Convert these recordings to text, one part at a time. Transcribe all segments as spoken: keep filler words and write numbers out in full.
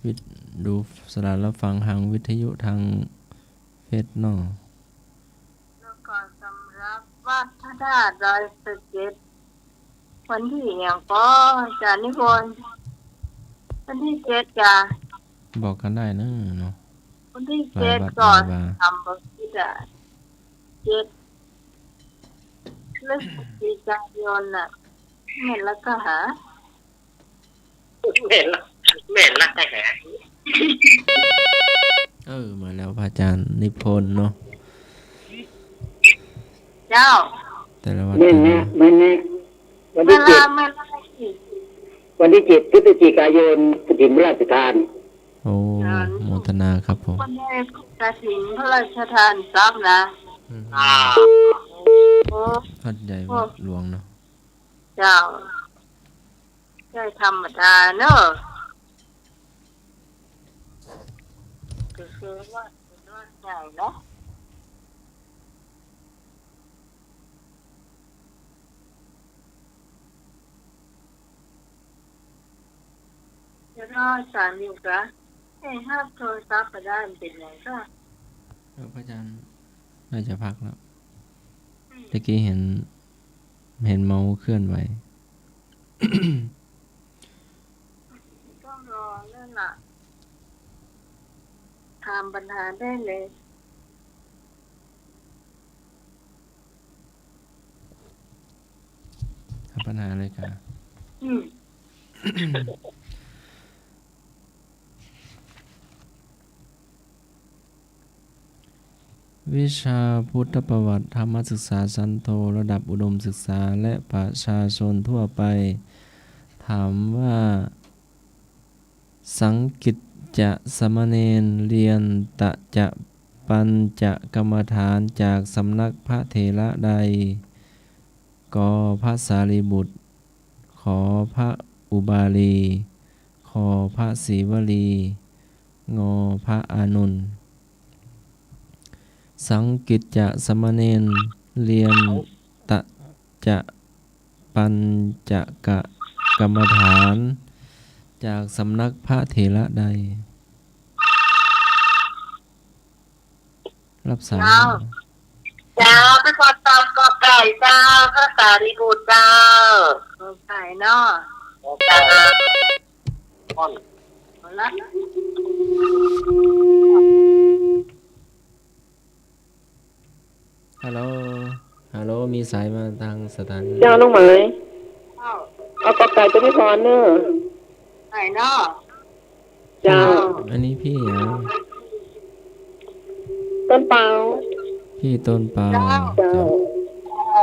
วิท- ดูสลารับฟังทางวิทยุทางเฟซเนาะ แล้วก็สำหรับวัดพระธาตุดอยสะเก็ด วันตี้อะหยังก็ อาจ๋ารย์นิพนธ์ วันตี้เจ็ดจ้ะ บอกกั๋นได้เนาะ วันตี้เจ็ด หลายวัด ก็ หลายวา ทำบ่ผิดอะ เจ็ดพฤศจิกายนน่ะ แม่นละก็หา แม่นละ แม่นละก็หา เออ มาแล้วพระอาจารย์นิพนธ์เนาะ เจ้า แต่ละวัด แม่นนะ แต่ละ แม่นนะ วันตี้เจ็ด แม่นละ แม่นละ วันตี้เจ็ดพฤศจิกายน กฐินพระราชทาน โอ้ สาธุ โมทนาครับผม วันนี้กฐินพระราชทานทรัพย์นะ อืม อ่า โอ้ วัดใหญ่ โอ้ วัดหลวงเนาะ เจ้า ใหญ่ธรรมดาเนาะ ก็คือว่าวัดใหญ่เนาะ เดี๋ยวรออาจ๋ารย์อยู่กะ เอ๊ะ ฮับโทรศัพท์ก็ได้ มันเป๋นหยังกะ เออ พระอาจารย์น่าจะพักแล้ว อืม ตะกี้เห็น เห็นเมาส์เคลื่อนไหว ต้องรอแล้วล่ะ ถามปัญหาได้เลย ถามปัญหาเลยครับ อืม วิชาพุทธประวัติธรรมศึกษาชั้นโท ระดับอุดมศึกษา และประชาชนทั่วไป ถามว่า สังกิจจะสามเณรเรียนตะจะปัญจะกรรมฐานจากสำนักพระเถระใด ก พระสารีบุตร ข พระอุบาลี ค พระศรีวลี ง พระอานนท์ สังกิจจะสามเณรเรียนตะจะปัญจะกะกรรมฐานจากสำนักพระเถระใด รับสาย เจ้า เจ้า พี่พรตอบกอไก่เจ้า พระสารีบุตรเจ้า กอไก่เนาะ กอไก่ รับ ฮัลโหล ฮัลโหล มีสายมาตางสถานี เจ้า น้องไหม เจ้า เอากอไก่ตัวนี้ก่อนเนอะ ไหนเนาะ เจ้า อันนี้พี่เหรอ ต้นเปา พี่ต้นเปา เจ้า เจ้า เจ้า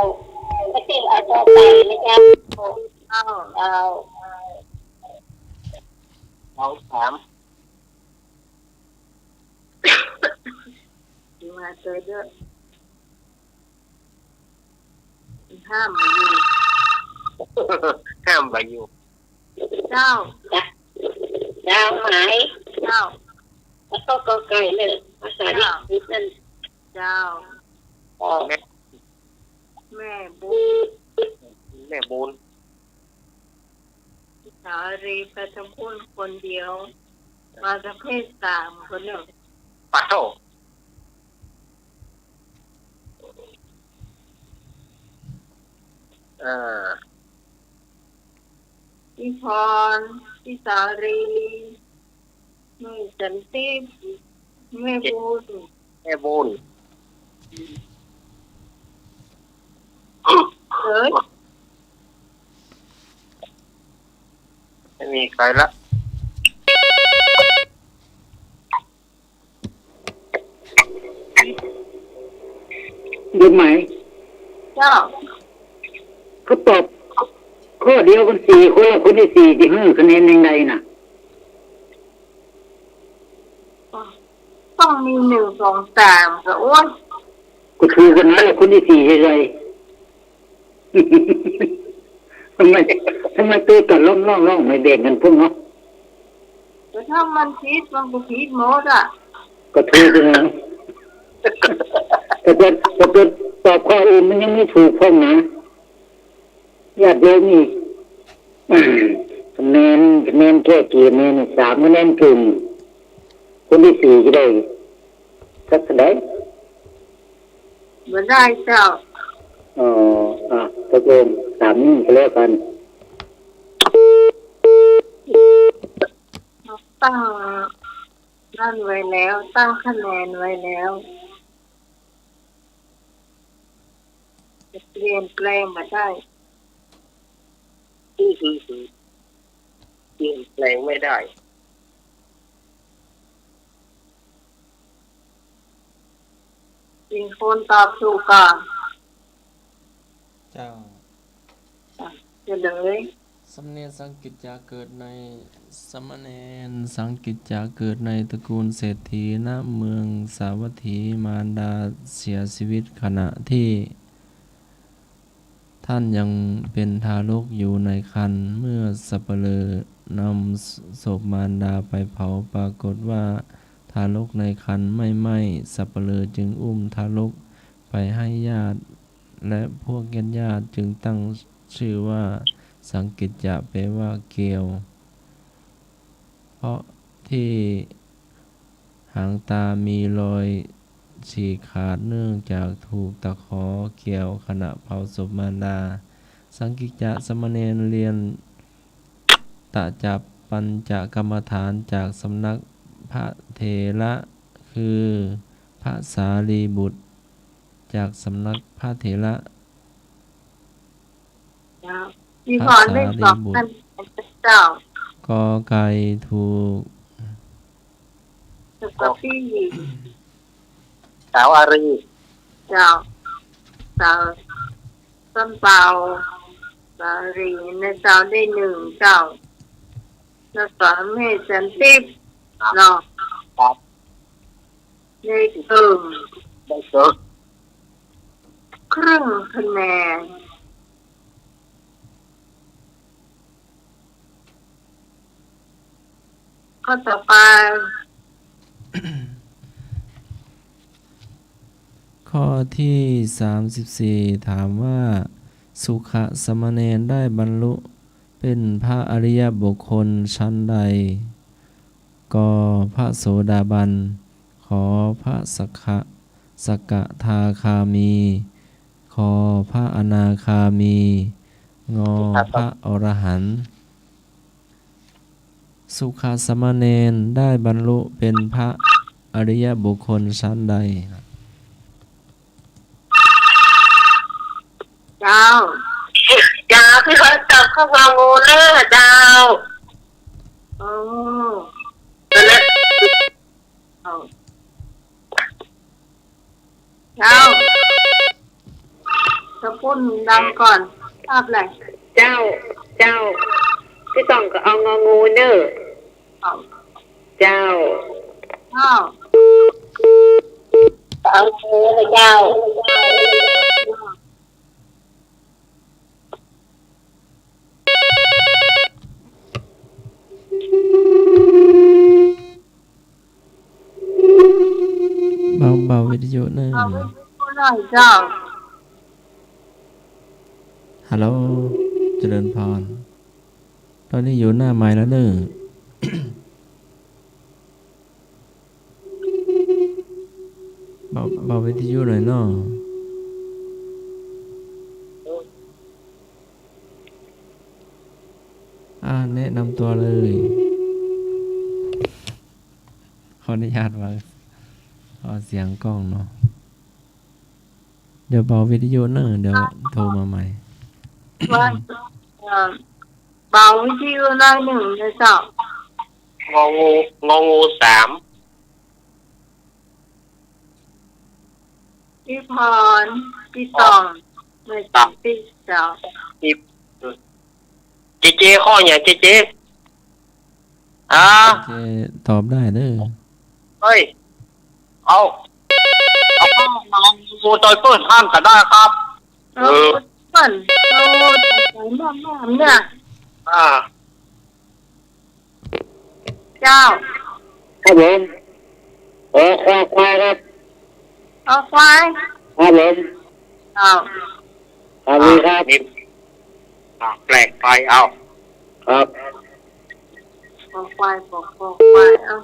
เอากอไก่นะเจ้า เอา เอา เอาสาม มาเจอเยอะ ห้ามบ่อยู่ ห้ามบ่อยู่ เจ้า เจ้าไหม เจ้า แล้วก็กอไก่เลย ภาษาอังกฤษนั่น เจ้า เจ้า แม่ แม่บุญ แม่บุญ สารีปัทบุญคนเดียว มาประเภทสามคนเนาะ ปะโถ เอ่อ พี่พร พี่สารี แม่สันติ แม่บุญ แม่บุญ เอ้ย ไม่มีใครละ หยุดไหม เจ้า เขาตอบข้อเดียวกันสี่คน คนตี้สี่จะหื้อคะแนนยังไงน่ะ ต้องมีหนึ่ง สอง สาม ก็ โอ๊ย ก็ถือกั๋นนะ คนตี้สี่ใคร ทำไม ทำไมตัวกั๋นล่องๆๆ ไม่แบ่งกั๋นพ่องเนาะ แต่ถ้ามันผิด มันก็ผิดหมดอะ ก็ถูกนะ แต่ตัว แต่ตัวตอบข้ออื่นมันยังไม่ถูกพ่องนะ ญาติโยมนี่ อืม แนน แนนแก้เกม แนนสาม ก็แนนเกิ่ง คนตี้สี่จะได้สักเท่าใด บ่ได้เจ้า อ๋อ อ่ะ ตกลงต๋ามนี้ก็แล้วกั๋น ตั้งนั่นไว้แล้ว ตั้งคะแนนไว้แล้ว จะเปลี่ยนแปลงบ่ได้ อืม เปลี่ยนแปลงไม่ได้ มีคนตอบถูกก่อน เจ้า อ่ะ เฉลย สามเณรสังกิจจะเกิดใน สามเณรสังกิจจะเกิดในตระกูลเศรษฐี ณ เมืองสาวัตถี มารดาเสียชีวิตขณะที่ ท่านยังเป็นทารกอยู่ในครรภ์ เมื่อสัปเหร่อนำศพมารดาไปเผา ปรากฏว่าทารกในครรภ์ไม่ไหม้ สัปเหร่อจึงอุ้มทารกไปให้ญาติ และพวกญาติๆ จึงตั้งชื่อว่าสังกิจจะ แปลว่าเกลียว เพราะที่หางตามีรอยฉีกขาดเนื่องจากถูกตะขอเกี่ยวขณะเผาศพมารดา สังกิจจะสามเณรเรียนตะจับปัญจกรรมฐานจากสำนักพระเถระ คือพระสารีบุตร จากสำนักพระเถระ เจ้า มีพรเลขสอง พระสารีบุตร ท่านเจ้า กอไก่ถูก แล้วก็ตี้ สาวอารี เจ้า สาว ส้มเปา สาลีนะเจ้า ได้หนึ่งเจ้า แล้วก็แม่จันทิพย์เนาะ ครับ ได้เกิ่ง ได้เกิ่ง ครึ่งคะแนน ข้อต่อไป ข้อที่สามสิบสี่ ถามว่า สุขสามเณรได้บรรลุเป็นพระอริยบุคคลชั้นใด ก พระโสดาบัน ข พระสก สกทาคามี ข พระอนาคามี ง พระอรหันต์ สุขสามเณรได้บรรลุเป็นพระอริยบุคคลชั้นใด เจ้า เจ้า พี่ขอตอบข้อ งองูเน่อเจ้า โอ้ เจ้า ตะปุ้นดังก่อน ภาพอะไร เจ้า เจ้า พี่ต้องก็เอางองูเน่อ เจ้า เจ้า เจ้า เอางองูเลยเจ้า เบา เบาวิทยุเน่อ เบาวิทยุหน่อยเจ้า ฮัลโหล เจริญพร ต๋อนนี้อยู่หน้าไมค์แล้วเน่อ เบา เบาวิทยุหน่อยเนาะ อ่า แนะนำตัวเลย ขออนุญาตว่า เอาเสียงกล้องเนาะ เดี๋ยวเบาวิทยุเน่อ เดี๋ยวโทรมาใหม่ ว่า เอ่อ เบาวิทยุหน่อยนึ่งนะเจ้า งองู งองูสาม พี่พร พี่ต๋อง ไม่ใช่พี่เจ้า พี่ เจเจ ข้อหยัง เจเจ อ่า เจเจตอบได้เน่อ เฮ้ย เอา เอาข้อ งองูตอยเปิ้นห้ามก็ได้ครับ เออ เปิ้น โอ้ ตายมากๆ เนี่ย อ่า เจ้า ครับผม เออ คอควายครับ คอควาย ครับผม เจ้า ครับ อ่า ครับ นี่ อ่า แปลกไป เอา ครับ อควาย ปอ ปอควาย เอ้า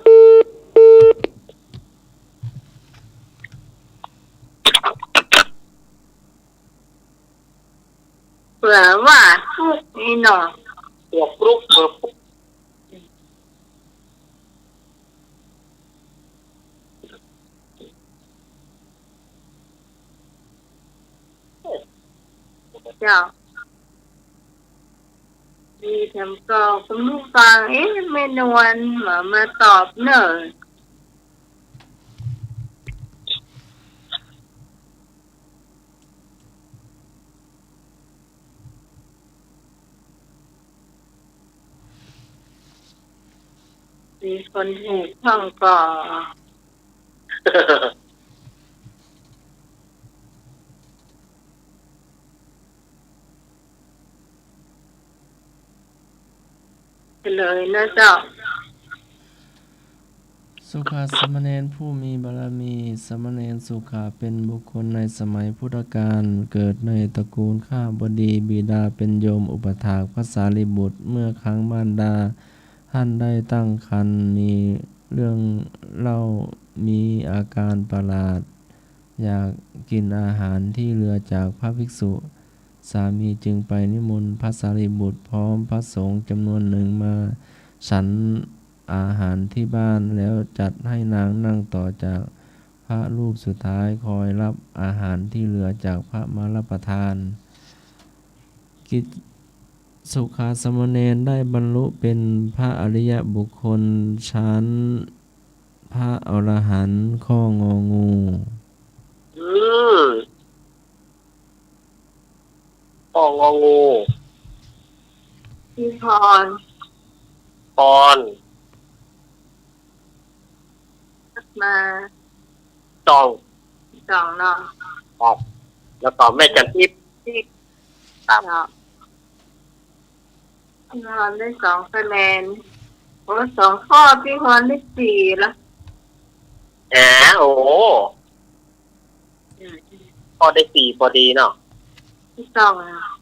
เปื้อว่า ปลุก นี่เนาะ เปื้อปลุก เปื้อปลุก เจ้า ดีแถมก็คุณผู้ฟัง เอ๊ะ แม่นวลมา มาตอบเน่อ มีคนถูกพ่องก่อ เฉลยนะเจ้า สุขะสามเณรผู้มีบารมี สามเณรสุขะเป็นบุคคลในสมัยพุทธกาล เกิดในตระกูลข้หบดี บิดาเป็นโยมอุปัฏฐากพระสารีบุตร เมื่อครั้งมารดา ท่านได้ตั้งครรภ์ มีเรื่องเล่า มีอาการประหลาด อยากกินอาหารที่เหลือจากพระภิกษุ สามีจึงไปนิมนต์พระสารีบุตรพร้อมพระสงฆ์จำนวนหนึ่งมาฉันอาหารที่บ้าน แล้วจัดให้นางนั่งต่อจากพระรูปสุดท้าย คอยรับอาหารที่เหลือจากพระมารับประทาน กิจ สุขะสามเณรได้บรรลุเป็นพระอริยบุคคลชั้นพระอรหันต์ ข้ององู อืม ข้ององู พี่พร พร มา ตอง ตองเนาะ ครับ แล้วก็แม่จันทิพย์ ทิพย์ ครับ เนาะ พี่พรได้สองคะแนน โอ้ สองข้อ พี่พรได้สี่ละ อ่า โอ้ อืม ข้อได้สี่พอดีเนาะ พี่ตอง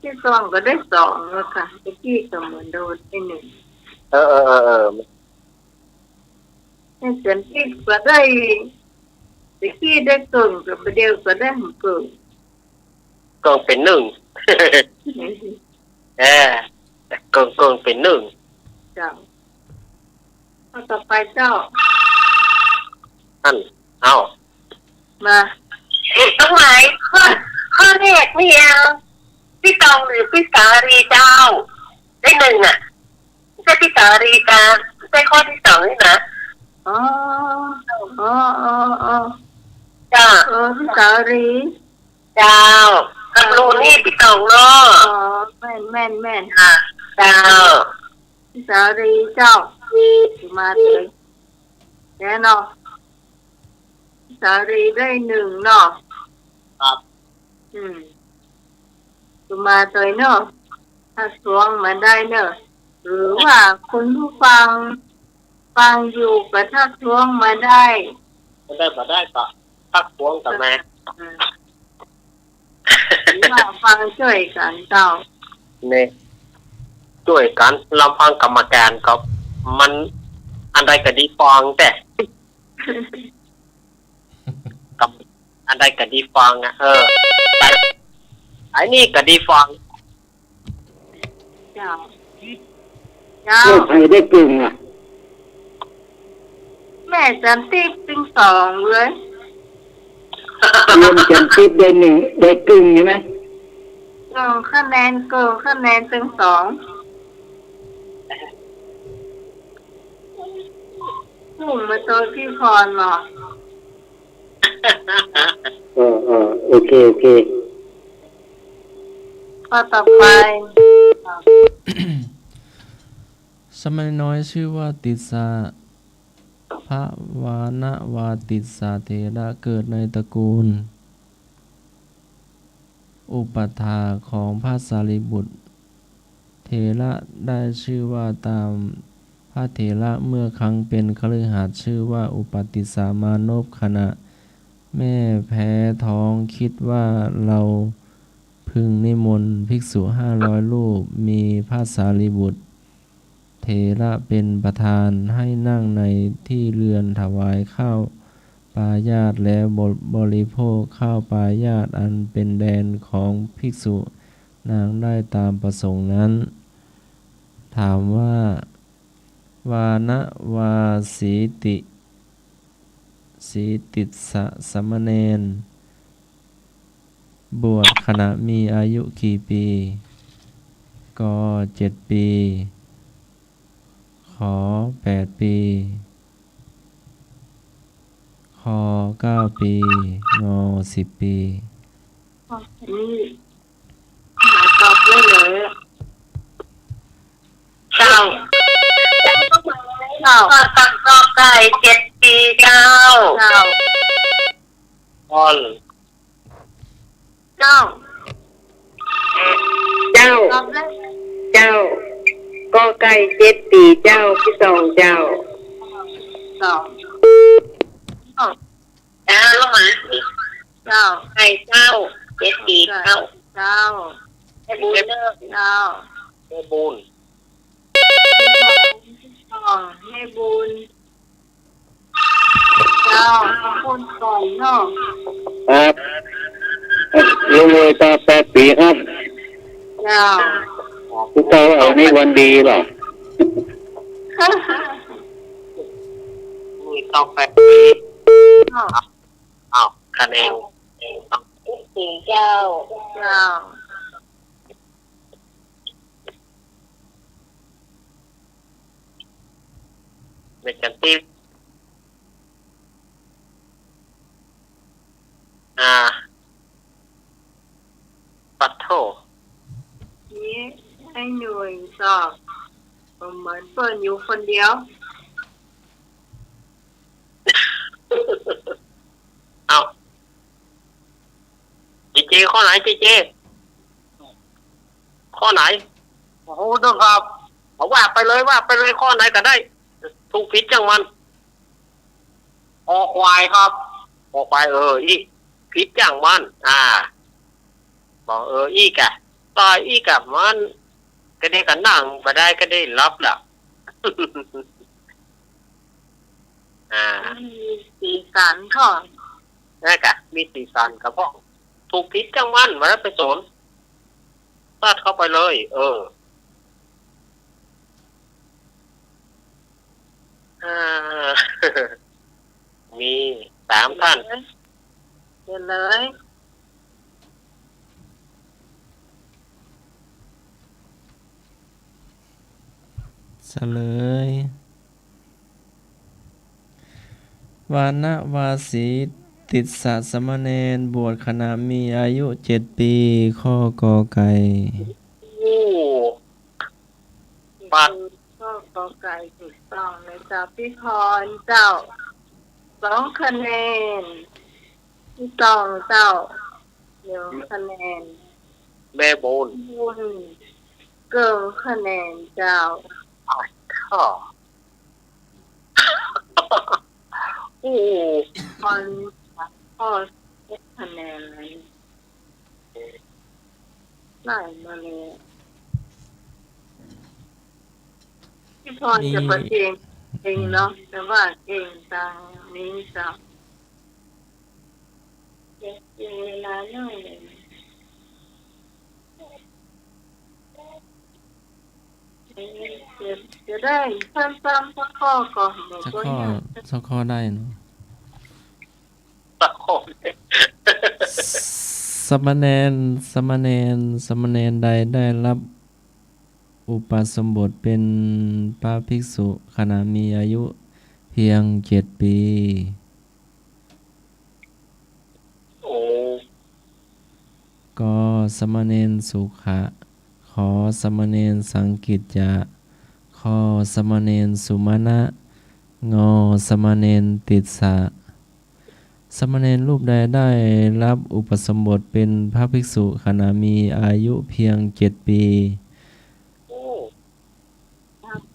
พี่ตองก็ได้สองแล้วค่ะ แต่พี่ก็เหมือนโดนไปหนึ่ง เออ เออ เออ เออ แม่จันทิพย์ก็ได้ แต่พี่ได้เกิ่ง กับประเดี๋ยวก็ได้เกิ่ง เกิ่งเป๋นนึ่ง เออ เกิ่ง เกิ่งเป๋นนึ่ง เจ้า ข้อต่อไปเจ้า อั้น เอ้า มา ต้องหมายข้อ ข้อแรกนี่ยัง พี่ตองหรือพี่สาลีเจ้า ได้หนึ่งอะ ไม่ใช่พี่สาลีกา ไม่ใช่ข้อที่สองนี่นะ อ๋อ อ๋อ อ๋อ อ๋อ จ้า เออ พี่สาลี เจ้า คำรู้นี่พี่ตองเนาะ อ๋อ แม่น แม่น แม่น อ่ะ เจ้า พี่สาลีเจ้า มาเลย แน่นอน พี่สาลีได้หนึ่งเนาะ ครับ อืม ก็มาเลยเนาะ ทักท้วงมาได้เนาะ หรือว่าคุณผู้ฟัง ฟังอยู่ก็ทักท้วงมาได้ บ่ได้ บ่ได้ก็ทักท้วงกันมา อืม หรือว่าฟังจ้วยกั๋นเจ้า เนี่ย จ้วยกั๋น ลำพังกรรมการก็มัน อันใดก็ดีฟังแต่ กับอันใดก็ดีฟังอะ เออ ไอ้ ไอ้นี่ก็ดีฟัง เจ้า เจ้า เออ ใผได้เกิ่งอะ แม่จันทิพย์ตึงสองเลย รวมจันทิพย์ได้หนึ่ง ได้เกิ่งใช่ไหม สองคะแนน เกิ่งคะแนนตึงสอง พุ่งมาโตยพี่พรเนาะ เออ เออ โอเค โอเค ข้อต่อไป สามเณรน้อยชื่อว่าติสสะ ภวานวาติสสะเถระ เกิดในตระกูล อุปัฏฐากของพระสารีบุตร เถระได้ชื่อว่าตามพระเถระ เมื่อครั้งเป็นคฤหัสถ์ชื่อว่าอุปัฏฐิสสะมานพ ขณะแม่แพ้ท้องคิดว่าเราพึงนิมนต์ภิกษุห้าร้อยรูป มีพระสารีบุตร เถระเป๋นประธาน ให้นั่งในตี้เรือนถวายข้าวปายาส แล้วบริโภคข้าวปายาสอันเป๋นแดนของภิกษุนางได้ตามประสงค์นั้น ถามว่า วานะวาสีติ สีติสสะสามเณร บวชขณะมีอายุกี่ปี๋ ก เจ็ดปี๋ ข แปดปี๋ ค เก้าปี๋ ง สิบปี๋ นี่หาตอบได้เลย เจ้า เจ้า ก ก ก ไก่ เจ็ดปี๋ เจ้า เจ้า ออน เจ้า เจ้า ตอบได้ เจ้า ก ไก่ เจ็ดปี๋ เจ้า ตี้สอง เจ้า สอง เจ้า ลูกหมา เจ้า ไก่ เจ้า เจ็ดปี๋ เจ้า เจ้า แม่บุญ เจ้า แม่บุญ สอง แม่บุญ เจ้า ขอบคุณก่อนเนาะ ครับ ลุงเลยตอบแปดปี๋ครับ เจ้า ผู้เฒ่าเอานี่วันดีบ่ ลุงเลยตอบแปดปี๋ เจ้า อ้าว คะแนน เจ้า เจ้า ในการติ๊บ อ่า ปัดโธ่ นี่ไอ้หน่วยสอบ เหมือนเปิ้นอยู่คนเดียว เอา เจเจ ข้อไหน เจเจ ข้อไหน โอ้โห เจ้าครับ เอาว่าไปเลย ว่าไปเลย ข้อไหนก็ได้ ถูกผิดจ้างมัน คอควายครับ คอควาย เออ อี้ ผิดจ้างมัน อ่า บอก เออ อี้กะ ต่ออี้กะ มัน ก็ได้กะนั่งบ่ได้ ก็ได้หลับละ อ่า มีสีสันก่อน นั่นกะ มีสีสันกะพ่อง ถูกผิดจ้างมัน บ่ได้ไปสน ซัดเข้าไปเลย เออ อ่า มีสามท่าน เชิญเลย เฉลย วานะวาสีติสสะสามเณร บวชขณะมีอายุเจ็ดปี๋ ข้อ ก ไก่ โอ้ ปัด ข้อ ก ไก่ ถูกต้องเลยเจ้า พี่พรเจ้า สองคะแนน พี่ตองเจ้า หนึ่งคะแนน แม่บุญ บุญ เกินคะแนนเจ้า อ้าว โอ้โห พร ข้อ เจ็ดคะแนนเลย ไล่มาเลย พี่พรจะประเคนเองเนาะ แต่ว่าเก่งตางนี้เจ้า เสียเวลาหน่อยหนึ่ง เดี๋ยว เดี๋ยวได้ซ้ำๆสักข้อก่อน เดี๋ยว สักข้อ ก็ยาก สักข้อได้เนาะ สักข้อ สามเณร สามเณร สามเณรใดได้รับอุปสมบทเป็นพระภิกษุขณะมีอายุเพียงเจ็ดปี๋ โอ้ ก สามเณรสุขะ ข สามเณรสังกิจจะ ค สามเณรสุมาณะ ง สามเณรติสสะ สามเณรรูปใดได้รับอุปสมบทเป็นพระภิกษุขณะมีอายุเพียงเจ็ดปี๋ โอ้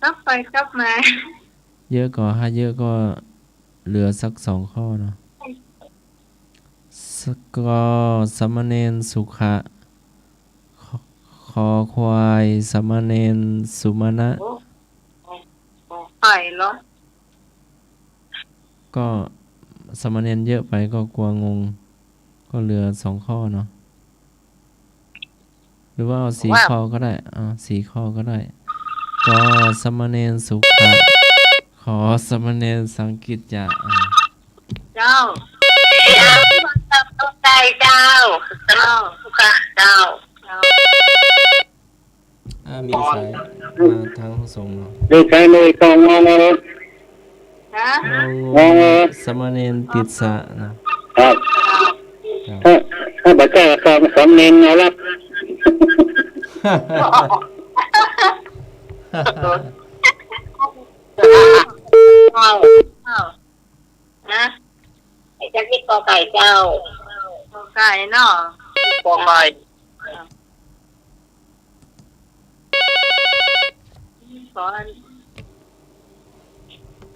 กลับไปกลับมา เยอะก็ ถ้าเยอะก็เหลือสักสองข้อเนาะ ส- ก สามเณรสุขะ ข- คอควาย สามเณรสุมาณะ โอ้ ไปเหรอ ก็สามเณรเยอะไปก็กลัวงง ก็เหลือสองข้อเนาะ หรือว่าเอาสี่ ว่า ข้อก็ได้ เอาสี่ข้อก็ได้ ก็สามเณรสุขะ ขอสามเณรสังกิจจะ อ่า เจ้า เจ้า เจ้า เจ้า เจ้า อ่า มีสายมาทางห้องส่งเนาะ เลขสายเลยกองงอเลย ฮะ งองู งองู สามเณรติสสะนะ ครับ ครับ ถ้า ถ้าบ่ใจ้ก็สามเณรเงาลับ เจ้า เจ้า นะ ไอ้จักนี่กอไก่เจ้า กอไก่เนาะ กอไก่ พี่พร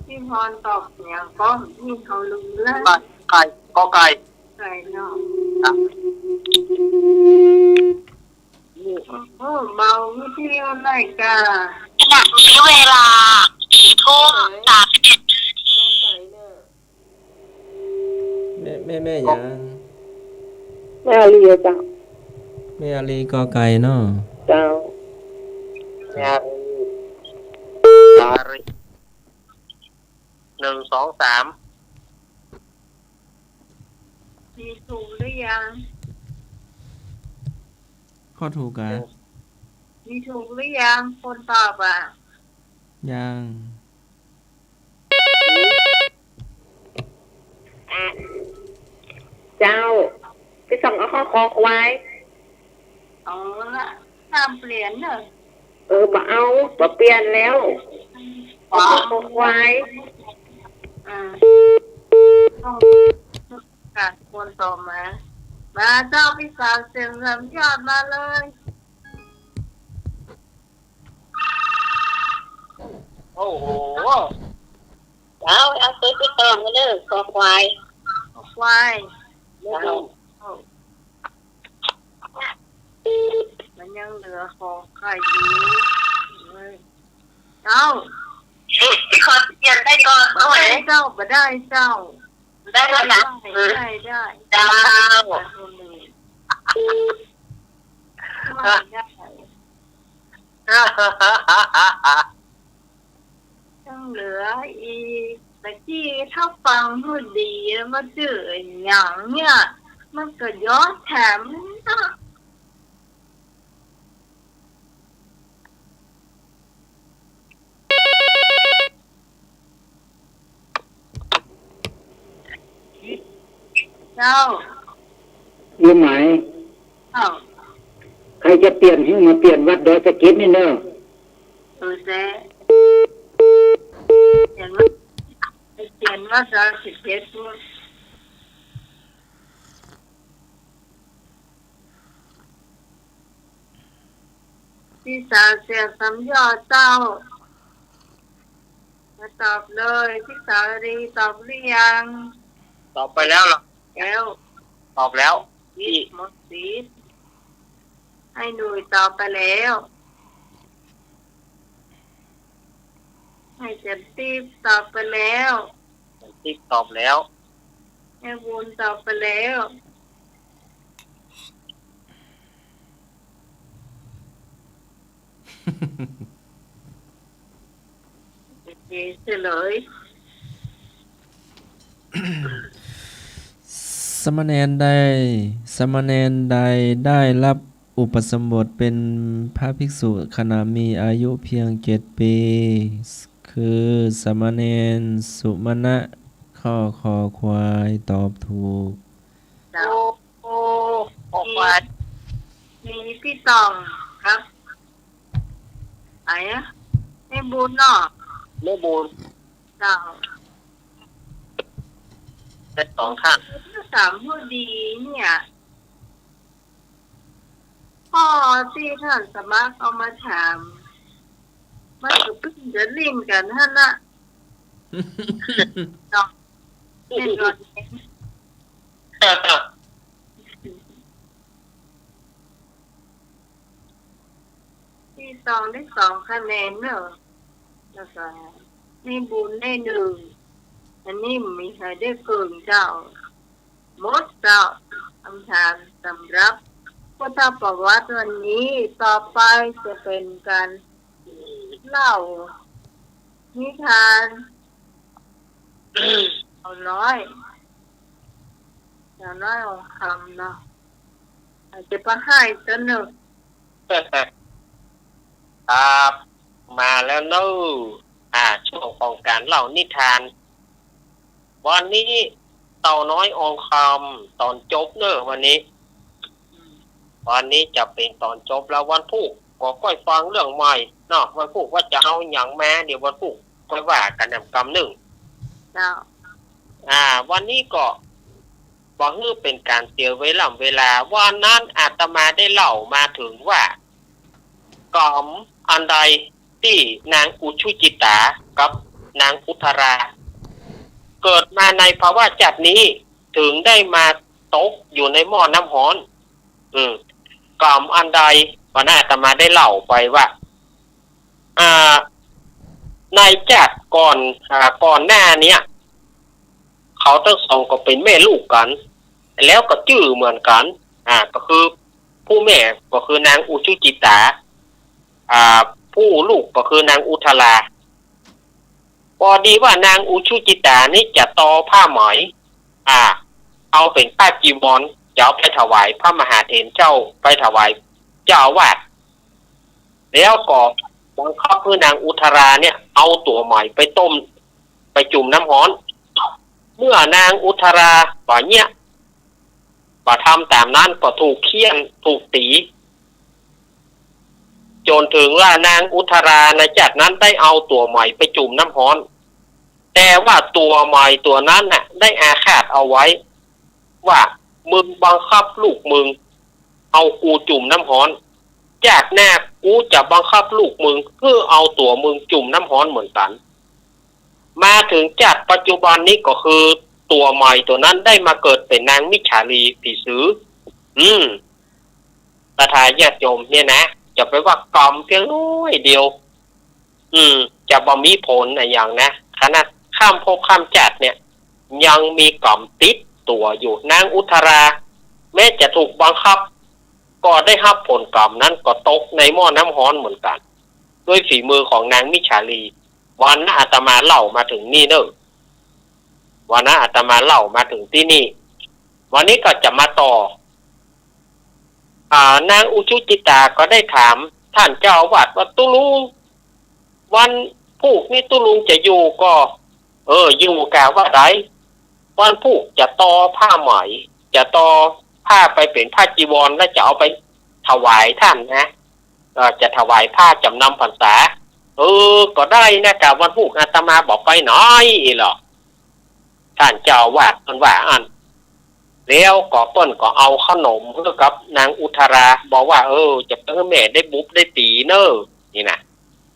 พี่พรตอบหยังก็ พี่เขาลืมแล้ว ไก่ กอไก่ ไก่เนาะ ครับ โอ้ เบาวิทยุหน่อยกา ขณะนี้เวลาสี่ทุ่มสามสิบเอ็ดนาที แม่ แม่ แม่หยัง แม่อาลีอะเจ้า แม่อาลีกอไก่เนาะ เจ้า แม่อาลี อาลี หนึ่ง สอง สาม มีถูกหรือยัง ข้อถูกอะ มีถูกหรือยัง คนตอบอะ ยัง เจ้า พี่สองเอาข้อคอควาย เอาละ ห้ามเปลี่ยนเนอะ เออ บ่เอา บ่เปลี่ยนแล้ว เอาข้อคอควาย อ่า ต้องการคนต่อมา มาเจ้า พี่สาวเสียงสามยอดมาเลย โอ้โห เอา เอาตัวที่ตองมาเด้อ คอควาย คอควาย เจ้า มันยังเหลือคอไข่อยู่ เอา เอ๊ะ พี่ขอเปลี่ยนได้ก่อน บ่ได้เจ้า บ่ได้เจ้า ได้แล้วนะ ได้ ได้ ได้ เจ้า ได้ ยังเหลืออีก ตะกี้ถ้าฟังหื้อดี มันจื้อหยังเนี่ย มันก็ย้อนแถมนะ เจ้า อยู่ไหม เจ้า ใครจะเปลี่ยนหื้อมาเปลี่ยนวัดดอยสะเก็ดนี่เนอะ เออ แซ่ เปลี่ยนวัด เปลี่ยนวัดดอยสะเก็ด พี่สาวเสียงสามยอดเจ้า มาตอบเลย พี่สาวรีตอบหรือยัง ตอบไปแล้วเหรอ แล้ว ตอบแล้ว พี่ หมดสิทธิ์ ให้หนุ่ยตอบไปแล้ว ให้เจ็ดสิบตอบไปแล้ว เจ็ดสิบตอบแล้ว แม่บุญตอบไปแล้ว โอเค เฉลย สามเณรใด สามเณรใดได้รับอุปสมบทเป็นพระภิกษุขณะมีอายุเพียงเจ็ดปี คือสามเณรสุมาณะ ข้อคอควาย ตอบถูก เจ้า โอ้ โอ้ คอควาย มี มีพี่ตองครับ ไหนอะ แม่บุญเนาะ แม่บุญ เจ้า เป็นสองท่าน ถามผู้ดีเนี่ย ข้อตี้ท่านสมัครเอามาถาม มันก็เพิ่งจะลิ้นกั๋นหั้นนะ เนาะ แน่นอน ตี้ตองได้สองคะแนนเนาะ แล้วก็ ในบุญในนึ่ง อันนี้มีใครได้เกินเจ้า หมดเจ้า คำถามสำหรับพุทธประวัติวันนี้ ต่อไปจะเป็นการเล่านิทาน สาวน้อย สาวน้อยทองคำเนาะ อาจจะไปให้ต้นหนึ่ง ครับ มาแล้วเนอะ อ่า ช่วงของการเล่านิทาน วันนี้สาวน้อยทองคำตอนจบเนอะ วันนี้ วันนี้จะเป็นตอนจบแล้ว วันพูกก็ก้อยฟังเรื่องใหม่เนาะ วันพูกว่าจะเอาหยังมา เดี๋ยววันพูกก้อยว่ากั๋นแหมกำนึ่ง เจ้า อ่า วันนี้ก็บ่หื้อเป็นการเสียเวล่ำเวลา วันนั้นอาตมาได้เล่ามาเถิงว่า ก๋ำอันใดตี้นางอุชุจิตากับนางอุทารา เกิดมาในภวชาตินี้ เถิงได้มาตกอยู่ในหม้อน้ำฮ้อน อืม ก๋ำอันใด วันนั้นอาตมาได้เล่าไปว่า อ่า ในชาติก่อน อ่า ก่อนหน้าเนี้ย เขาตึงสองก็เป๋นแม่ลูกกั๋น แล้วก็จื้อเหมือนกั๋น อ่า ก็คือผู้แม่ก็คือนางอุชุจิตา อ่า ผู้ลูกก็คือนางอุทารา ปอดีว่านางอุชุจิตานี่จะตอผ้าไหม อ่า เอาเป๋นผ้าจีวร จะเอาไปถวายพระมหาเถรเจ้า ไปถวายเจ้าอาวาส แล้วก็บังคับหื้อนางอุทาราเนี่ย เอาตั๋วไหมไปต้ม ไปจุ่มน้ำฮ้อน เมื่อนางอุทาราบ่เยียะ บ่ทำต๋ามนั้นก็ถูกเฆี่ยน ถูกตี๋ จ๋นเถิงว่านางอุทาราในชาตินั้นได้เอาตั๋วไหมไปจุ่มน้ำฮ้อน แต่ว่าตั๋วไหมตั๋วนั้นน่ะ ได้อาฆาตเอาไว้ ว่า มึงบังคับลูกมึง เอากูจุ่มน้ำฮ้อน ชาติหน้ากูจะบังคับลูกมึง หื้อเอาตั๋วมึงจุ่มน้ำฮ้อนเหมือนกั๋น มาเถิงชาติปัจจุบันนี้ก็คือตั๋วไหมตั๋วนั้นได้มาเกิดเป๋นนางมิจฉาลี ผีสือ อืม ศรัทธาญาติโยมเนี่ยนะ จะไปว่าก๋ำเพียงน้อยเดียว อืม จะบ่มีผลอะหยังนะ ขนาดข้ามภพข้ามชาติเนี่ย ยังมีก๋ำติดตั๋วอยู่ นางอุทารา แม้จะถูกบังคับ ก็ได้ฮับผลก๋ำนั้น ก็ตกในหม้อน้ำฮ้อนเหมือนกั๋น ด้วยฝีมือของนางมิจฉาลี วันนั้นอาตมาเล่ามาเถิงนี่เน่อ วันนั้นอาตมาเล่ามาเถิงตี้นี่ วันนี้ก็จะมาต่อ อ่า นางอุชุจิตาก็ได้ถามต้านเจ้าอาวาสว่า ตุ๊ลุง วันพูกนี้ตุ๊ลุงจะอยู่ก่อ เออ อยู่กาว่าใด วันพูกจะตอผ้าไหม จะตอผ้าไปเป๋นผ้าจีวร แล้วจะเอาไปถวายต้านนะ เออ จะถวายผ้าจ๋ำนำพรรษา เออ ก็ได้นะ กาวันพูกอาตมาบ่ไปไหนลอ ต้านเจ้าอาวาสเปิ้นว่าอั้น แล้วก็เปิ้นก็เอาเข้าหนมหื้อกับนางอุทารา บอกว่า เออ จะไปหื้อแม่ได้บุบได้ตี๋เน่อ นี่นะ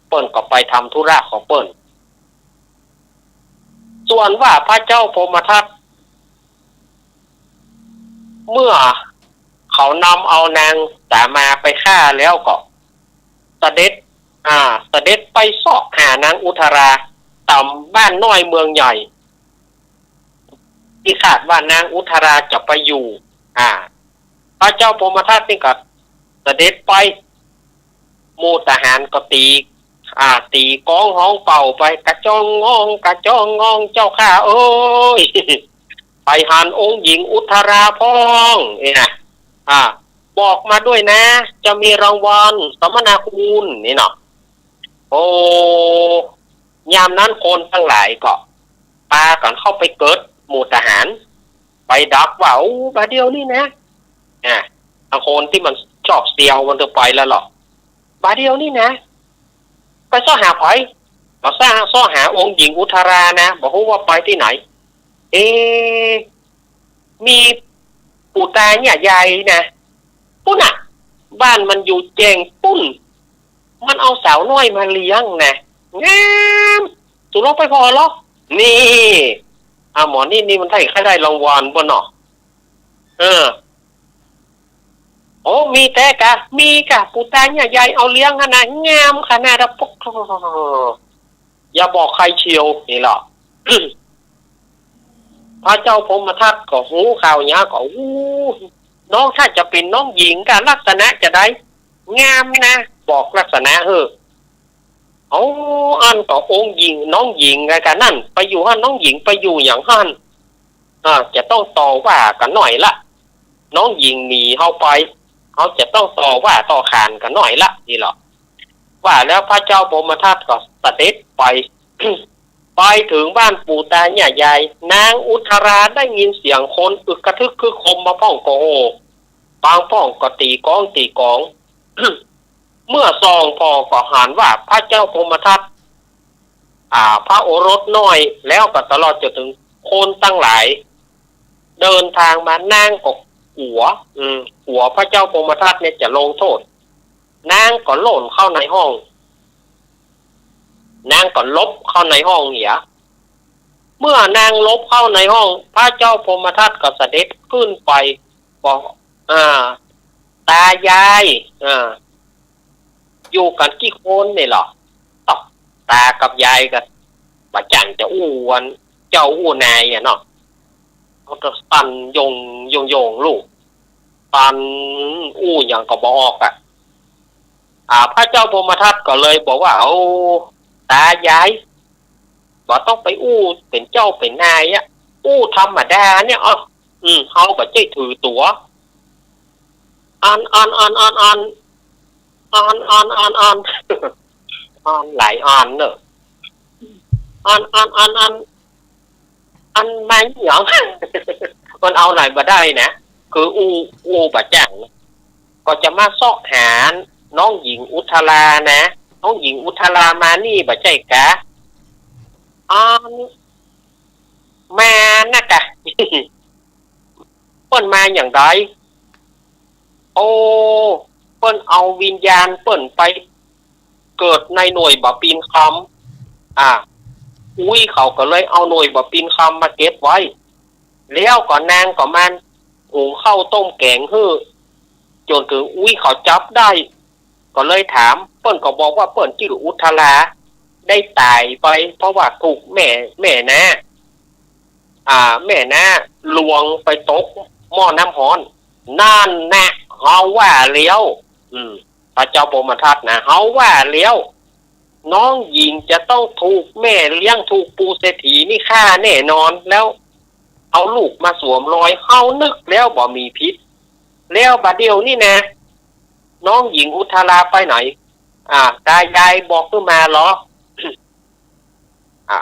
เปิ้นก็ไปทำธุระของเปิ้น ส่วนว่าพระเจ้าพรหมทัต เมื่อเขานำเอานางสามาไปฆ่าแล้วก็เสด็จ อ่า เสด็จไปเซาะหานางอุทารา ต๋ามบ้านน้อยเมืองใหญ่ ตี้คาดว่านางอุทาราจะไปอยู่ อ่า พระเจ้าพรหมทัตนี่ก็เสด็จไป หมู่ทหารก็ตี๋ อ่า ตี๋ก้องฮ้องเป่าไป กระจ้องงอง กระจ้องงอง เจ้าข้าเอ้ย ไปหันองค์หญิงอุทาราพ่อง นี่นะ อ่า บอกมาด้วยนะ จะมีรางวัลสมนาคุณ นี่เนาะ โอ้ ยามนั้นคนตังหลายก็ปากั๋นเข้าไปเกิด หมู่ทหาร ไปดักว่า โอ้ บ่าเดี่ยวนี้นะ อ่า บางคนตี้มันชอบเสี่ยวมันก็ไปแล้วลอ บ่าเดี่ยวนี้นะ ไปเซาะหาใผ บ่าเซาะ เซาะหาองค์หญิงอุทารานะ บ่ฮู้ว่าไปตี้ไหน เอ๊ะ มีปู่ตาเนี่ยใหญ่นะ ปุ้นน่ะ บ้านมันอยู่แจ้งปุ้น มันเอาสาวน้อยมาเลี้ยงนะ งาม ตุ๊ลองไปผ่อลอ นี่ อ่ะ หมอนี่ นี่มันได้ ใค่ได้รางวัลบ่เนาะ เออ โอ้ มีแต๊กะ มีกะ ปู่ตาเนี่ยใหญ่เอาเลี้ยงหั้นนะ งามขนาดอะ ปก อย่าบอกใครเชียว นี่แหละ พระเจ้าพรหมทัตก็ฮู้ข่าวเนี้ยก็ อู้ น้องถ้าจะเป๋นน้องหญิงก็ลักษณะจะได้ งามนะ บอกลักษณะเฮ้อ เอา อั้นก็องค์หญิง น้องหญิงกะ กะนั้น ไปอยู่หั้น น้องหญิงไปอยู่อย่างหั้น อ่า จะต้องต่อว่ากั๋นหน่อยละ น้องหญิงหนีเฮาไป เฮาจะต้องต่อว่าต่อขานกั๋นหน่อยละ นี่แหละ ว่าแล้วพระเจ้าพรหมทัตก็เสด็จไป ไปเถิงบ้านปู่ตาย่ายาย นางอุทราได้ยินเสียงคนอึกกระทึกคึกโครมมาพ่องก็โห่ บางพ่องก็ตี๋ก๊องตี๋ก๋อง เมื่อส่องผ่อก็หันว่าพระเจ้าพรหมทัต อ่า พระโอรสน้อย แล้วก็ตลอดจนเถิงคนตังหลาย เดินตางมา นางก็กั๋ว อืม กั๋วพระเจ้าพรหมทัตเนี่ยจะลงโต้ษ นางก็ล่นเข้าในห้อง นางก็หลบเข้าในห้องเหีย เมื่อนางหลบเข้าในห้อง พระเจ้าพรหมทัตก็เสด็จขึ้นไปบอก อ่า ตายาย อ่า อยู่กั๋นกี่คนนี่เหรอ ตากับยายก็บ่จ้างจะอู้อันเจ้าอู้นายอะเนาะ เขาก็สั่นโยงโยงโยงลูก สั่นอู้หยังก็บ่ออกอะ อ่า พระเจ้าพรหมทัตก็เลยบอกว่า เอา ตายาย บ่ต้องไปอู้เป๋นเจ้าเป๋นนายอะ อู้ธรรมดาเนี่ย อ้อ อืม เฮาบ่ใจ้ถือตั๋ว อัน อัน อัน อัน อัน อัน อัน อัน อัน อันหลายอันเนอะ อัน อัน อัน อัน อันมาหยัง มันเอาไหนบ่ได้นะ คืออู้ อู้บ่จ้าง ก็จะมาเซาะหาน้องหญิงอุทรานะ น้องหญิงอุทรามานี่บ่ใจ้กา อัน มานะกา เปิ้นมาอย่างใด โอ้ เปิ้นเอาวิญญาณเปิ้นไปเกิดในหน่วยบ่าปีนคำ อ่า อุ๊ยเขาก็เลยเอาหน่วยบ่าปีนคำมาเก็บไว้ แล้วก็นางก็มาหุงข้าวต้มแกงหื้อ จ๋นเถิงอุ๊ยเขาจับได้ ก็เลยถาม เปิ้นก็บอกว่าเปิ้นจื้ออุทรา ได้ต๋ายไป เพราะว่าถูกแม่ แม่น้า อ่า แม่น้าหลวงไปตกหม้อน้ำฮ้อน นั่นแหละ เฮาว่าแล้ว อืม พระเจ้าพรหมทัตนะ เฮาว่าแล้ว น้องหญิงจะต้องถูกแม่เลี้ยง ถูกปู่เศรษฐีนี่ฆ่าแน่นอน แล้วเอาลูกมาสวมรอย เฮานึกแล้วบ่มีผิด แล้วบ่าเดี่ยวนี้นะ น้องหญิงอุทราไปไหน อ่า ตายายบอกขึ้นมาเหรอ อ่า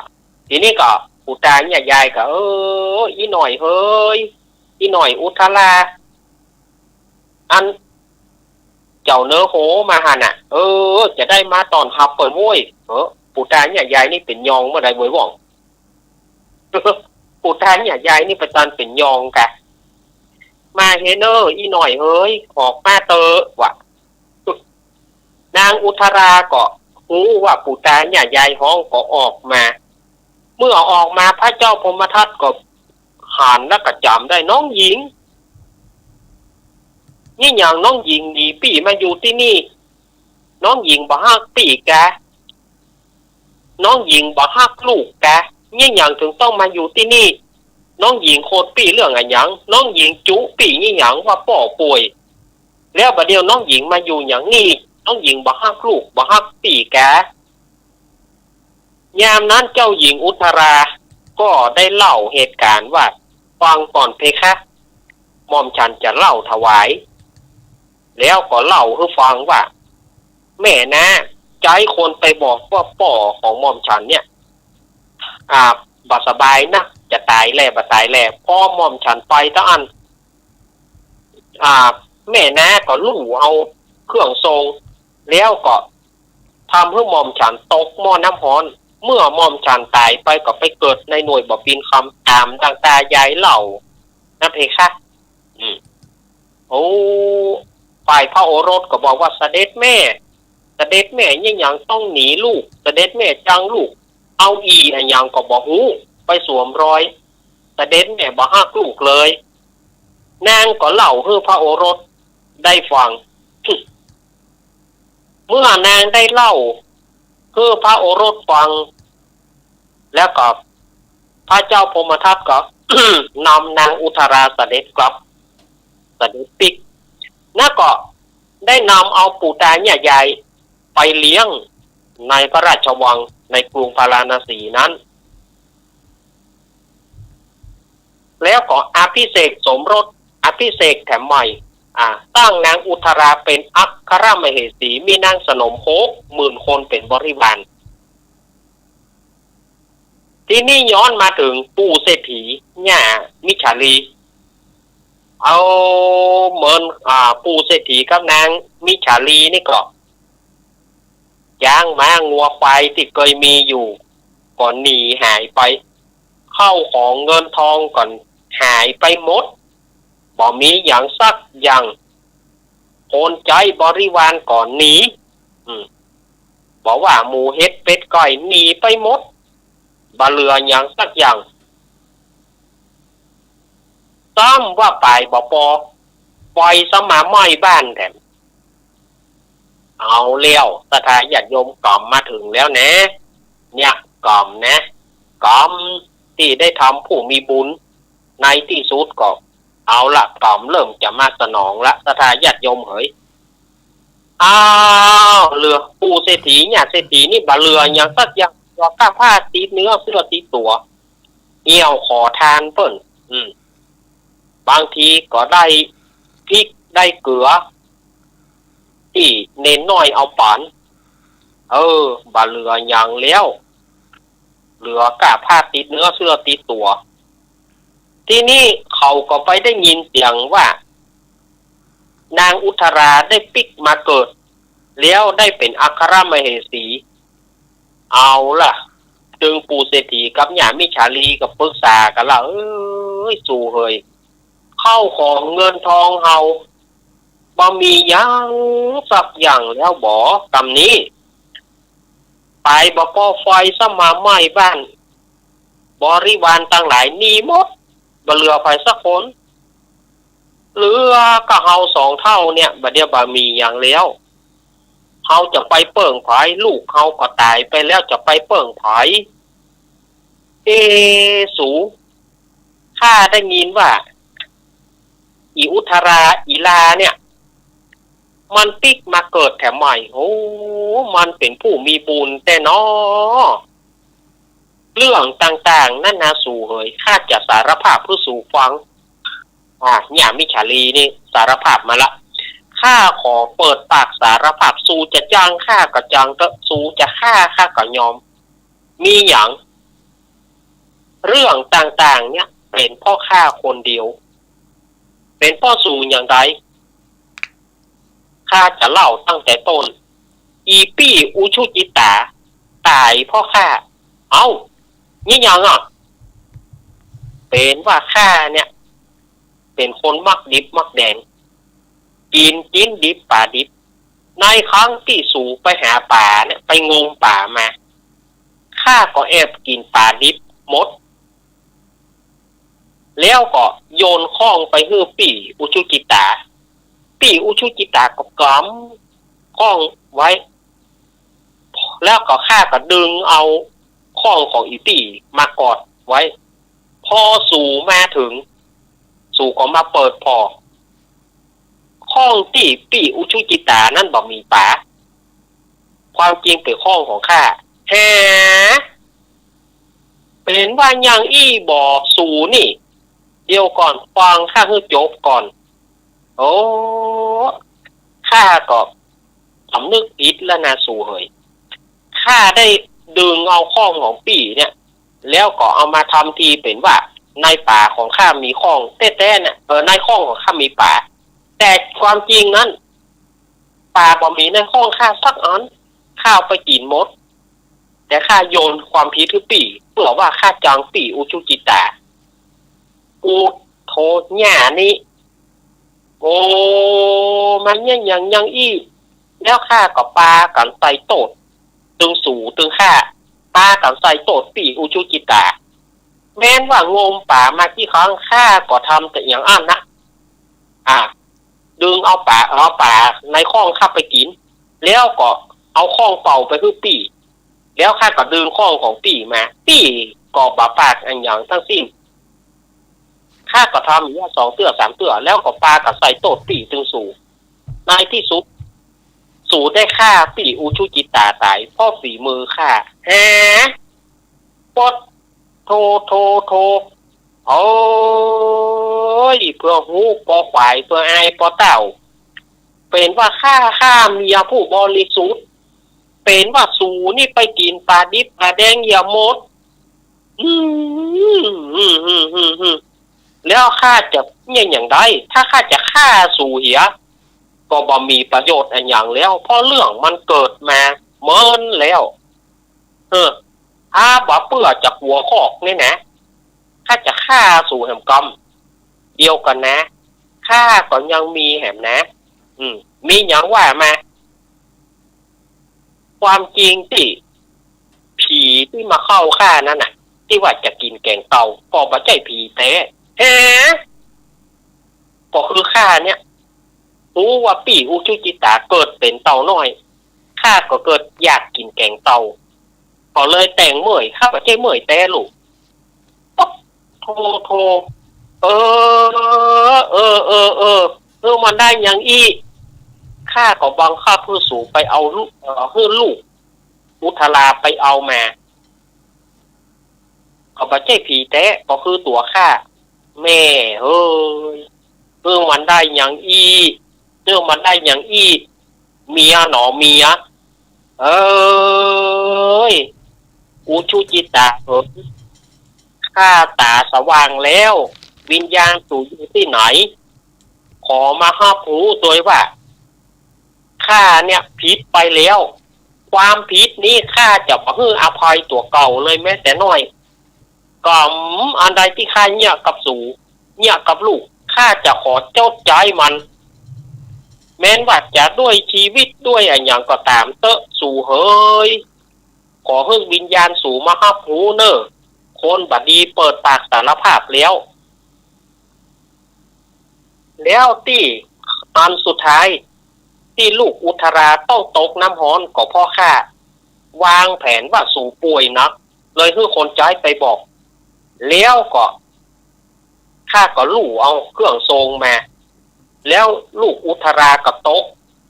ทีนี้ก็ปู่ตาเนี่ยยายก็ เออ อีหน่อยเฮ้ย อีหน่อยอุทรา อันเจ้าเนอโหมาหั้นน่ะ เออ จะได้มาต้อนฮับเปิ้นโว้ย เออ ปู่ตาเนี่ยยายนี่เป๋นยองเมื่อใดเว้ยว่อง ปู่ตาเนี่ยยายนี่ประจานเป๋นยองกะ มาเฮเนอ อีหน่อยเฮ้ย ออกมาเตอะ ว่ะ นางอุทราก็ฮู้ว่าปู่ตาเนี่ยยายฮ้องก็ออกมา เมื่อออกมาพระเจ้าพรหมทัตก็หันแล้วก็จ๋ำได้ น้องหญิง นี่หยังน้องหญิงหนีปี้มาอยู่ตี้นี่ น้องหญิงบ่ฮักปี้กา น้องหญิงบ่ฮักลูกกา นี่หยังเถิงต้องมาอยู่ตี้นี่ น้องหญิงโขดปี้เรื่องอะหยัง น้องหญิงจุปี้นี่หยังว่าป้อป่วย แล้วบ่าเดี่ยวน้องหญิงมาอยู่หยังนี่ น้องหญิงบ่ฮักลูก บ่ฮักปี้กา ยามนั้นเจ้าหญิงอุทราก็ได้เล่าเหตุการณ์ว่า ฟังก่อนเพคะ หม่อมฉันจะเล่าถวาย แล้วก็เล่าหื้อฟังว่า แม่น้าใจ๊คนไปบอกว่าป้อของหม่อมฉันเนี่ย อ่า บ่สบายนัก จะต๋ายแล่ บ่ต๋ายแล่ พอหม่อมฉันไปตะอั้น อ่า แม่น้าก็ลู่เอาเครื่องทรง แล้วก็ทำหื้อหม่อมฉันตกหม้อน้ำฮ้อน เมื่อหม่อมฉันต๋ายไปก็ไปเกิดในหน่วยบ่าปีนคำต๋ามดังตายายเล่านะเพคะ อืม โอ้ ฝ่ายพระโอรสก็บอกว่า เสด็จแม่ เสด็จแม่เนี่ยหยังต้องหนีลูก เสด็จแม่จังลูก เอาอี่อะหยังก็บ่ฮู้ ไปสวมรอย เสด็จแม่บ่ฮักลูกเลย นางก็เล่าหื้อพระโอรสได้ฟัง เมื่อนางได้เล่าหื้อพระโอรสฟัง แล้วก็พระเจ้าพรหมทัตก็ นำนางอุทราเสด็จกลับ เสด็จปิ๊ก แล้วก็ได้นำเอาปู่ตาย่ายายไปเลี้ยงในพระราชวังในกรุงพาราณสีนั้น แล้วก็อภิเษกสมรส อภิเษกแถมใหม่ อ่า ตั้งนางอุทราเป็นอัครมเหสี มีนางสนมหกหมื่นคนเป็นบริวาร ทีนี้ย้อนมาเถิงปู่เศรษฐี ย่ามิจฉาลี เอาเหมือน อ่า ปู่เศรษฐีกับนางมิจฉาลีนี่ก็ จ๊างม้างัวควายตี้เกยมีอยู่ ก็หนีหายไป เข้าของเงินทองก็หายไปหมด บ่มีหยังสักอย่าง คนใจ๊บริวารก็หนี อืม บ่ว่าหมูเห็ดเป็ดไก่หนีไปหมด บ่เหลือหยังสักอย่าง ซ้ำว่าป๋ายบ่ปอ ไฟซ้ำมาไหม้บ้านแถม เอาแล้ว ศรัทธาญาติโยม ก๋อมมาเถิงแล้วนะ เนี่ย ก๋อมนะ ก๋อมตี้ได้ทำผู้มีบุญ ในตี้สุดก็ เอาละ ก๋อมเริ่มจะมาสนองละ ศรัทธาญาติโยมเหย อ้าว เหลือปู่เศรษฐี ย่าเศรษฐีนี่บ่เหลือหยังสักอย่าง เหลือก้าผ้าติดเนื้อเสื้อติดตั๋ว เหี่ยวขอทานเปิ้น อืม บางทีก็ได้พริกได้เกลือ ตี้เณรน้อยเอาป๋อน เออ บ่เหลือหยังแล้ว เหลือก้าผ้าติดเนื้อเสื้อติดตั๋ว ทีนี้เขาก็ไปได้ยินเสียงว่า นางอุทราได้ปิ๊กมาเกิด แล้วได้เป๋นอัครมเหสี เอาล่ะ ตึงปู่เศรษฐีกับย่ามิจฉาลีก็ปรึกษากั๋นละ เอ้ย สูเหย เข้าของเงินทองเฮา บ่มีหยังสักอย่างแล้วบ่ กำนี้ ป๋ายบ่ปอ ไฟซ้ำมาไหม้บ้าน บริวารตังหลายหนีหมด บ่เหลือใผสักคน เหลือก้าเฮาสองเฒ่าเนี่ย บ่าเดี่ยวบ่มีหยังแล้ว เฮาจะไปเปิ้งใผ ลูกเฮาก็ต๋ายไปแล้ว จะไปเปิ้งใผ เอ สู ข้าได้ยินว่า อี่อุทรา อี่ลาเนี่ย มันปิ๊กมาเกิดแถมใหม่ โอ้ มันเป๋นผู้มีบุญแต๊น้อ เรื่องต่างๆ นั้นนาสูเหย ข้าจะสารภาพหื้อสูฟัง อ่า ย่ามิจฉาลีนี่สารภาพมาละ ข้าขอเปิดปากสารภาพ สูจะจังข้าก็จังเต๊อะ สูจะฆ่าข้าก็ยอม มีหยัง เรื่องต่างๆ เนี่ย เป๋นเพราะข้าคนเดียว เป๋นเพราะสูอย่างใด ข้าจะเล่าตั้งแต่ต้น อี่ปี้อุชุจิตา ต๋ายเพราะข้า เอ้า นี่หยังอะ เป๋นว่าข้าเนี่ย เป๋นคนมักดิบมักแดง กิ๋นตี๋นดิบป๋าดิบ ในครั้งตี้สูไปหาป๋าเนี่ย ไปงมป๋ามา ข้าก็แอบกิ๋นป๋าดิบหมด แล้วก็โยนข้องไปหื้อปี้อุชุจิตา ปี้อุชุจิตาก็กำข้องไว้ แล้วก็ข้าก็ดึงเอาข้องของอี่ปี้มากอดไว้ พอสูมาเถิง สูก็มาเปิดผ่อ ข้องตี้ปี้อุชุจิตานั้นบ่มีป๋า ความจริงเป๋นข้องของข้า แห เป๋นว่าอย่างอี้บ่สูนี่ เดี๋ยวก่อน ฟังข้าหื้อจบก่อน โอ้ ข้าก็สำนึกผิดแล้วนาสูเหย ข้าได้ดึงเอาข้องของปี้เนี่ย แล้วก็เอามาทำทีเป๋นว่าในป๋าของข้ามีข้องแต๊ๆ เนี่ย เออ ในข้องของข้ามีป๋า แต่ความจริงนั้น ป๋าบ่มีในข้องข้าสักอัน ข้าเอาไปกิ๋นหมด แต่ข้าโยนความผิดหื้อปี้ เปื้อว่าข้าจังปี้อุชุจิตา อุโธ เนี่ยนี่ โอ้ มันเยียะหยังอย่างอี้ แล้วข้าก็ปากั๋นใส่โต้ษ ตึงสูตึงข้า ปากั๋นใส่โต้ษปี้อุชุจิตา แม้นว่างมป๋ามากี่ครั้ง ข้าก็ทำแต่อย่างอั้นนะ อ่า ดึงเอาป๋า เอาป๋าในข้องข้าไปกิ๋น แล้วก็เอาข้องเปล่าไปหื้อปี้ แล้วข้าก็ดึงข้องของปี้มา ปี้ก็บ่ปากอะหยังตึงสิ้น ข้าก็ทำอย่างเนี้ยสองเตื้อสามเตื้อ แล้วก็ปาก็ใส่โต้ษปี้ตึงสู ในตี้สุด สูได้ฆ่าปี้อุชุจิตาต๋าย เพราะฝีมือข้า ฮะ ปด โธ โธ โธ โอ้ย เปื้อฮู้ปอขวาย เปื้ออายปอเต้า เป๋นว่าข้าฆ่าเมียผู้บริสุทธิ์ เป๋นว่าสูนี่ไปกิ๋นป๋าดิบป๋าแดงเหียหมด อืม อืม อืม อืม อืม แล้วข้าจะเยียะหยังได้ ถ้าข้าจะฆ่าสูเหีย ก็บ่มีประโยชน์อะหยังแล้ว เพราะเรื่องมันเกิดมาเมินแล้ว เออ ถ้าบ่เปื้อจากหัวคอกนี่นะ ข้าจะฆ่าสูแหมกำ เดี๋ยวก่อนนะ ข้าก็ยังมีแหมนะ อืม มีหยังว่ามา ความจริงตี้ ผีตี้มาเข้าข้านั้นน่ะ ตี้ว่าจะกิ๋นแก๋งเต่า ก็บ่ใจ้ผีแต๊ ฮะ ก็คือข้าเนี่ย ฮู้ว่าปี้อุชุจิตาเกิดเป๋นเต่าน้อย ข้าก็เกิดอยากกิ๋นแก๋งเต่า ก็เลยแต่งเมื่อย ข้าบ่ใจ้เมื่อยแต๊ลูก ปด โธ โธ เออ เออ เออ เออ หื้อมันได้หยังอี้ ข้าก็บังคับหื้อสูไปเอาลูก เอ่อ หื้อลูกอุทาราไปเอามา ก็บ่ใจ้ผีแต๊ ก็คือตั๋วข้า แม่เฮย หื้อมันได้หยังอี้ หื้อมันได้หยังอี้ เมียหนอเมีย เอ้ย อุชุจิตาเอ๋ย ข้าต๋าสว่างแล้ว วิญญาณสูอยู่ตี้ไหน ขอมาฮับฮู้ตวยว่า ข้าเนี่ยผิดไปแล้ว ความผิดนี้ข้าจะบ่หื้ออภัยตั๋วเก่าเลยแม้แต่น้อย กำอันใดตี้ข้าเยียะกับสู เยียะกับลูก ข้าจะขอชดใจ๊มัน แม้นว่าจะด้วยจีวิตด้วยอะหยังก็ต๋ามเต๊อะ สูเหย ขอหื้อวิญญาณสูมาฮับฮู้เน่อ คนบ่ดีเปิดปากสารภาพแล้ว แล้วตี้อันสุดท้าย ตี้ลูกอุทาราต้องตกน้ำฮ้อนก็เพราะข้าวางแผนว่าสูป่วยนัก เลยหื้อคนใจ๊ไปบอก แล้วก็ ข้าก็ลู่เอาเครื่องทรงมา แล้วลูกอุทาราก็ตก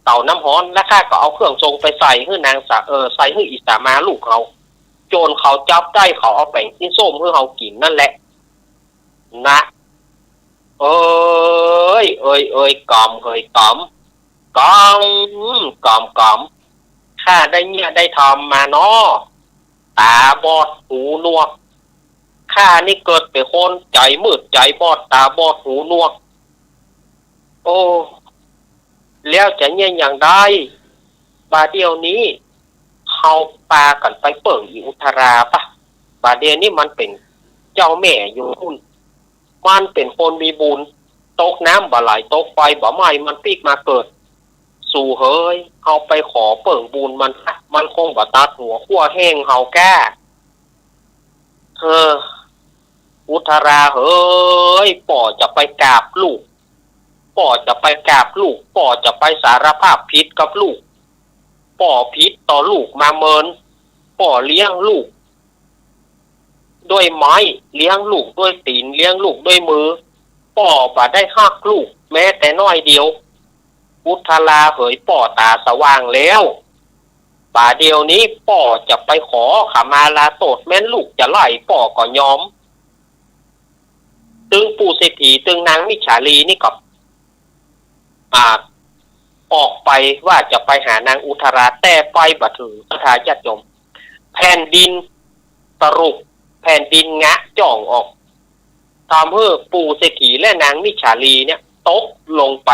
เต้าน้ำฮ้อน แล้วข้าก็เอาเครื่องทรงไปใส่หื้อนางสา เอ่อ ใส่หื้ออิสามาลูกเฮา จ๋นเขาจับได้ เขาเอาแป๋งตี้ส้มหื้อเฮากิ๋นนั่นแหละ นะ เอ้ย เอ้ย เอ้ย กำเหยกำ กำ กำ กำ ข้าได้เยียะได้ทำมาเนาะ ต๋าบอดหูหนวก ข้านี่เกิดเป๋นคนใจ๋มืดใจ๋บอดต๋าบอดหูหนวก โอ้ แล้วจะเยียะหยังได้ บ่าเดี่ยวนี้ เฮาปากั๋นไปเปิ้งอีอุทาราปะ บ่าเดี่ยวนี้มันเป๋นเจ้าแม่อยู่ปุ้น มันเป๋นคนมีบุญ ตกน้ำบ่ไหล ตกไฟบ่ไหม้ มันปิ๊กมาเกิด สูเหย เฮาไปขอเปิ้งบุญมันปะ มันคงบ่ตัดหัวขั้วแห้งเฮาก้า เฮ้อ อุทาราเหย ป้อจะไปกราบลูก ป้อจะไปกราบลูก ป้อจะไปสารภาพผิดกับลูก ป้อผิดต่อลูกมาเมิน ป้อเลี้ยงลูกด้วยไม้ เลี้ยงลูกด้วยตี๋น เลี้ยงลูกด้วยมือ ป้อบ่ได้ฮักลูกแม้แต่น้อยเดียว อุทาราเหย ป้อต๋าสว่างแล้ว บ่าเดี่ยวนี้ป้อจะไปขอขมาลาโต้ษ แม้นลูกจะไล่ป้อก็ยอม ตึงปู่เศรษฐี ตึงนางมิจฉาลีนี่ก็ อ่า ออกไปว่าจะไปหานางอุทารา แต่ไปบ่เถิง ศรัทธาญาติโยม แผ่นดินตรุบ แผ่นดินงะจ้องออก ทำหื้อปู่เศรษฐีและนางมิจฉาลีเนี่ยตกลงไป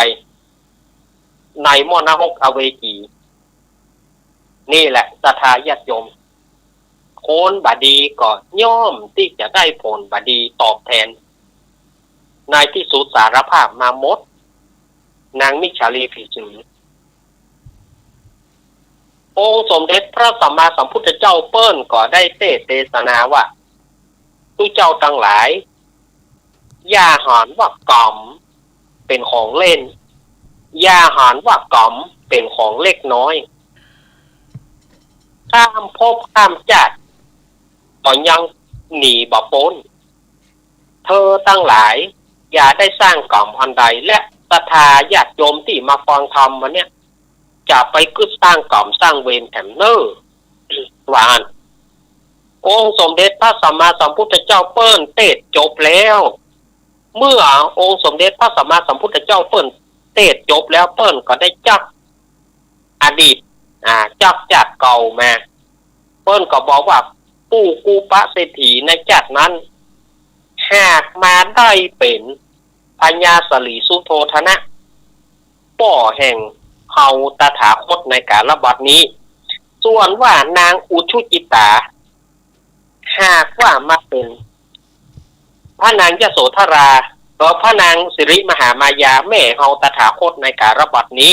ในหม้อนรกอเวจี นี่แหละ ศรัทธาญาติโยม คนบ่ดีก็ย่อมตี้จะได้ผลบ่ดีตอบแทน ในตี้สุดสารภาพมาหมด นางมิจฉาลีผีสิง องค์สมเด็จพระสัมมาสัมพุทธเจ้าเปิ้นก็ได้เตสน์เตสนาว่า ตุ๊เจ้าตังหลาย อย่าหันว่ากรรมเป๋นของเล่น อย่าหันว่ากรรมเป๋นของเล็กน้อย ข้ามภพข้ามจาติ ก็ยังหนีบ่ป๊น เธอตังหลายอย่าได้สร้างกรรมอันใด และศรัทธาญาติโยมตี้มาฟังธรรมวันเนี้ย จะไปกึ๊ดสร้างกรรมสร้างเวรแถมเน่อ ว่าอั้น องค์สมเด็จพระสัมมาสัมพุทธเจ้าเปิ้นเตสน์จบแล้ว เมื่อองค์สมเด็จพระสัมมาสัมพุทธเจ้าเปิ้นเตสน์จบแล้ว เปิ้นก็ได้จักอดีต อ่า จักจาติเก่ามา เปิ้นก็บอกว่า ปู่กูปะเศรษฐีในจาตินั้น หากมาได้เป๋นพญาสลีสุโธทนะ ป้อแห่งเฮาตถาคตในกาลบัดนี้ ส่วนว่านางอุชุจิตา หากว่ามาเป๋นพระนางยโสธรา หรือพระนางสิริมหามายาแม่เฮาตถาคตในกาลบัดนี้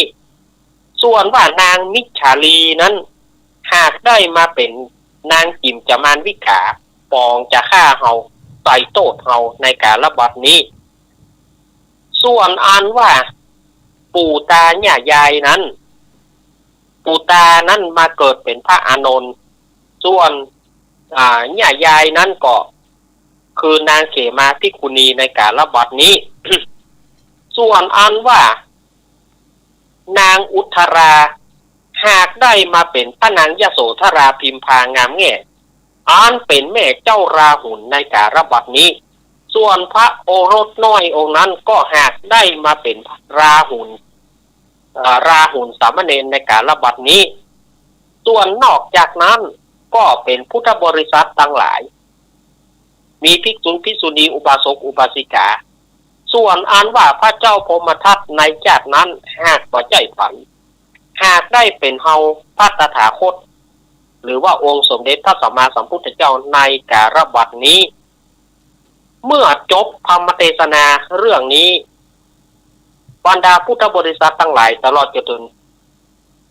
ส่วนว่านางมิจฉาลีนั้น หากได้มาเป๋นนางจิ๋มจมานวิกา ปองจะฆ่าเฮา ใส่โต้ษเฮาในกาลบัดนี้ ส่วนอันว่าปู่ตาย่ายายนั้น ปู่ตานั้นมาเกิดเป๋นพระอานนท์ ส่วน อ่า ย่ายายนั้นก็คือนางเขมาภิกขุณีในกาลบัดนี้ ส่วนอันว่านางอุทรา หากได้มาเป๋นพระนางยโสธราพิมพางามแง่ อันเป๋นแม่เจ้าราหุลในกาลบัดนี้ ส่วนพระโอรสน้อยองค์นั้นก็หากได้มาเป๋นราหุล เอ่อ ราหุลสามเณรในกาลบัดนี้ ส่วนนอกจากนั้นก็เป๋นพุทธบริษัทตังหลาย มีภิกษุภิกษุณีอุบาสกอุบาสิกา ส่วนอันว่าพระเจ้าพรหมทัตในจาตินั้นหากบ่ใจ้ผัน หากได้เป๋นเฮาพระตถาคต หรือว่าองค์สมเด็จพระสัมมาสัมพุทธเจ้าในกาลบัดนี้ เมื่อจบธรรมเตสนาเรื่องนี้ บรรดาพุทธบริษัทตังหลาย ตลอดจนเถิง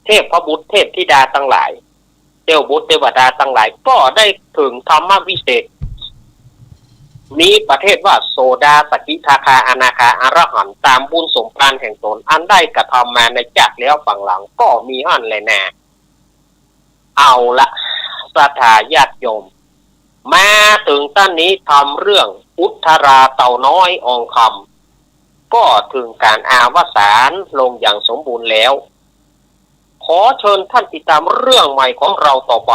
เทพบุตรเทพธิดาตังหลาย เตวบุตรเตวดาตังหลาย ก็ได้เถิงธรรมวิเศษ มีประเภทว่าโสดา สกิทาคา อนาคา อรหันต์ ต๋ามบุญสมภารแห่งต๋นอันได้กระทำมาในจาติแล้วปางหลัง ก็มีหั้นแลนา เอาละ ศรัทธาญาติโยม มาเถิงต้านนี้ธรรมเรื่องอุทราเต่าน้อยอองคำ ก็เถิงก๋านอวสานลงอย่างสมบูรณ์แล้ว ขอเชิญท่านติดตามเรื่องใหม่ของเราต่อไป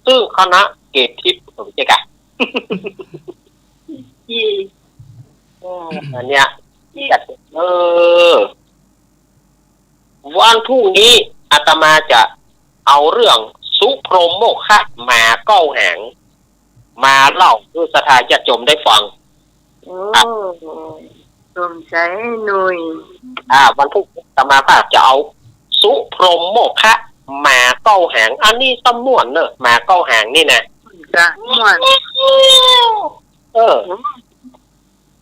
ซึ่งคณะเกตทิพย์ เออ ใจ้กะ อืม อันเนี้ย เออ วันพรุ่งนี้อาตมาจะเอาเรื่องสุพรหมโมฆะหมาเก้าหาง มาเล่าหื้อศรัทธาญาติโยมได้ฟัง โอ้ สมใจ๋หน่อย อ่า วันพรุ่งนี้อาตมาภาพจะเอาสุพรหมโมฆะหมาเก้าหาง อันนี้ซ้ำม่วนเนอะ หมาเก้าหางนี่นะ จะม่วน เออ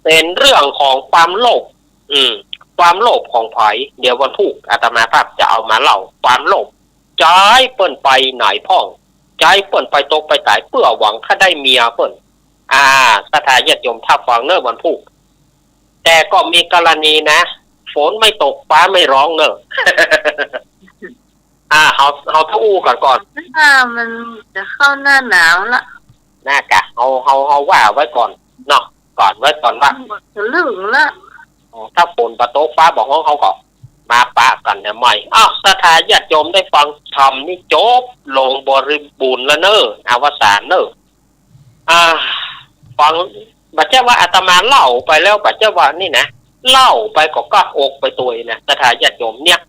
เป๋นเรื่องของความโลภ อืม ความโลภของใผ เดี๋ยววันพุธอาตมาภาพจะเอามาเล่า ความโลภ ใจ๊เปิ้นไปหนายพ่อง ใจ๊เปิ้นไปตกไปต๋าย เปื้อหวังจะได้เมียเปิ้น อ่า ศรัทธาญาติโยมถ้าฟังเนอะวันพุธ แต่ก็มีกรณีนะ ฝนไม่ตกฟ้าไม่ร้องเนอะ อ่า เฮา เฮาต้องอู้ก่อนก่อน อ่า มันจะเข้าหน้าหนาวละ น่ากะ เฮา เฮา เฮาว่าไว้ก่อนเนาะ ก่อนไว้ก่อนว่า มันจะลึ่งละ อ๋อ ถ้าฝนบ่ตกฟ้าบ่ฮ้อง เฮาก็มาปะกั๋นแหมใหม่ อ้าว ศรัทธาญาติโยมได้ฟังธรรมนี่จบลงบริบูรณ์แล้วเนอะ อวสานเนอะ อ่า ฟัง บ่ใจ้ว่าอาตมาเล่าไปแล้ว บ่ใจ้ว่านี่นะ เล่าไปก็กัดอกไปตวยนะ ศรัทธาญาติโยมเนี่ย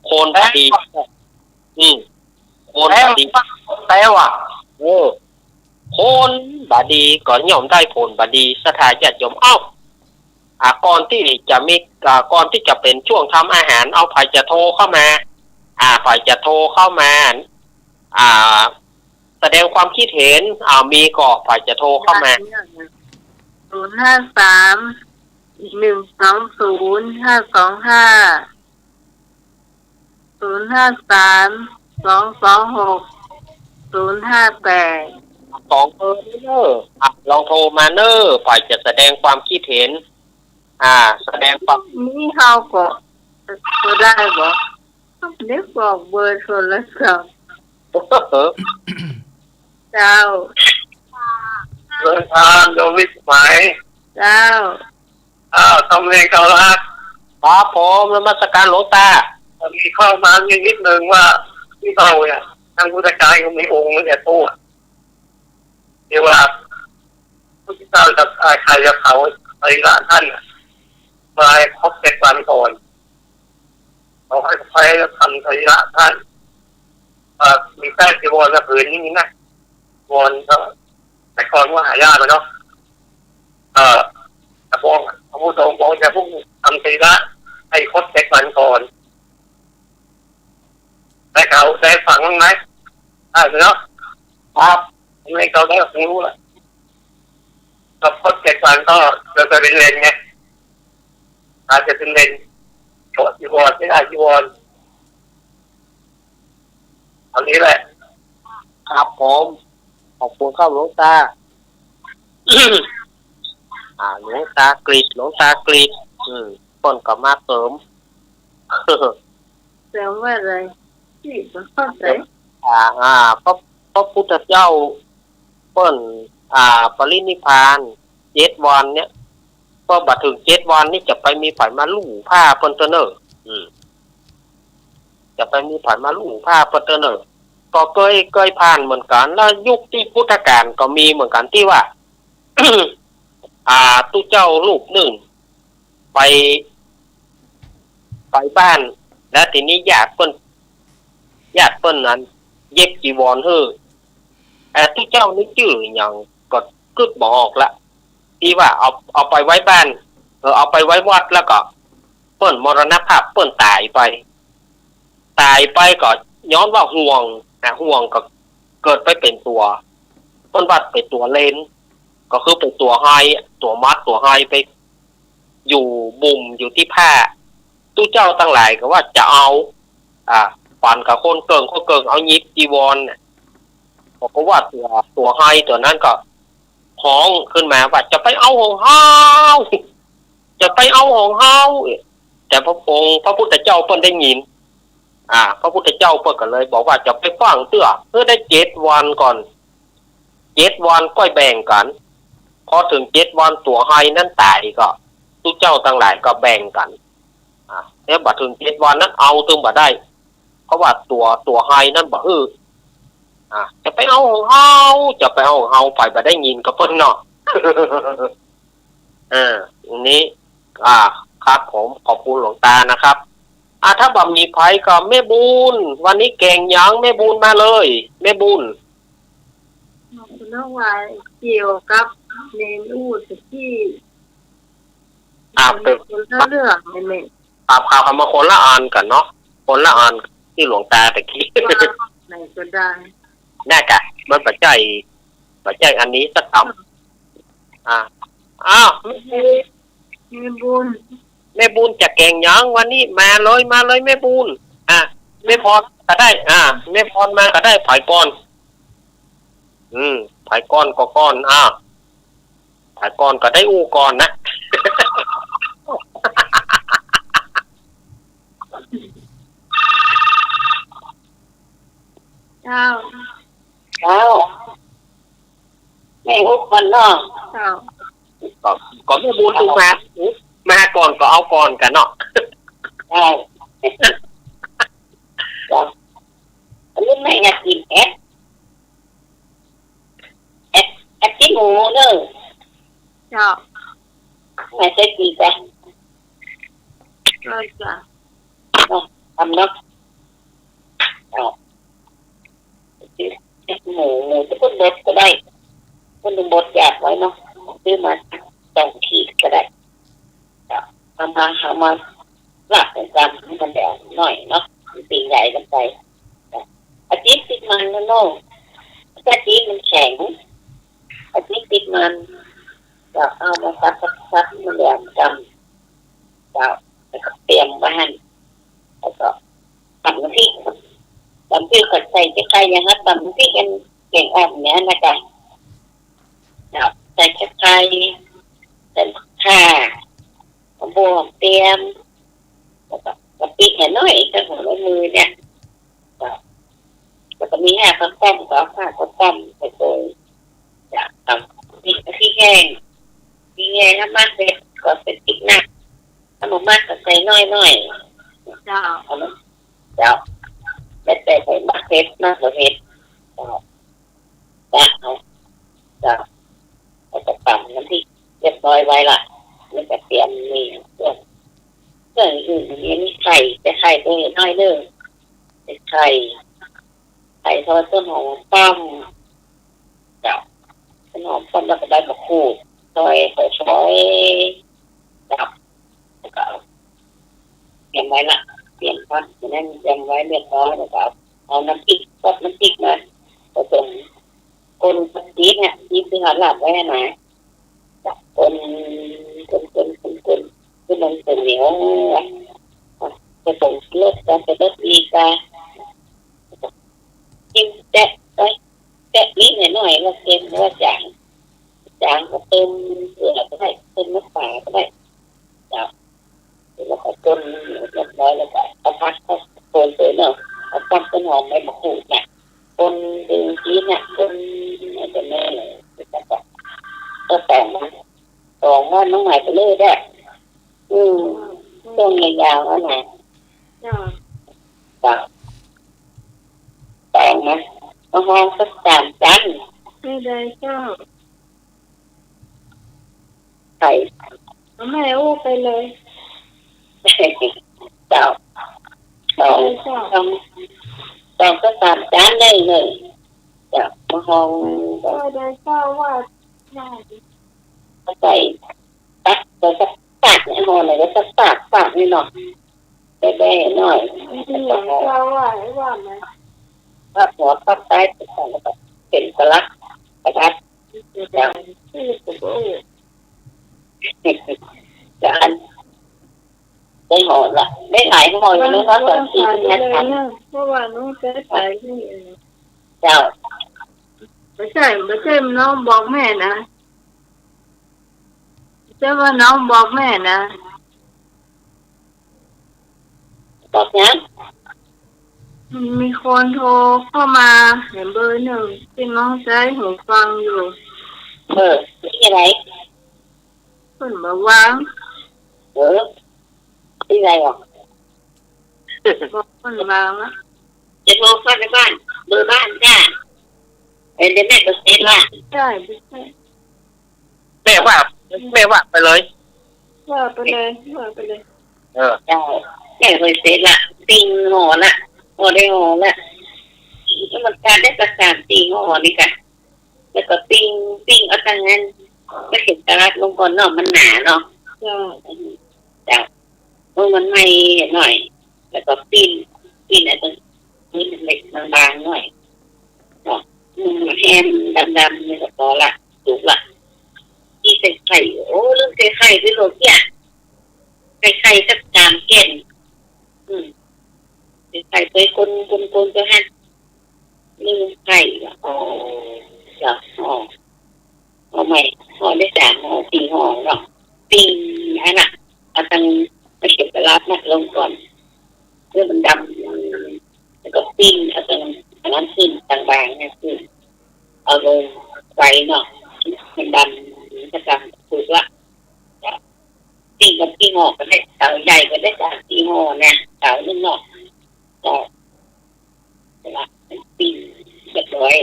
คนบ่ดี อืม คนบ่ดี แต่ว่า เออ คนบ่ดีก็ย่อมได้ผลบ่ดี ศรัทธาญาติโยม เอ้า อ่า ก่อนตี้จะมี อ่า ก่อนตี้จะเป๋นช่วงทำอาหาร เอา ใผจะโทรเข้ามา อ่า ใผจะโทรเข้ามา อ่า แสดงความคิดเห็น อ่า มีก็ใผจะโทรเข้ามา ศูนย์ห้าสาม หนึ่งสองศูนย์ ห้าสองห้า ศูนย์ห้าสาม สองสองหก ศูนย์ห้าแปด สองเบอร์นี้เนอะ อ่ะ ลองโทรมาเนอะ ใผจะแสดงความคิดเห็น อ่า แสดงความ นี่เฮาก็ ก็ได้บ่ เดี๋ยวบอกเบอร์โทรศัพท์ เจ้า เจริญพรโยมวิสมัย เจ้า อ้าว สามเณรเก่าละ ครับผม นมัสการหลวงตา มีข้อความนิดนึงว่า ที่เราเนี่ย ทางพุทธกาลก็มีองค์หลวงปู่ ที่ว่า พุทธเจ้าจะ อ่า ใครจะเผาสรีระท่านน่ะ มาให้ครบเจ็ดวันก่อน เขาให้ ให้ทำสรีระท่าน อ่า มีแป้งจีวรนะ ผืนนี้มีนะ จีวรก็ แต่ก่อนว่าหายากอะเนาะ เอ่อ แต่บอก พระพุทธองค์บอกจะพวกทำสรีระให้ครบเจ็ดวันก่อน ได้เขาได้ฟังบ้างไหม ได้เนาะ ครับ ไม่เขาได้คงรู้แหละ ก็ครบเจ็ดวันก็จะไปเป็นเณรไง อาจจะเป็นเณร ขอจีวร ไม่ได้จีวร เท่านี้แหละ ครับผม ขอบคุณครับหลวงตา อ่า หลวงตากฤษ หลวงตากฤษ อืม เปิ้นก็มาเสริม เสริมว่าอะไร ที่บ่เข้าใจ๋ อ่า อ่า พระ พระพุทธเจ้าเปิ้น อ่า ปรินิพพานเจ็ดวันเนี่ย ก็บ่เถิงเจ็ดวันนี่จะไปมีใผมาลู่ผ้าเปิ้นเตื้อเน่อ อืม จะไปมีใผมาลู่ผ้าเปิ้นเตื้อเน่อ ก็เกย เกยผ่านเหมือนกั๋น แล้วยุคตี้พุทธกาลก็มีเหมือนกั๋นตี้ว่า อ่า ตุ๊เจ้ารูปนึ่ง ไป ไปบ้าน แล้วทีนี้ญาติเปิ้น ญาติเปิ้นนั้น เย็บจีวรหื้อ เอ่อ ตุ๊เจ้านี่จื้อหยังก็กึ๊ดบ่ออกละ ตี้ว่าเอา เอาไปไว้บ้าน เออ เอาไปไว้วัดแล้วก็ เปิ้นมรณภาพ เปิ้นต๋ายไป ต๋ายไปก็ย้อนว่าห่วง อ่ะ ห่วงก็เกิดไปเป๋นตั๋ว เปิ้นว่าเป๋นตั๋วเลน ก็คือเป๋นตั๋วไฮ ตั๋วมัดตั๋วไฮไป อยู่บุ่มอยู่ตี้ผ้า ตุ๊เจ้าตังหลายก็ว่าจะเอา อ่า ปั๋นกับคนเกิ่ง คนเกิ่งเอาหยิบจีวรน่ะ บอกว่าตั๋ว ตั๋วไฮตั๋วนั้นก็ฮ้องขึ้นมาว่า "จะไปเอาของเฮา จะไปเอาของเฮา" แต่พระองค์ พระพุทธเจ้าเปิ้นได้ยิน อ่า พระพุทธเจ้าเปิ้นก็เลยบอกว่า "จะไปฟั่งเตื้อ หื้อได้เจ็ดวันก่อน เจ็ดวันก้อยแบ่งกั๋น" พอเถิงเจ็ดวันตั๋วไฮนั้นต๋ายก็ ตุ๊เจ้าตังหลายก็แบ่งกั๋น อ่า แล้วบ่เถิงเจ็ดวันนั้นเอาตึงบ่ได้ เพราะว่าตั๋ว ตั๋วไฮนั้นบ่หื้อ อ่า "จะไปเอาของเฮา จะไปเอาของเฮา" ไปบ่ได้ยินกับเปิ้นเนาะ อ่า อันนี้ อ่า ครับผม ขอบคุณหลวงตานะครับ อ่า ถ้าบ่มีใผก็แม่บุญ วันนี้แก๋งหยัง แม่บุญมาเลย แม่บุญ ขอบคุณนะ ว่าเกี่ยวกับเณรอู้ตะกี้ อ่า คนละเรื่องเลยแม่ ครับ ครับ เอามาคนละอันกั๋นเนาะ คนละอันตี้หลวงตาตะกี้ ว่าไหนก็ได้ น่ากะ มันบ่ใจ้ บ่ใจ้อันนี้สักกำ อ่า อ้าว แม่บุญ แม่บุญจะแก๋งหยังวันนี้ มาเลย มาเลยแม่บุญ อ่ะ แม่พรก็ได้ อ่ะ แม่พรมาก็ได้ ใผก่อน อืม ใผก่อนก็ก่อน อ่ะ ใผก่อนก็ได้อู้ก่อนนะ เจ้า เจ้า แม่อู้ก่อนเนาะ เจ้า ก็ ก็แม่บุญอู้มา อู้มาก่อนก็เอาก่อนกั๋นเนาะ เจ้า เจ้า อันนี้แม่อยากกิ๋นแอด แอด แอดตี้หมูเน่อ เจ้า แม่ใจ้กิ๋นจ้ะ เออ เจ้า เนาะ ทำเนาะ เจ้า แอดหมู หมูตี้เปิ้นบดก็ได้ เปิ้นบดหยาบไว้เนาะ ซื้อมาสองขีดก็ได้ เจ้า เอามา เอามาลาบกั๋นจำหื้อมันแดงหน่อยเนาะ มันตี๋นใหญ่เกินไป เจ้า อาทิตย์ติดมันนะเนาะ อาทิตย์มันแข็ง อาทิตย์ติดมัน เจ้า เอามาสับ สับ สับหื้อมันแดงจำ เจ้า แล้วก็เตรียมไว้หั้น แล้วก็ต๋ำน้ำพริก ต๋ำพริกก็ใส่ตะไคร้อย่างนั้น ต๋ำน้ำพริกอันแก๋งอ่อมเนี่ยนะจ๊ะ เจ้า ใส่ตะไคร้ ใส่ข่า หอมบัว หอมเตียม แล้วก็กะปิหน่อย ใส่หัวละมือเนี่ย เจ้า แล้วก็มีห้าข้าวต้ม ก็เอาห้าข้าวต้มใส่โตย เจ้า เอาพริก พริกแห้ง พริกแห้ง ถ้ามักเผ็ดก็ใส่พริกนัก ถ้าบ่มักก็ใส่น้อยๆ เจ้า เอานะ เจ้า แล้วแต่ใผมักเผ็ด มักบ่เผ็ด เจ้า เจ้า เจ้า แล้วก็ต๋ำน้ำพริกเรียบร้อยไว้ละ แล้วก็เตรียมมีเครื่อง เครื่องอื่น มีไข่ ใส่ไข่ไปน้อยนึ่ง ใส่ไข่ ไข่ซอยต้นหอมป้อม เจ้า ต้นหอมป้อม แล้วก็ใบมะกรูด ซอย ซอยๆ เจ้า แล้วก็เอาเตรียมไว้ละ เตรียมผักอันนั้นเตรียมไว้เรียบร้อย แล้วก็เอา เอาน้ำพริก ซอสน้ำพริกมาผสม คนกับซีอิ๊วเนี่ย ซีอิ๊วที่เฮาลาบไว้นะ คน คน คน คน คน จนมันเหนียว ผสมรส ผสมรสดีกา กินแตะไป แตะนิดหน่อย ว่าเค็ม ว่าจ๋าง จ๋างก็เติมเกลือก็ได้ เติมน้ำปลาก็ได้ เจ้า แล้วก็คนเรียบร้อย แล้วก็เอาผักเข้าคนไปเนาะ เอาผัก ต้นหอม ใบมะกรูดน่ะ คน ดึงกินน่ะ คน มันจะไม่ แล้วก็ ก็ต๋องมา ต๋องว่าน้องใหม่ไปเลยเด้อ อืม อืม ช่วงยาวๆ นั่นน่ะ เจ้า เจ้า ต๋องมา มาฮองสักสามจาน ได้เลยเจ้า ไข่ เอาแม่อู้ไปเลย เจ้า ต๋อง ได้เจ้า ต๋อง ต๋องสักสามจานได้เลย เจ้า มาฮอง ได้เลยเจ้า ว่า ได้ ใส่ ตัก ใส่สักปากเนี่ย ห่อหน่อยก็สักปาก ปากนี่เนาะ แบ่ๆ หน่อย อืม แล้วก็ห่อ เจ้าว่า ว่ามา ปากหัว ปากท้าย แล้วก็เข็มสลัก กระทัด เจ้า อืม จะอัน ได้ห่อละ ได้หลายห่ออยู่นะ ว่า สองสี่ ว่า นะ เลยนะ เพราะว่าน้องจะไปนี่เอง เจ้า บ่ใจ้ บ่ใจ้น้องบอกแม่นะ บ่ใจ้ว่าน้องบอกแม่นะ บอกหยัง มันมีคนโทรเข้ามา เห็นเบอร์หนึ่ง ตี้น้องใจ๊หูฟังอยู่ เออ ตี้อะไร เปิ้นบ่ว่าง เออ ตี้อะไรอ่ะ บอกเปิ้นว่างละ จะโทรเข้าไปบ้าน เบอร์บ้านจ้า เออ เดี๋ยวแม่เปิดเฟซละ ใจ้ ใจ้ แม่ว่า แม่ว่าไปเลย ว่าไปเลย ว่าไปเลย เออ เจ้า แม่เปิดเฟซละ ปิ้งห่อละ ห่อได้ห่อละ แล้วมันกาได้สักสามสี่ห่อนี่กะ แล้วก็ปิ้ง ปิ้งเอาตังนั้น ก็เข็มสลักลงก่อนเนาะ มันหนาเนาะ เจ้า เจ้า เมื่อมันไหม้หน่อย แล้วก็ปิ้น ปิ้นเอาตรงนี้มันเล็กมันบางหน่อย เนาะ อืม แฮมดำๆ นี่ก็พอละ สุกละ ตี้ใส่ไข่ โอ้ ลืมใส่ไข่ไปโลดเนี่ย ใส่ไข่สักสามแก่น อืม ใส่ไข่ไปคน คน คนไปหั่น นึ่งไข่ อ๋อ จ้ะ อ๋อ เอาใหม่ ห่อได้สามห่อ สี่ห่อเนาะ ปิ้งอันน่ะ เอาตัง เอาเข็มสลักน่ะลงก่อน เพื่อมันดำ แล้วก็ปิ้ง เอาตัง อันนั้นขึ้น ตังบางเนี่ยขึ้น เอาลงไฟเนาะ มันดำ มันก็ดำสุกละ ปิ้งกับปิ้งห่อก็ได้ เต๋าใหญ่ก็ได้สามสี่ห่อนะ เต๋านึ่งเนาะ ก็ ละปิ้งเรียบร้อย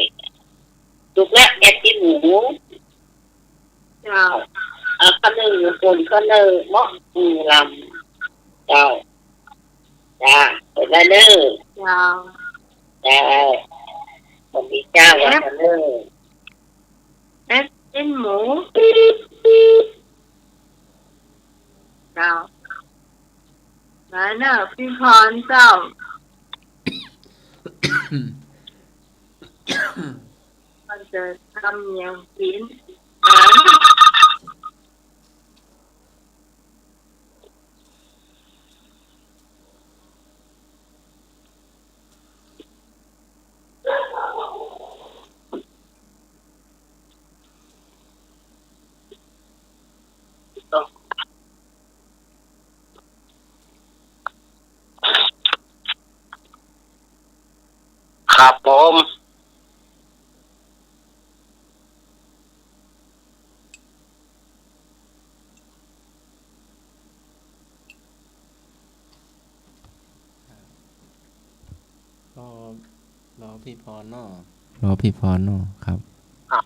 สุกละ แกงขี้หมู เจ้า เอาข้าวนึ่ง คนข้าวนึ่ง เมาะ อืม ลำ เจ้า จ้า เปิดได้เด้อ เจ้า เจ้า สวัสดีเจ้า เอฟ วันนี้เด้อ เอฟ กินหมู เจ้า มาเนอะพี่พรเจ้า มันจะทำอย่างกิน ครับผม รอ รอพี่พรเนาะ รอพี่พรเนาะครับ อ่ะ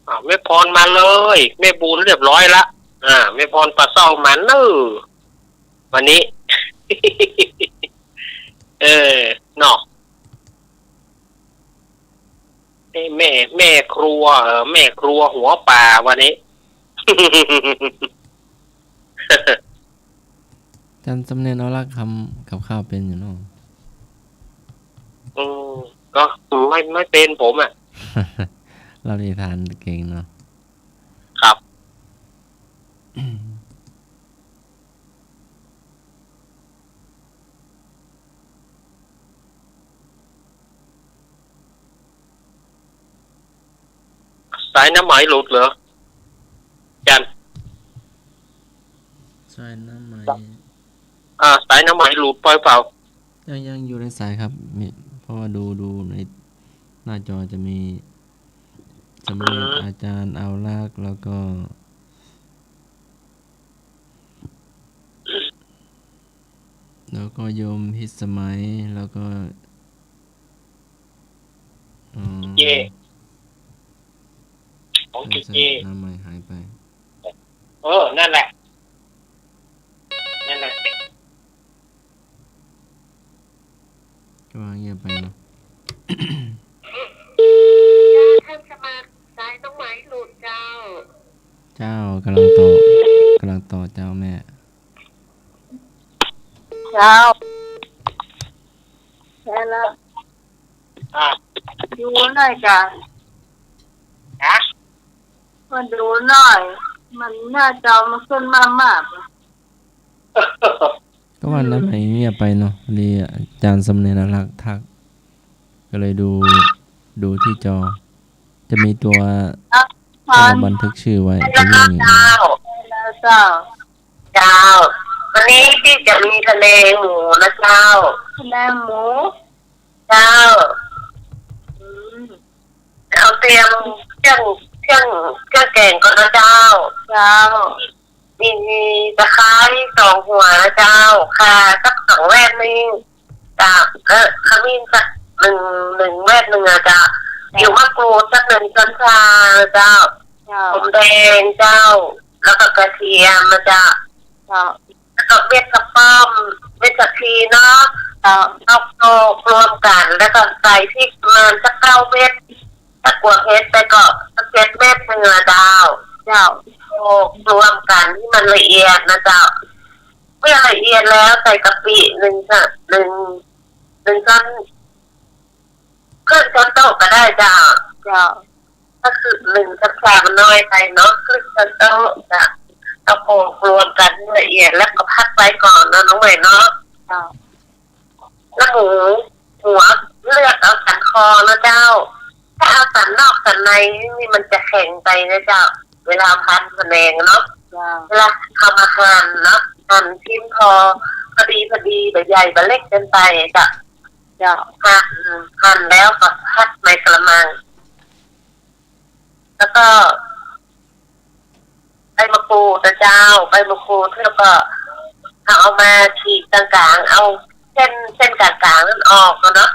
อ่ะ แม่พรมาเลย แม่บุญเรียบร้อยละ อ่า แม่พรปาซ่องมาเน่อ วันนี้ เออ เนาะ เอ้ย แม่ แม่ครัว เออ แม่ครัวหัวป่าวันนี้ อาจารย์สำเนียงเอาลักษณ์ทำกับข้าวเป็นอยู่เนาะ อืม ก็ไม่ ไม่เป็นผมอะ เล่านิทานเก่งเนาะ ครับ สายน้ำไหมหลุดเหรอ อาจารย์ สายน้ำไหม อ่า สายน้ำไหมหลุดไปเปล่า ยัง ยังอยู่ในสายครับ มี เพราะว่าดู ดูในหน้าจอจะมีสำเนียง อืม อาจารย์เอาลักษณ์ แล้วก็ แล้วก็โยมพิสมัย แล้วก็ อ๋อ เจ ของเจ เออ ใช่ น้ำไหมหายไป เออ นั่นแหละ นั่นแหละ ก็ว่าเงียบไปเนาะ ท่านสมัคร สายน้ำไหมหลุดเจ้า เจ้า กำลังต่อ กำลังต่อเจ้าแม่ เจ้า ได้แล้ว อ่ะ ดูหน่อยจ้ะ ฮะ มาดูหน่อย มันหน้าจอมันขึ้นมามาก ก็ว่าน้ำไหมเงียบไปเนาะ พอดีอาจารย์สำเนียงเอาลักษณ์ทัก ก็เลยดู ดูที่จอ จะมีตัว ครับ ที่เราบันทึกชื่อไว้ จะวิ่งอยู่ เจ้า เจ้า เจ้า วันนี้พี่จะมีพะแนงหมูนะเจ้า พะแนงหมู เจ้า อืม เอาเตรียมเครื่อง เครื่อง เครื่องแกงก่อนนะเจ้า เจ้า มีตะไคร้สองหัวนะเจ้า ข่าสักสองแว่นนึ่ง จ้ะ เออ ขมิ้นสักหนึ่ง หนึ่งแว่นนึ่งอะจ้ะ ผิวมะกรูดสักหนึ่งช้อนชานะเจ้า เจ้า หอมแดงเจ้า แล้วก็กระเทียมนะเจ้า เจ้า แล้วก็เม็ดกระป้อม เม็ดกะทิเนาะ เจ้า เอาโขลกรวมกัน แล้วก็ใส่พริกประมาณสักเก้าเม็ด ถ้ากลัวเผ็ดไปก็สักเจ็ดเม็ดนึ่งอะเจ้า เจ้า โขลกรวมกันให้มันละเอียดนะเจ้า เมื่อละเอียดแล้วใส่กะปิหนึ่ง หนึ่ง หนึ่งช้อน ครึ่งช้อนโต๊ะก็ได้เจ้า เจ้า ก็คือหนึ่งช้อนชามันน้อยไปเนาะ ครึ่งช้อนโต๊ะจ้ะ เอาโขลกรวมกันให้ละเอียดแล้วก็พักไว้ก่อนเนาะน้องใหม่เนาะ เจ้า แล้วหมู หัวเลือกเอาสันคอนะเจ้า ถ้าเอาสันนอกสันในนี่มันจะแข็งไปนะเจ้า เวลาผัดพะแนงเนาะ เจ้า เวลาเอามาหั่นเนาะ หั่นชิ้นพอ พอดีพอดี บ่ใหญ่บ่เล็กเกินไปเจ้า เจ้า หั่น หั่นแล้วก็พักในกะละมัง แล้วก็ ใบมะกรูดนะเจ้า ใบมะกรูดแล้วก็เอา เอามาขีดกลางๆ เอาเส้น เส้นกลางๆ นั่นออกก่อนเนาะ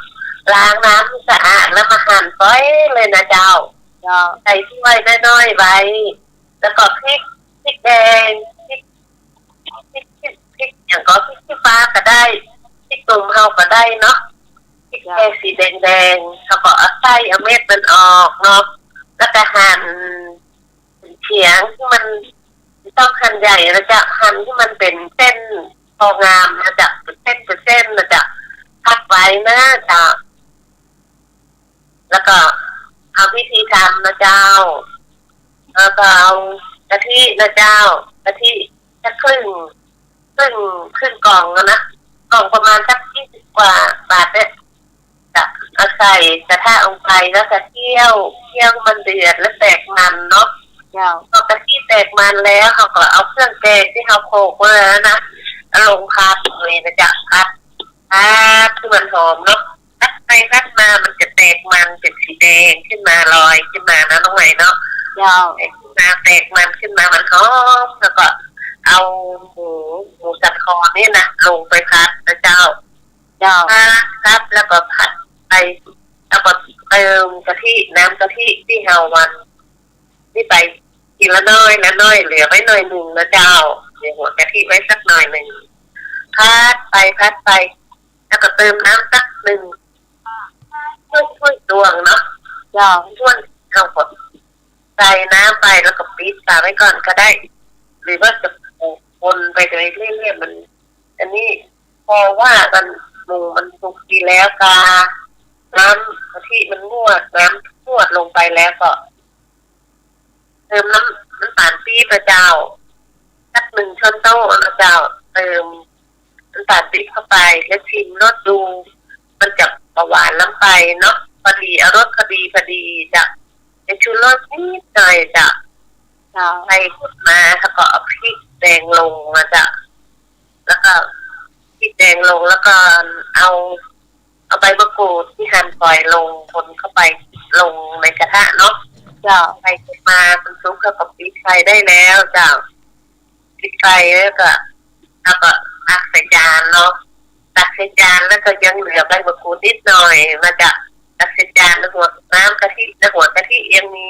ล้างน้ำให้สะอาดแล้วมาหั่นฝอยเลยนะเจ้า เจ้า ใส่ถ้วยน้อยๆ ไว้ แล้วก็พริก พริกแดง พริก พริก พริก พริกอย่างก็พริกชี้ฟ้าก็ได้ พริกหนุ่มเฮาก็ได้เนาะ พริกแดง เจ้า สีแดงๆ เฮาก็เอาไส้เอาเม็ดมันออกเนาะ แล้วก็หั่น เฉียงที่มันต้องหั่นใหญ่นะจ๊ะ หั่นที่มันเป็นเส้นพองามนะจ๊ะ เป็นเส้นเป็นเส้นนะจ๊ะ พักไว้นะจ๊ะ แล้วก็เอาวิธีทำนะเจ้า แล้วก็เอากะทินะเจ้า กะทิสักครึ่ง ครึ่ง ครึ่งกล่องอะนะ กล่องประมาณสักยี่สิบกว่าบาทเนี่ย จะเอาใส่กระทะลงไป แล้วก็เคี่ยว เคี่ยวมันเดือดแล้วแตกมันเนาะ เจ้า พอกะทิแตกมันแล้ว เขาก็เอาเครื่องแกงที่เขาโขลกไว้แล้วนะ เอาลงผัดเลยนะจ๊ะ ผัด ผัดหื้อมันหอมเนาะ ผัดไปผัดมามันจะแตกมันเป๋นสีแดงขึ้นมา ลอยขึ้นมานะน้องไหมเนาะ เจ้า แตกขึ้นมา แตกมันขึ้นมา มันหอม แล้วก็เอาหมู หมูสันคอเนี่ยนะ ลงไปผัดนะเจ้า เจ้า ผัด ผัด แล้วก็ผัดไป แล้วก็เติมกะทิ น้ำกะทิตี้เฮาวัน นี่ไปทีละน้อยละน้อย เหลือไว้หน่อยนึ่งนะเจ้า เหลือหัวกะทิไว้สักหน่อยนึ่ง ผัดไปผัดไป แล้วก็เติมน้ำสักนึ่งถ้วย ถ้วยตวงเนาะ เจ้า ถ้วย เฮาก็ใส่น้ำไป แล้วก็ปิดฝาไว้ก่อนก็ได้ หรือว่าจะคนไปเรื่อยๆ มัน อันนี้ พอว่ามัน หมูมันสุกดีแล้วกา น้ำกะทิมันงวด น้ำงวดลงไปแล้วก็ เติมน้ำ น้ำต๋าลปี๊บนะเจ้า สักนึ่งช้อนโต๊ะนะเจ้า เติมน้ำต๋าลปี๊บเข้าไป แล้วชิมรสดู มันจะบ่หวานล้ำไปเนาะ พอดี เอารสพอดีพอดีเจ้า ใส่ชูรสนิดหน่อยเจ้า เจ้า ใส่ขึ้นมา แล้วก็เอาพริกแดงลงนะเจ้า แล้วก็พริกแดงลง แล้วก็เอา เอาใบมะกรูดตี้หั่นฝอยลง คนเข้าไป ลงในกระทะเนาะ เจ้า ใส่ขึ้นมา มันสุกแล้วก็ปิดไฟได้แล้วเจ้า ปิดไฟแล้วก็ แล้วก็ตักใส่จานเนาะ ตักใส่จานแล้วก็ยังเหลือใบมะกรูดนิดหน่อยนะเจ้า ตักใส่จาน แล้วหัว น้ำกะทิ แล้วหัวกะทิยังมี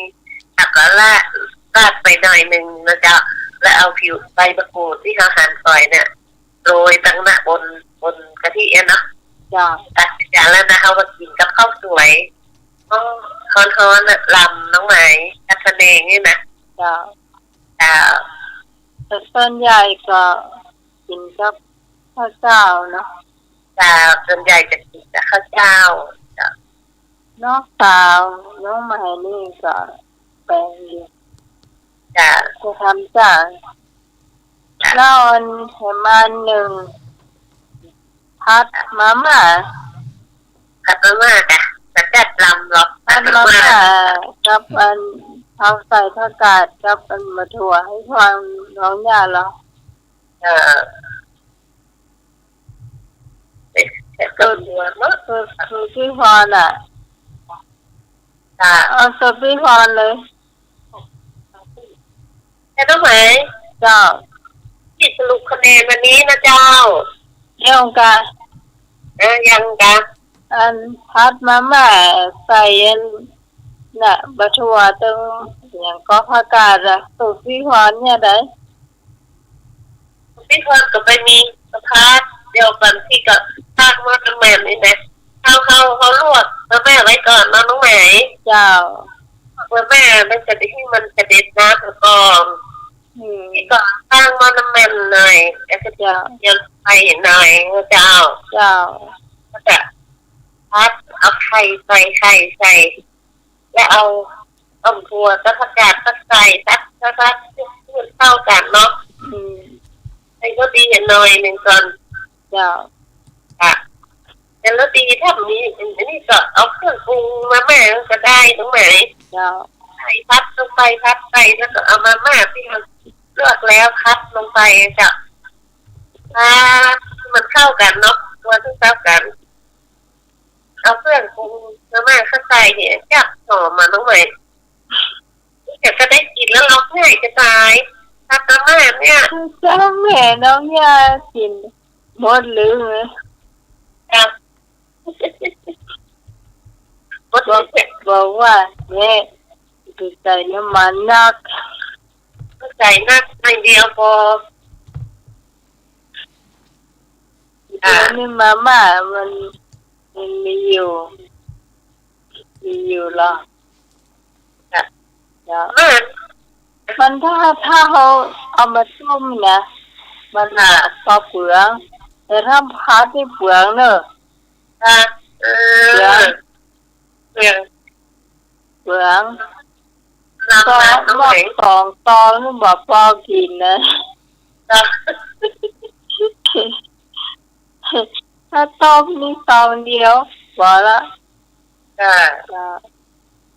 แล้วก็ราด ราดไปหน่อยนึ่งนะเจ้า แล้วเอาผิวใบมะกรูดตี้เฮาหั่นฝอยเนี่ย โรยตังหน้าบน บนกะทิอะเนาะ เจ้า ตักใส่จานแล้วนะ เฮามากิ๋นกับข้าวสวย อ้อ ฮ้อนๆ น่ะ ลำน้องไหม ผัดพะแนงนี่นะ เจ้า เจ้า แต่ส่วนใหญ่ก็กิ๋นกับข้าวเจ้าเนาะ เจ้า ส่วนใหญ่จะกิ๋นกับข้าวเจ้า เจ้า น้องสาวน้องไหมนี่ก็แปลกดี เจ้า จะทำจ้า เจ้า แล้วอันแหมอันนึ่ง ผัดมาม่า ผัดมาม่าจ้ะ ผัดจัดลำเหรอ ผัดมาม่า ผัดมาม่า กับอัน เอาใส่ผักกาดกับอันบ่าถั่วหื้อฮ้อนน้องย่าเหรอ เออ เอ๊ะ แต่ก็บ่าถั่วเนาะ สูตร สูตรหื้อฮ้อนน่ะ จ้ะ เอาสูตรหื้อฮ้อนเลย เจ้าน้องไหม เจ้า ตี้สรุปคะแนนวันนี้นะเจ้า ยังกะ เออ ยังกะ อันผัดมาม่าใส่อันน่ะ บ่าถั่วตึงหยังก็ผักกาดอะ สูตรหื้อฮ้อนเนี่ยใด หื้อฮ้อนก็ไปมีกะผัด เดี๋ยวบางทีก็ตั้งหม้อน้ำมันนี่นะ เฮา เฮา เฮาลวกมาม่าไว้ก่อนเนาะน้องไหม เจ้า ลวกมาม่ามันจะได้หื้อมันกระเด็นน้ำออกก่อน อืม นี่ก็ตั้งหม้อน้ำมันหน่อย แล้วก็ เจ้า เจียวไข่หน่อยเจ้า เจ้า แล้วก็ผัด เอาไข่ใส่ ไข่ใส่ แล้วเอา เอาบ่าถั่วกับผักกาดก็ใส่ ผัด ผัด ผัดหื้อเข้ากั๋นเนาะ อืม ใส่ก็ดีหน่อยนึ่งก่อน เจ้า อ่ะ แต่แล้วดีถ้ามี อันนี้ก็เอาเครื่องปรุงมาม่าก็ได้น้องไหม เจ้า ใส่ผัดลงไป ผัดไป แล้วก็เอามาม่าตี้เฮาลวกแล้วผัดลงไปเจ้า ผัดหื้อมันเข้ากั๋นเนาะ ตัวหื้อเข้ากั๋น เอาเครื่องปรุงมาม่าเข้าใส่เนี่ย จั๊บหอมมาน้องไหม แต่ก็ได้กิ๋นแล้วร้องไห้จะต๋าย ผัดมาม่าเนี่ย เจ้าแม่น้องย่ากิ๋นหมดเลย ครับ หมดเลย บอก บอกว่า แม่ ไปใส่น้ำมันนัก ใส่นักหน่อยเดียวพอ อ่า เดี๋ยวนี้มาม่ามัน มันมีอยู่ มีอยู่เหรอ ค่ะ เนาะ มัน มันถ้า ถ้าเฮาเอามาต้มนะ มัน ค่ะ ก็เปลือง แต่ถ้าผัดนี่เปลืองเนอะ ค่ะ เออ เปลือง เปลือง เปลือง ลำบากตรงไหน ก็หม้อสองตองนี่บ่ปอกิ๋นนะ ค่ะ ถ้าต้มนี่ตองเดียว พอละ ค่ะ จ้ะ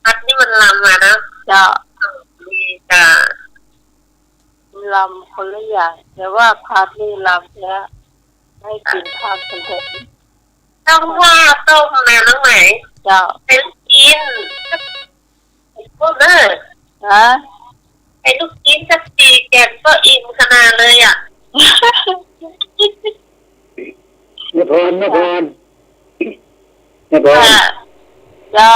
ผัดนี่มันลำอะนะ จ้ะ ดีจ้ะ ลำคนละอย่าง แต่ว่าผัดนี่ลำแล้ว ให้กิ๋นผักกันเถอะ ต้องว่าต้มนะน้องไหม เจ้า ใส่ลูกชิ้น ไอ้พวกเนอะ ฮะ ใส่ลูกชิ้นสักสี่แก่นก็อิ่มขนาดเลยอะ นายพร นายพร นายพร ค่ะ เจ้า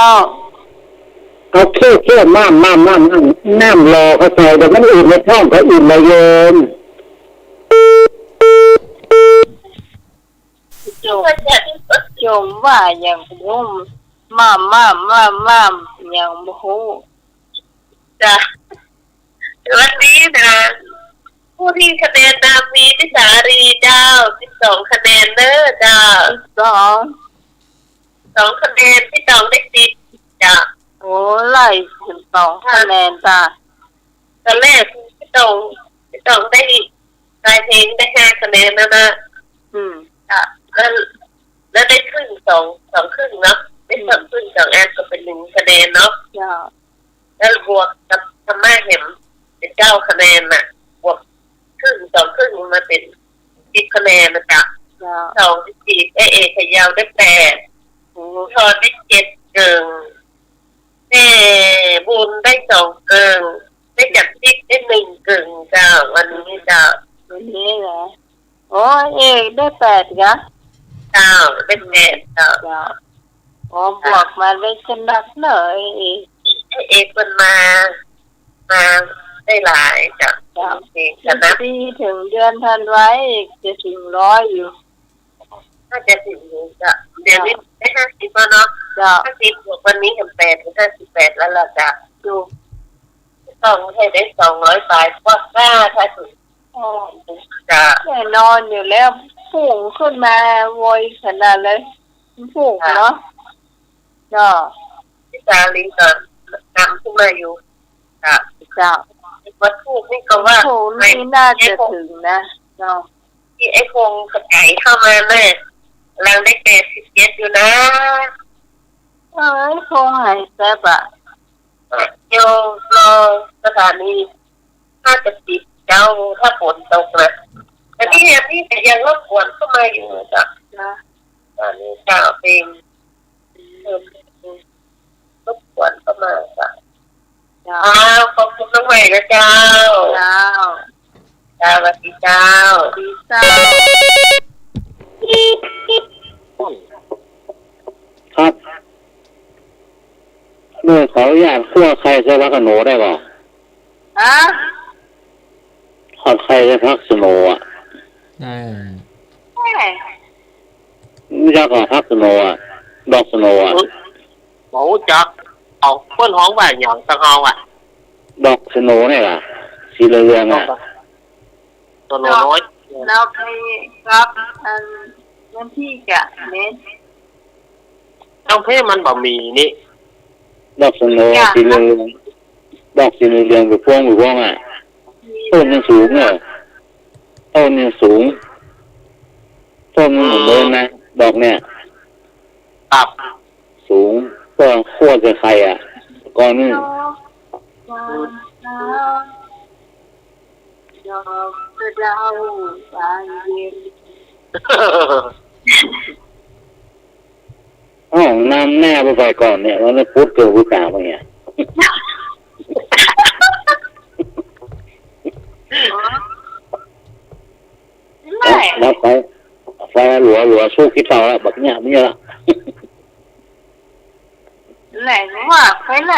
เอาเคี่ยวๆ ม่ามๆๆๆ น้ำหล่อเข้าใส่ เดี๋ยวมันอืดในท้องก็อิ่มละโยม จุ่ม จุ่มว่าอย่างบ่ฮู้ ม่ามๆๆๆ อย่างบ่ฮู้ จ้ะ วันนี้นะ ผู้ที่คะแนนนำมีพี่สาลีเจ้า สิบสองคะแนนเด้อเจ้า สิบสอง สองคะแนน พี่ตองได้สิบเจ้า โอ้ ไล่ขึ้นสองคะแนนจ้ะ ตอนแรกพี่ตอง พี่ตองได้ ปลายเพลงได้ห้าคะแนนแล้วนะ อืม จ้ะ แล้ว แล้วได้ครึ่งสอง สองครึ่งเนาะ ได้สองครึ่งสองอันก็เป็นหนึ่งคะแนนเนาะ จ้ะ แล้วบวกกับธรรมะแหมเป็นเก้าคะแนนน่ะ บวกครึ่งสองครึ่งมาเป็นสิบคะแนนนะจ๊ะ จ้ะ สองสิบสี่ แม่เอกเขยาวได้แปด หนูทอนได้เจ็ดเกิ่ง แม่บุญได้สองเกิ่ง ได้จับติ๊กได้หนึ่งเกิ่งเจ้า วันนี้เจ้า วันนี้เหรอ โอ้ เอกได้แปดกะ เจ้า ได้แปดเจ้า เจ้า อ๋อ บวกมาได้ขนาดเลย เอก เอกมันมา มาได้หลายเจ้า เจ้า เอกชนะ สิบสี่ ถึงเดือนธันวา เอกจะถึงร้อยอยู่ น่าจะถึงอยู่เจ้า เดี๋ยวนี้ได้ห้าสิบแล้วเนาะ เจ้า ห้าสิบบวกวันนี้เห็นแปด เป็นห้าสิบแปดแล้วล่ะเจ้า ถูก ต้องให้ได้สองร้อยปลายกว่า ถ้าถึง อ๋อ เจ้า แน่นอนอยู่แล้ว พุ่งขึ้นมาไวขนาดเลย มันพุ่งเนาะ เจ้า พี่สาลีก็นำขึ้นมาอยู่ เจ้า เจ้า วันธูปนี่ก็ว่า วันธูปนี่น่าจะถึงนะ เนาะ ที่ไอ้พงษ์กับไก่เข้ามาเนี่ย กำลังได้แปดสิบเจ็ดอยู่นะ เอ้ย พงษ์หายแป๊บอะ เดี๋ยวรอสถานี น่าจะปิดเจ้า ถ้าฝนตกนะ อันนี้ อันนี้ก็ยังรบกวนเข้ามาอยู่นะจ๊ะ นะ อันนี้เจ้าเพลง เออ รบกวนเข้ามาค่ะ เจ้า อ้าว ขอบคุณน้องใหม่นะเจ้า เจ้า สวัสดีเจ้า สวัสดีเจ้า ครับ เมื่อขออนุญาตคั่วไข่ใส่ผักขะโหนได้ก่อ ฮะ ทอดไข่ใส่ผักสะโหนอะ ได้ แม่ รู้จักก่อผักสะโหนอะ ดอกสะโหนอะ บ่ฮู้จัก เอา เปิ้นฮ้องว่าหยังตางเฮาอะ ดอกสะโหนนี่ล่ะ สีเหลืองๆอะ สะโหนน้อย แล้วไปครับ อัน วันที่กะเม็ด ตางเพมันบ่มีนี่ ดอกสะโหน สีเหลืองๆ ดอกสีเหลืองๆ ไปพวงไปพวงอะ ต้นยังสูงเนอะ ต้นยังสูง ต้นมันเหมือนเดิมนะ ดอกเนี่ย ครับ สูง ก็โคตรจะใครอะ ก้อนนี้ ดอกสะเดาบานเย็น ห้องน้ำหน้าไปก่อนเนี่ย แล้วมันพุดเกิดผู้สาวเนี่ย ไม่ แล้วไฟ ไฟหลัว หลัวสู้คิดเอาละ บักเนี่ย ไม่เนี่ยละ แหล่งว่าไปไหน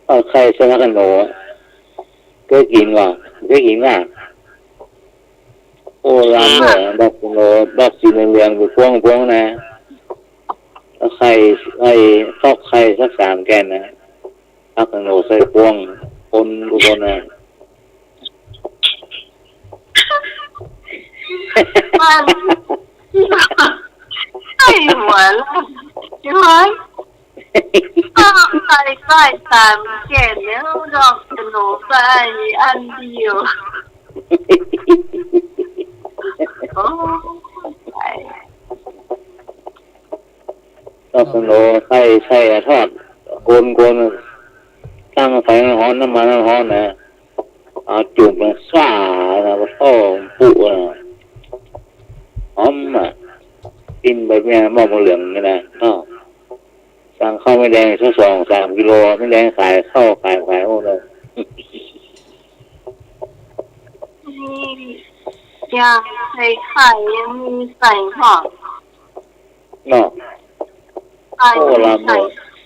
เอาไข่ใส่ผักขะโหน เคยกิ๋นก่อ เคยกิ๋นก่อ โอ้ ลำเนี่ย ดอกสะโหน ดอกสีเหลืองๆ ไปพวงๆ นะ เอาไข่ ไข่ ตอกไข่สักสามแก่นนะ ผักขะโหนใส่พวง คนทุกคนนะ มัน ไอ้หัว ใช่ไหม ก็ใส่ ใส่สามแก่นแล้ว ดอกสะโหนใส่อันเดียว โอ้ย ดอกสะโหนใส่ ใส่ทอด โกน โกน ตั้งไฟฮ้อน น้ำมันฮ้อนนะ เอาจุ่มมันซ่านะ โอ้ ปุ๊นะ หอมอะ ปิ้นแบบเนี้ย หม้อเหลืองนี่นะ อ้าว สั่งข้าวแม่แดงสักสองสามกิโล แม่แดงขายข้าว ขาย ขายหมดเลย นี่ ยังใส่ไข่ ยังมีใส่หอม เนาะ ไข่ โอ้ ยังมี ลำ ใส่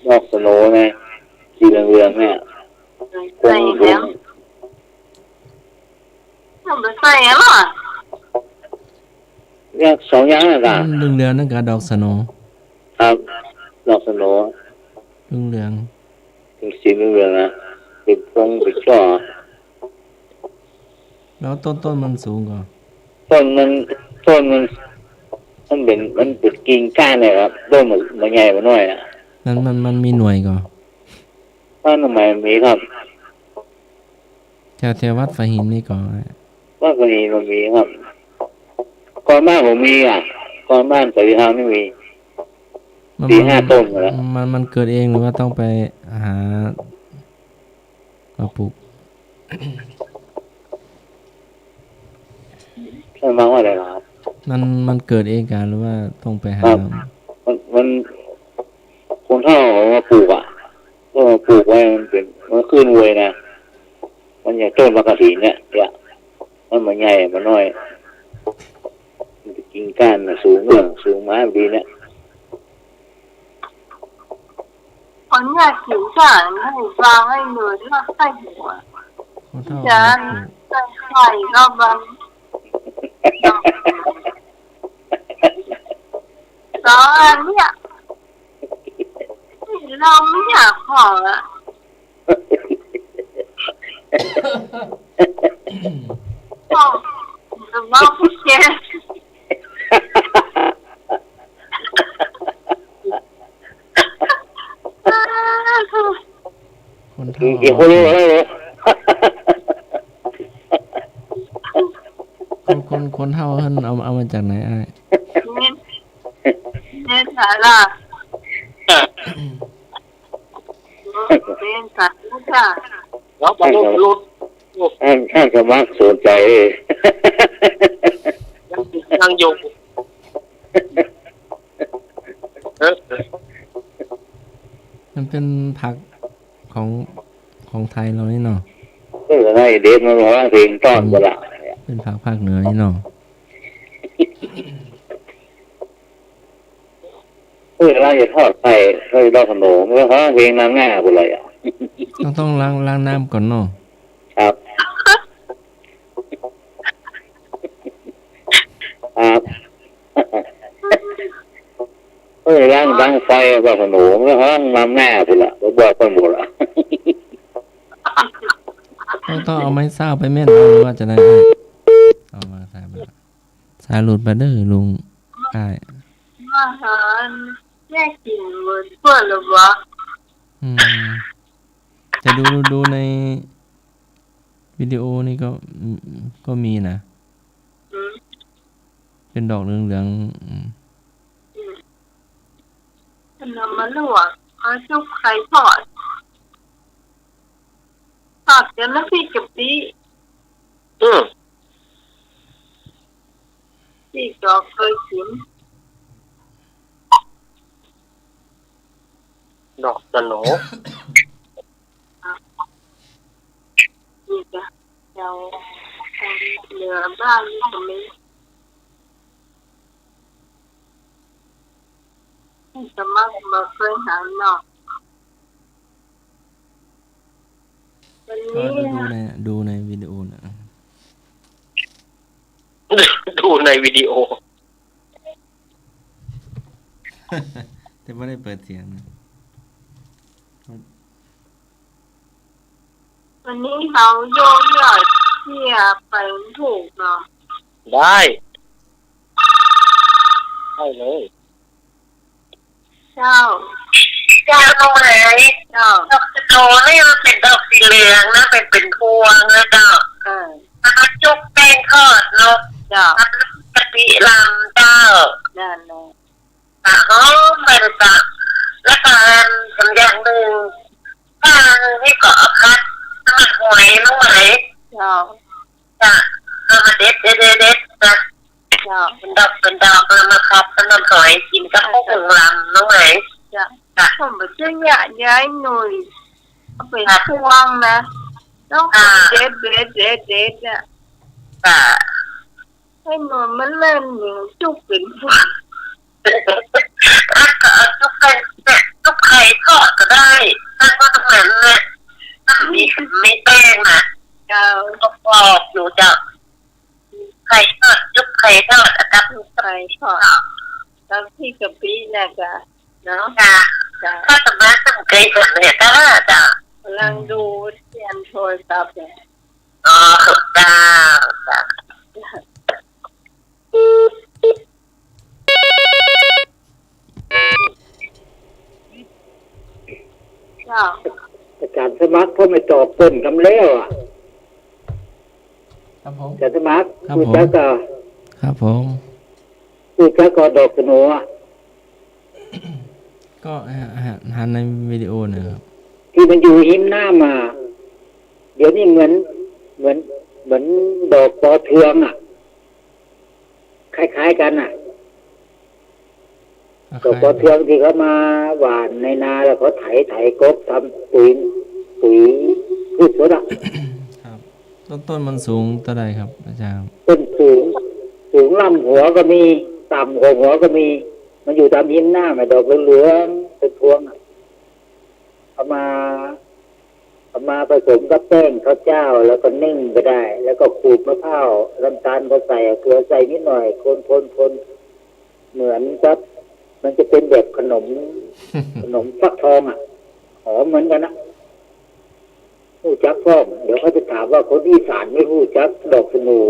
ดอกสโหนนะ สีเหลืองๆ เนี่ย ใส่แล้ว ผมใส่แล้วอะ เนี่ย สองอย่างนะ อืม เหลืองๆ นั่นก็ดอกสโหน ครับ ดอกสโหน เหลืองๆ เป็นสีเหลืองๆ นะ เป็นพวงเป็นจ้อ แล้วต้น ต้นมันสูงก่อ ต้นมัน ต้นมัน มันเป็น มันเป็นกิ่งก้านเนี่ยครับ ต้นมัน มันใหญ่ มันน้อยอะ มัน มัน มันมีหน่วยก่อ บ้านหนองไม้มีครับ แถว แถววัดฝายหินมีก่อ วัดฝายหินมันมีครับ ก่อนบ้านผมมีอะ ก่อนบ้านสายทางนี่มี มัน สี่ห้า มัน ต้นนะ มัน มันเกิดเองหรือว่าต้องไปหามาปลูก ท่านมาว่าอะไรครับ มัน มันเกิดเองก่อหรือว่าต้องไปหา ครับ มัน มัน คนเฒ่าเอามาปลูกอะ ก็มาปลูกไว้ มันเป็น มันขึ้นเวยนะ มันอย่างต้นหมากกระถินเนี่ย เนี่ย มันบ่ใหญ่ มันน้อย มันจะกิ่งก้านน่ะ สูงเนอะ สูงมาดีเนี่ย คนอยากกิ๋นก๋าน หมูบางไอ้หนูทอดไส้หัว คนเฒ่า จาน เอามาปลูก ใส่ไข่ก็บาง สองอันเนี่ย เราไม่อยากขออะ บอก จะบอกพี่แก คนเฒ่า อีกคนรู้แล้วเหรอ คน คน คนเฒ่าเพิ่นเอา เอามาจากไหนอ้าย เน้น เน้นสาระ เป็นสัตว์ลูกค่ะ แล้วปลาดุกหลุด ท่าน ท่านสมัครสนใจ ยังติดยังอยู่ เออ มันเป็นผักของ ของไทยเรานี่เนาะ เออ ให้เด็กมันร้องเพลงต้อนก็ได้ เป็นผักภาคเหนือนี่เนาะ เออ เวลาจะทอดไข่ เวลาจะทอดขนม มันก็ฮ้องเพลงนำหน้าพู้นเลยอะ ต้อง ต้องล้าง ล้างน้ำก่อนเนาะ ครับ ครับ เออ ล้าง ล้างไฟ ทอดขนม มันก็ฮ้องนำหน้าพู้นละ บอกเปิ้นหมดละ ต้อง ต้องเอาไม้เซ้าไปแม่นเอา หรือว่าจะได้ เอามาใส่ไปละ สายหลุดไปเด้อลุงอ้าย อาหารแยกกิ๋นเหมือนเปิ้นหรือวะ อืม จะดู ดูในวิดีโอนี่ก็ อืม ก็มีนะ อืม เป็นดอกเหลืองๆ อืม อืม เอามาลวก เอาซุปไข่ทอด ทอดกับน้ำพริกกะปิ อืม พี่ก็เคยกิ๋น ดอกสโหน นี่จ้ะ แถว แถวเหนือบ้านนี่ก็มี สมัครบ่เคยหันเนาะ วันนี้ ก็ดูใน ดูในวิดีโอนะ ดูในวิดีโอ แต่บ่ได้เปิดเสียงนะ วันนี้เขาโยกยอดเตี้ยไปถูกเนาะ ได้ ได้เลย เจ้า เจ้า น้องไหม เจ้า ดอกสโหนนี่มันเป๋นดอกสีเหลืองนะ เป๋น เป๋นพวงนะเจ้า เออ แล้วก็จุ๊บแป้งทอดเนาะ เจ้า แล้วก็กะปิลำเจ้า นั่นแหละ อ่ะ หอมไปเลยเจ้า แล้วก็อันอย่างนึ่ง ถ้าอันนี้ก็เอาผัดน้ำมันหอย น้องไหม เจ้า จ้ะ เอามาเด็ด เด็ด เด็ด เด็ดจ้ะ เจ้า มันดอก มันดอก เอามาขัด มันหอยกิ๋นกับพวกหนึ่งลำ น้องไหม เจ้า ค่ะ ผมบ่เชื่อ ยายหนุ่ย เอาไป ค่ะ ทวงนะ ต้อง ค่ะ เด็ด เด็ด เด็ด เด็ด เนี่ย ค่ะ ให้หนอนมันเล่นหนิงจุกเป๋นพวง แล้วก็เอาจุกไข่ จุกไข่ทอดก็ได้ แต่ว่ามันเนี่ย มันมี มีแป้งนะ เจ้า กรอบๆ อยู่เจ้า ไข่ทอด จุกไข่ทอด อะครับ ไข่ทอด กับพริกกะปิน่ะเจ้า เนาะ ค่ะ เจ้า ถ้าสำนักต้องเคยเห็นเนี่ย แต่ว่าเจ้า กำลังดูเทียนโทรศัพท์เนี่ย อ๋อ เจ้า เจ้า เจ้า อาจ๋ารย์สมัครเปิ้นไม่ตอบเปิ้นกำแล้วอะ ครับผม อาจ๋ารย์สมัคร ครับผม ฮู้จักก่อ ครับผม ฮู้จักก่อดอกสโหน่อะ ก็หัน หันในวิดีโอน่ะครับ ตี้มันอยู่ฮิมน้ำอะ เดี๋ยวนี้เหมือน เหมือน เหมือนดอกปอเทืองอะ คล้ายๆ กั๋นน่ะ อ่ะ ดอกปอเทืองตี้เขามาหว่านในนาแล้วเขาไถ ไถกบ ทำปุ๋ย ปุ๋ยพืชสวนอะ ครับ ต้น ต้นมันสูงเต้าใดครับอาจ๋ารย์ ต้นสูง สูงล้ำหัวก็มี ต่ำกว่าหัวก็มี มันอยู่ต๋ามฮิมน้ำอะ ดอกเหลืองๆ เป๋นพวงอะ เอามา เอามาผสมกับแป้งข้าวเจ้า แล้วก็นึ่งก็ได้ แล้วก็ขูดมะพร้าว น้ำตาลก็ใส่ เกลือใส่นิดหน่อย คนๆๆ เหมือนกับ มันจะเป๋นแบบขนม ขนมฟักทองอะ หอมเหมือนกั๋นนะ ฮู้จักพ่อง เดี๋ยวเขาจะถามว่าคนอีสานไม่ฮู้จักดอกสโหน่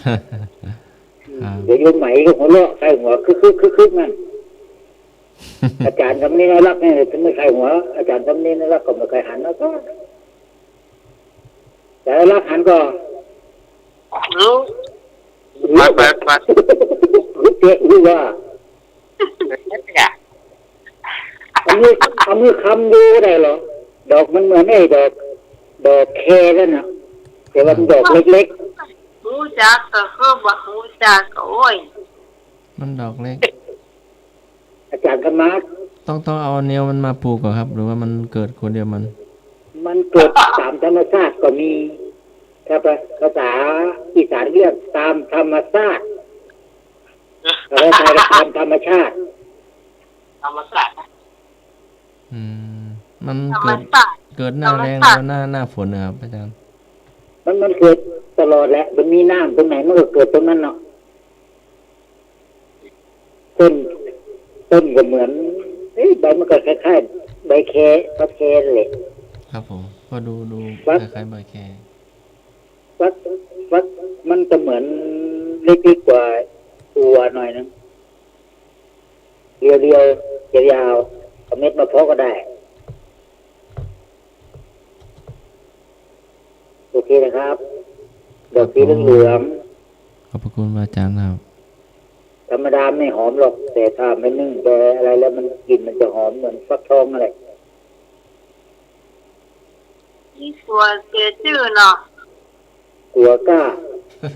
ครับ เดี๋ยวโยมไหมก็หัวเราะ ใคร่หัว คึกๆๆๆ นั่น อาจ๋ารย์สำเนียงรักเนี่ย ไม่ใคร่หัว อาจ๋ารย์สำเนียงรักก็ไม่เคยหันแล้วก็ แต่รักหันก็ รู้ รู้ ไป ไป ไป รู้เจ๊ รู้ว่า เอามือ เอามือคำดูได้เหรอ ดอกมันเหมือนไอ้ดอก ดอกแคนั่นน่ะ แต่ว่ามันดอกเล็กๆ ฮู้จักก็คือบ่ฮู้จัก โอ้ย มันดอกเล็ก อาจ๋ารย์สมัคร ต้อง ต้องเอาแนวมันมาปลูกก่อครับ หรือว่ามันเกิดคนเดียวมัน มันเกิดต๋ามธรรมชาติก็มี ถ้าภา ภาษาอีสานเรียกต๋ามธรรมชาติ ภาษาไทยก็ต๋ามธรรมชาติ ธรรมชาติ อืม มันเกิด ธรรมชาติ เกิดหน้าแล้ง ธรรมชาติ หรือว่าหน้า หน้าฝนนะครับอาจ๋ารย์ มัน มันเกิดตลอดแหละ มันมีน้ำตรงไหนมันก็เกิดตรงนั้นเนาะ ต้น ต้นก็เหมือน เอ๊ะ ใบมันก็คล้ายๆ ใบแค ฟักแคนั่นแหละ ครับผม ก็ดู ดู ฟัก คล้ายๆ ใบแค ฟัก ฟักมันจะเหมือนเล็กๆ กว่าถั่วหน่อยนึง เรียวๆ ยาวๆ เอาเม็ดมาเพาะก็ได้ โอเคนะครับ ดอกสีเหลืองๆ ขอบพระคุณพระอาจารย์ครับ ธรรมดาไม่หอมหรอก แต่ถ้าไปนึ่งไปอะไรแล้วมันกลิ่นมันจะหอมเหมือนฟักทองนั่นแหละ นี่กั๋วเสียจื้อเนาะ กั๋วก้า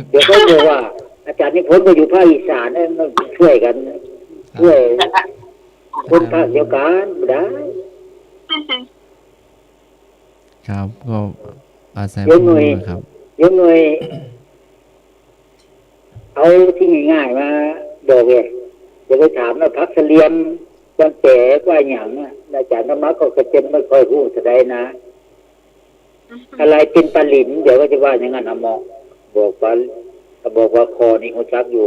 เดี๋ยวเขาบอกว่า อาจ๋ารย์นิพนธ์ก็อยู่ภาคอีสานนะ มันช่วยกั๋น ช่วย คนภาคเดียวกั๋น บ่ได้ ครับ ก็อาศัย เดี๋ยวหน่อย ข้อมูลนะครับ เดี๋ยวหน่อย เอาตี้ง่ายๆ มาบอกเลย อย่าไปถามว่าผักสะเลียม วันแป๋ว่าหยังอะ อาจ๋ารย์ธรรมะก็จะไม่ค่อยฮู้เต้าใดนะ อะไรเป๋นปลาหลิน เดี๋ยวก็จะว่าอย่างนั้นนะหมอ บอกว่า ถ้าบอกว่าคอนี่ฮู้จักอยู่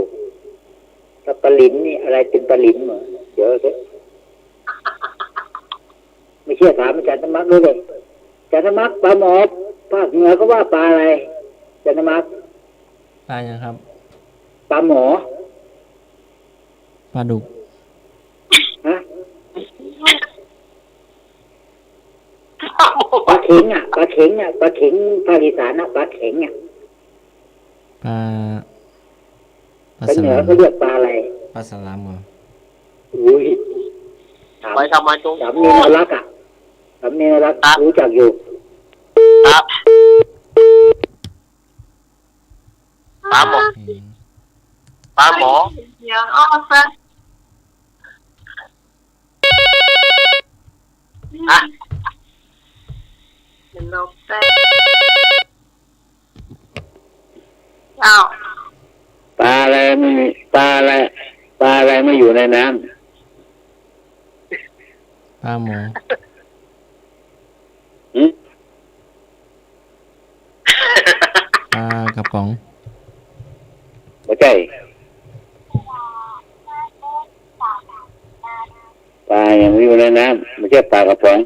ถ้าปลาหลินนี่อะไรเป๋นปลาหลินเหรอ เดี๋ยวเถอะ ไม่เชื่อถามอาจ๋ารย์สมัครดูเลย อาจ๋ารย์สมัคร ปลาหมอ ภาคเหนือเขาว่าปลาอะไร อาจ๋ารย์สมัคร ปลาหยังครับ ปลาหมอ ปลาดุก ฮะ ปลาเข็งอะ ปลาเข็งอะ ปลาเข็ง ภาคอีสานอะ ปลาเข็งอะ ปลา ปลา ภาคเหนือ สลาม เขาเรียกปลาอะไร ปลาสลามเหรอ อุ๊ย ถาม ไปทำไมตรง ถามเมียน่ารักอะ ถามเมียน่ารัก ครับ ฮู้จักอยู่ ครับ ปลา ปาหมอ อืม ปาหมอ เดี๋ยวอ้อสัก อ่ะ เดี๋ยวลบแป๊บ เจ้า ปลาอะไรไม่มี ปลาอะไร ปลาอะไรไม่อยู่ในน้ำ ปาหมอ หึ ปลากระป๋อง บ่ใจ้ ปลาอย่างอยู่ในน้ำ บ่ใจ้ปลากระป๋อง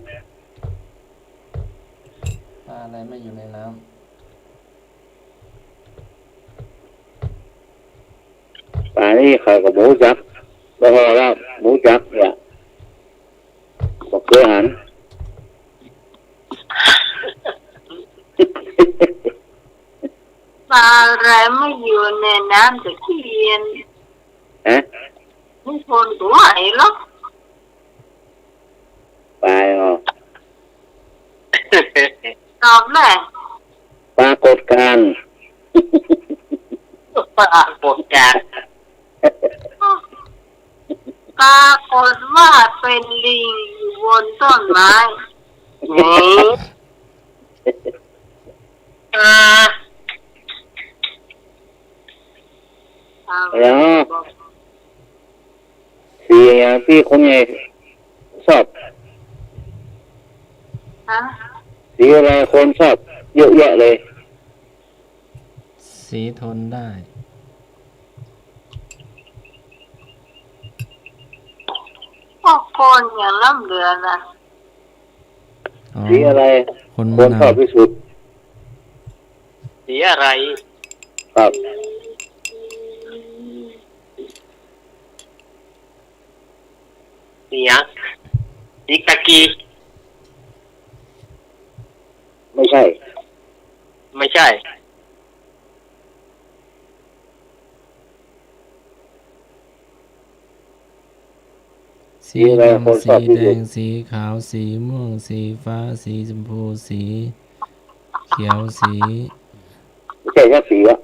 ปลาอะไรไม่อยู่ในน้ำ ปลานี่ข้อยก็บ่ฮู้จัก บ่ฮู้แล้ว บ่ฮู้จักเนี่ย บ่เกยหัน ปลาอะไรไม่อยู่ในน้ำตะเคียน ฮะ มีคนตัวไหนหรอก ปลาอ๋อ ตอบเลย ปรากฏการณ์ ปรากฏการณ์ ปรากฏว่าเป็นลิงอยู่บนต้นไม้ อืม อ่า แล้ว สีอย่างตี้คนใหญ่ชอบ ฮะ สีอะไรคนชอบเยอะแยะเลย สีทนได้ พวกคนอย่างล้ำเหลือนะ อ๋อ สีอะไร คน คนชอบที่สุด สีอะไร ครับ สีหยัง สีกากี ไม่ใช่ ไม่ใช่ สีอะไร สีดำ คนชอบที่สุด สีแดง สีขาว สีม่วง สีฟ้า สีชมพู สีเขียว สี ไม่ใช่แค่สีอะ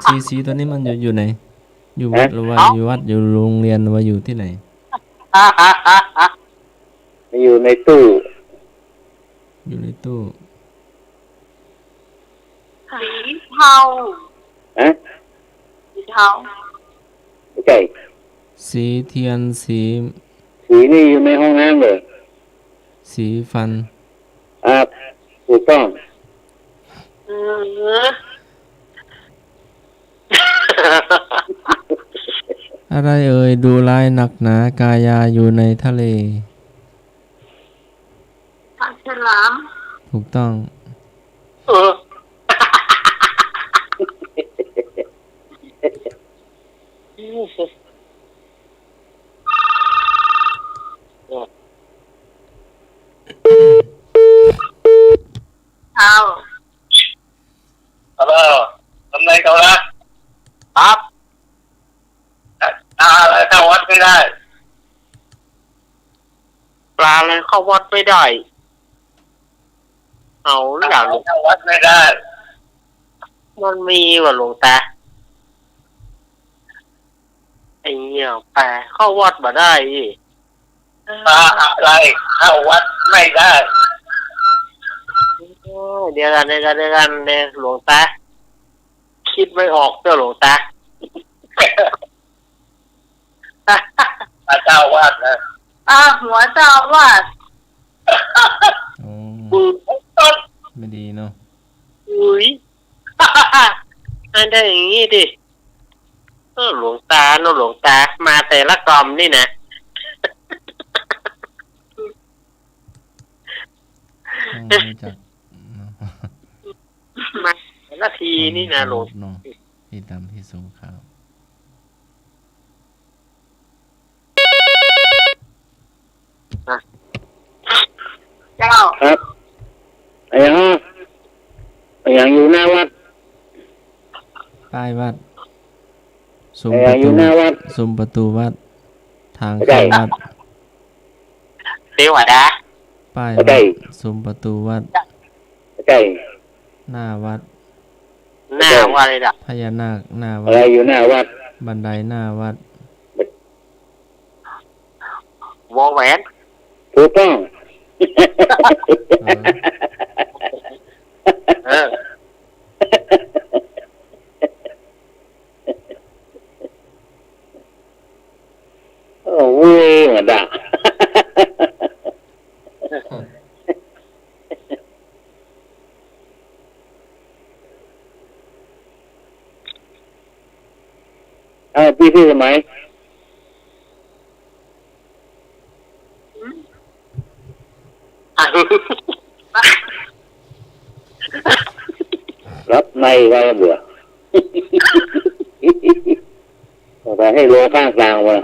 สี สีตัวนี้มันอยู่ อยู่ไหน อยู่วัด ฮะ หรือว่า เอ้า อยู่วัด อยู่โรงเรียน หรือว่าอยู่ตี้ไหน มันอยู่ในตู้ อยู่ในตู้ สีเทา ฮะ สีเทา ไม่ใช่ สีเทียน สี สีนี่อยู่ในห้องน้ำเลย สีฟัน ครับ ถูกต้อง เออ อะไรเอ่ย ดุร้ายนักหนา กายาอยู่ในทะเล ปลาฉลาม ถูกต้อง เออ เอา ฮัลโหล ทำไงเขาละ ครับ ปลาอะไรเข้าวัดไม่ได้ ปลาอะไรเข้าวัดไม่ได้ เอาล่ะ ปลาอะไรเข้าวัดไม่ได้ มันมีว่ะหลวงตา ไอ้เนี่ย ปลาเข้าวัดบ่ได้อีก ปลาอะไรเข้าวัดไม่ได้ โอ้ย เดี๋ยวก่อน เดี๋ยวก่อน เดี๋ยวก่อน เดี๋ยวหลวงตา กึ๊ดไม่ออกเจ้าหลวงตา ปลาเจ้าอาวาสนะ อ่า หัวเจ้าอาวาส โอ้ อืม ไม่ดีเนาะ อุ๊ย อันได้อย่างงี้ดิ เออ หลวงตาเนาะ หลวงตา มาแต่ละกอมนี่นะ ต้องรู้จักเนาะ มาแต่ละทีนี่นะ หลวง เนาะ ที่ดำที่สงขาว เจ้า ครับ อะหยัง อะหยังอยู่หน้าวัด ป้ายวัด สุม อะหยังอยู่หน้าวัด ประตู สุมประตูวัด ทางเข้าวัด เดี๋ยวก่อนนะ ป้ายวัด สุมประตูวัด ใช่ หน้าวัด หน้าวัดเลยนะ พญานาคหน้าวัด อะไรอยู่หน้าวัด บันไดหน้าวัด วอแหวน ถูกต้อง เออ เออ โอ้โห ด่า เอ้า ปี้ ปี้สมัย หลับในไว้เบื่อ ต่อไปหื้อโลข้างกลางวะ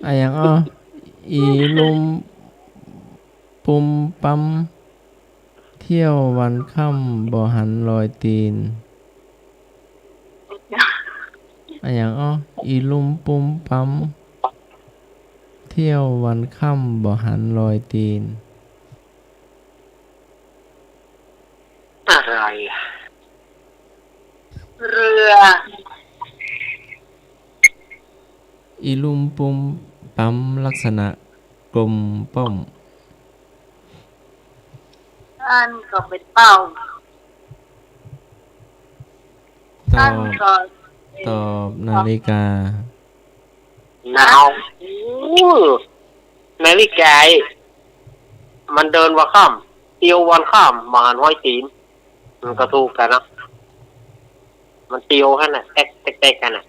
อะหยังอ้อ อีลุ่มปุมปั๊ม เที่ยววันค่ำบ่หันรอยตี๋น อะหยังอ้อ อีลุ่มปุมปั๊ม เที่ยววันค่ำบ่หันรอยตี๋น อะไร เรือ อีลุ่มปุมปั๊มลักษณะกลมป้อม อันก็เป๋นเป้า ตอบ อันก็ ตอบนาฬิกา หนาว โอ้ นาฬิกา มันเตียววันค่ำ เตียววันค่ำบ่หันรอยตี๋น มันก็ถูกกั๋นเนาะ มันเตียวหั้นน่ะ แต๊กแต๊กแต๊กหั้นน่ะ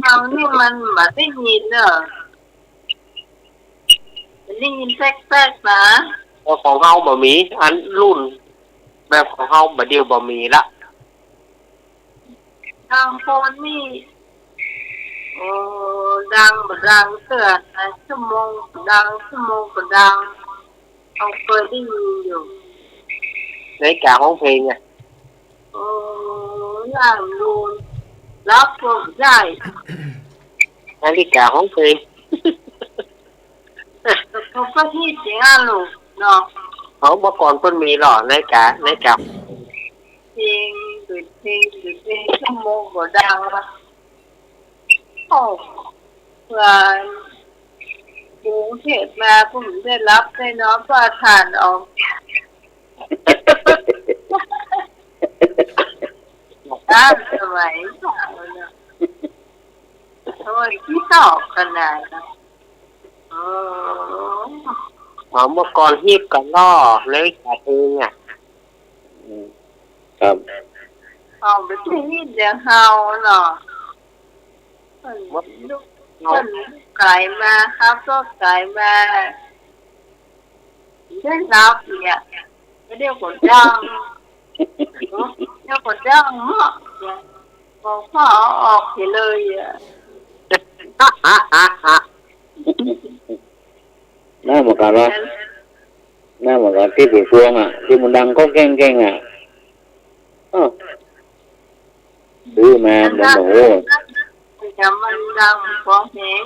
เฮานี่มันบ่ได้ยินเนาะ บ่ได้ยินแต๊กแต๊กนะ เออ ของเฮาบ่มี อันรุ่นแบบของเฮาบ่าเดี่ยวบ่มีละ บางคนนี่ โอ้ ดังบ่ดังเตื้อ ชั่วโมงบ่ดัง ชั่วโมงบ่ดัง เฮาเกยได้ยินอยู่ นาฬิกาฮ้องเพลงไง โอ้ หลับอยู่ หลับก็บ่ได้ นาฬิกาฮ้องเพลง เขาก็ฮิตอย่างนั้นลูกเนาะ เอา เมื่อก่อนเปิ้นมีเหรอ นาฬิกา นาฬิกา เพลง เปิดเพลง เปิดเพลง ชั่วโมงบ่ดังละ โอ้ เปื้ออยู่กรุงเทพฯมา เปิ้นได้หลับได้นอน เปิ้นถ่านออก ต๋ามสมัยเก่าเนาะ โอ้ย ตี้ตอบขนาดนั้น โอ้ อ๋อ เมื่อก่อนฮิตกั๋นเนาะ นาฬิกาเพลงอะ อืม ครับ อ๋อ บ่ใจ้ฮิตอย่างเฮาเนาะ เปิ้น เปิ้นก๋ายมา ขับรถก๋ายมา ได้หลับเนี่ย เดี๋ยวก็ดัง เดี๋ยวก็ดังเนาะ บอกพ่อเอาออกไปเลยอะ นั่นเหมือนกั๋นวะ นั่นเหมือนกั๋น ตี้เป๋นพวงอะ ตี้มันดังก้องแก้งก้องแก้งอะ อ้อ ซื้อมา มันดัง โอ้โห แต่มันดังพอแหง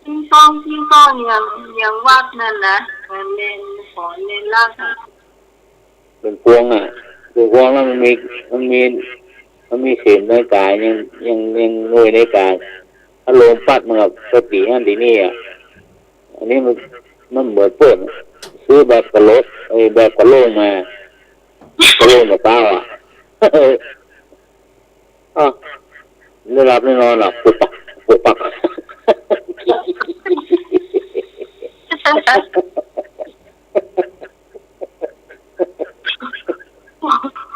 ปิ้งป้อง ปิ้งป้อง อย่าง อย่างวัดนั่นนะ มันเล่น ขอเล่นลักษณ์อะ เป๋นพวงอะ เป๋นพวงแล้วมันมี มันมี มันมีเข็มนาฬิกา ยัง ยัง ยังหน่วยนาฬิกา ถ้าลมปั๊ดมันก็ไปตี๋หั้นตี๋นี่อะ อันนี้มัน มันเหมือนเปิ้น ซื้อแบบกะโหลก ไอ้แบบกะโหลกมา กะโหลกมะพร้าวอะ อ้าว ได้หลับได้นอนเหรอ ปุบปับ ปุบปับ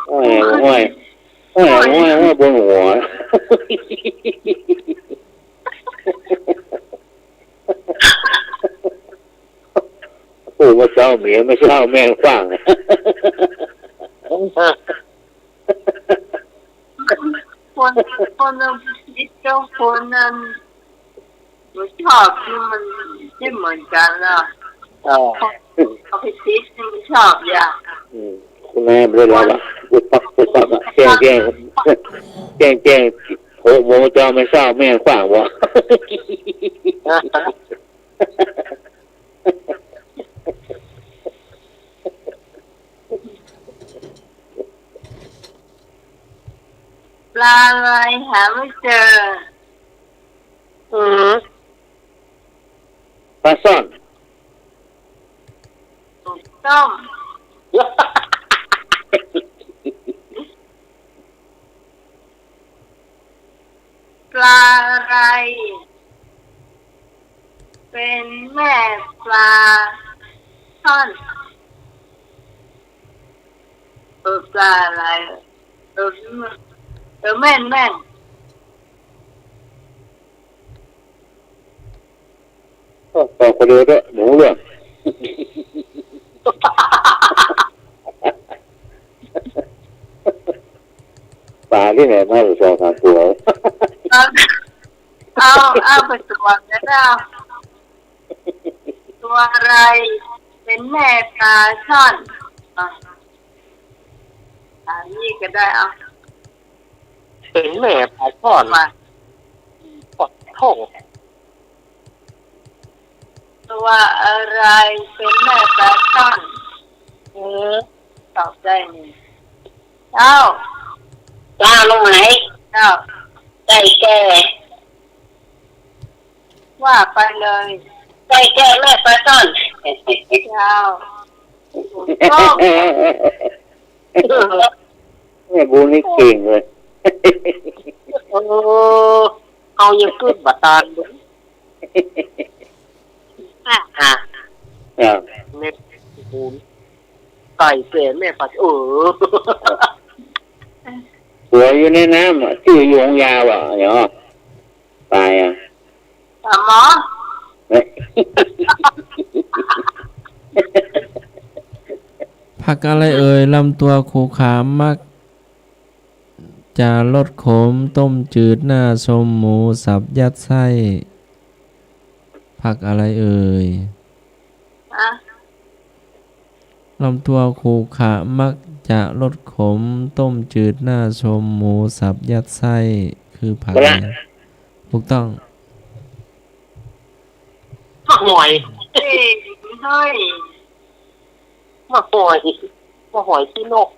โอ้ย โอ้ย โอ้ย โอ้ย โอ้ย บนหัว ปู่เมื่อเจ๊าเมีย เมื่อเจ๊าแม่งฟั่ง คน คนนั้นผิดเจ้า คนนั้นบ่ชอบนี่มันไม่เหมือนกั๋นเนาะ เออ เขาไปติดนี่มันชอบอย่าง อืม คุณนายบ่ได้หลับอะ ปุบปับ ปุบปับอะ แจ้ง แจ้ง แจ้ง แจ้ง หกโมงเจ๊า เมื่อเจ๊าแม่งฟั่งบ่ เออ เออ อะไรหาไม่เจอ อืม ปลาซ่อน ถูกต้อง ปลาอะไร เป็นแม่ปลาช่อน เออ ปลาอะไร เออ เออ แม่น แม่น โอ้ ตอบคนเดียวเต๊อะ หนูเรื่อง ปลาตี้ไหนมาสองสามตั๋ว เอา เอา เอาไปตั๋วก็ได้ ตั๋วอะไร เป็นแม่ปลาช่อน อ่ะ อันนี้ก็ได้ เอา เป็นแม่ปลาช่อน มา ปลาช่อน ตั๋วอะไรเป็นแม่ปลาช่อน เออ ตอบได้นี่ เจ้า เจ้า น้องไหม เจ้า ไก่แจ้ ว่าไปเลย ไก่แจ้แม่ปลาช่อน เจ้า ถูกต้อง แม่บูนี่เก่งเลย เออ เอายังกึ๊ดบ่ตัน อ่ะ อ่ะ อ่ะ แม่บูน ไก่แจ้แม่ปลา เออ ตั๋วอยู่ในน้ำอะ จื้ออยู่หางยาวอะ เนาะ ตายอะ ปลาหมอ ผักอะไรเอ่ย ลำตัวขรุขระมักจะรสขม ต้มจืด หน้าชม หมูสับยัดไส้ ผักอะไรเอ่ย อ่ะ ลำตัวขรุขระมักจะรสขม ต้มจืด หน้าชม หมูสับยัดไส้ คือผักอะไร ถูกต้อง มะหอย เอ้ย เฮ้ย มะหอย มะหอยขี้นก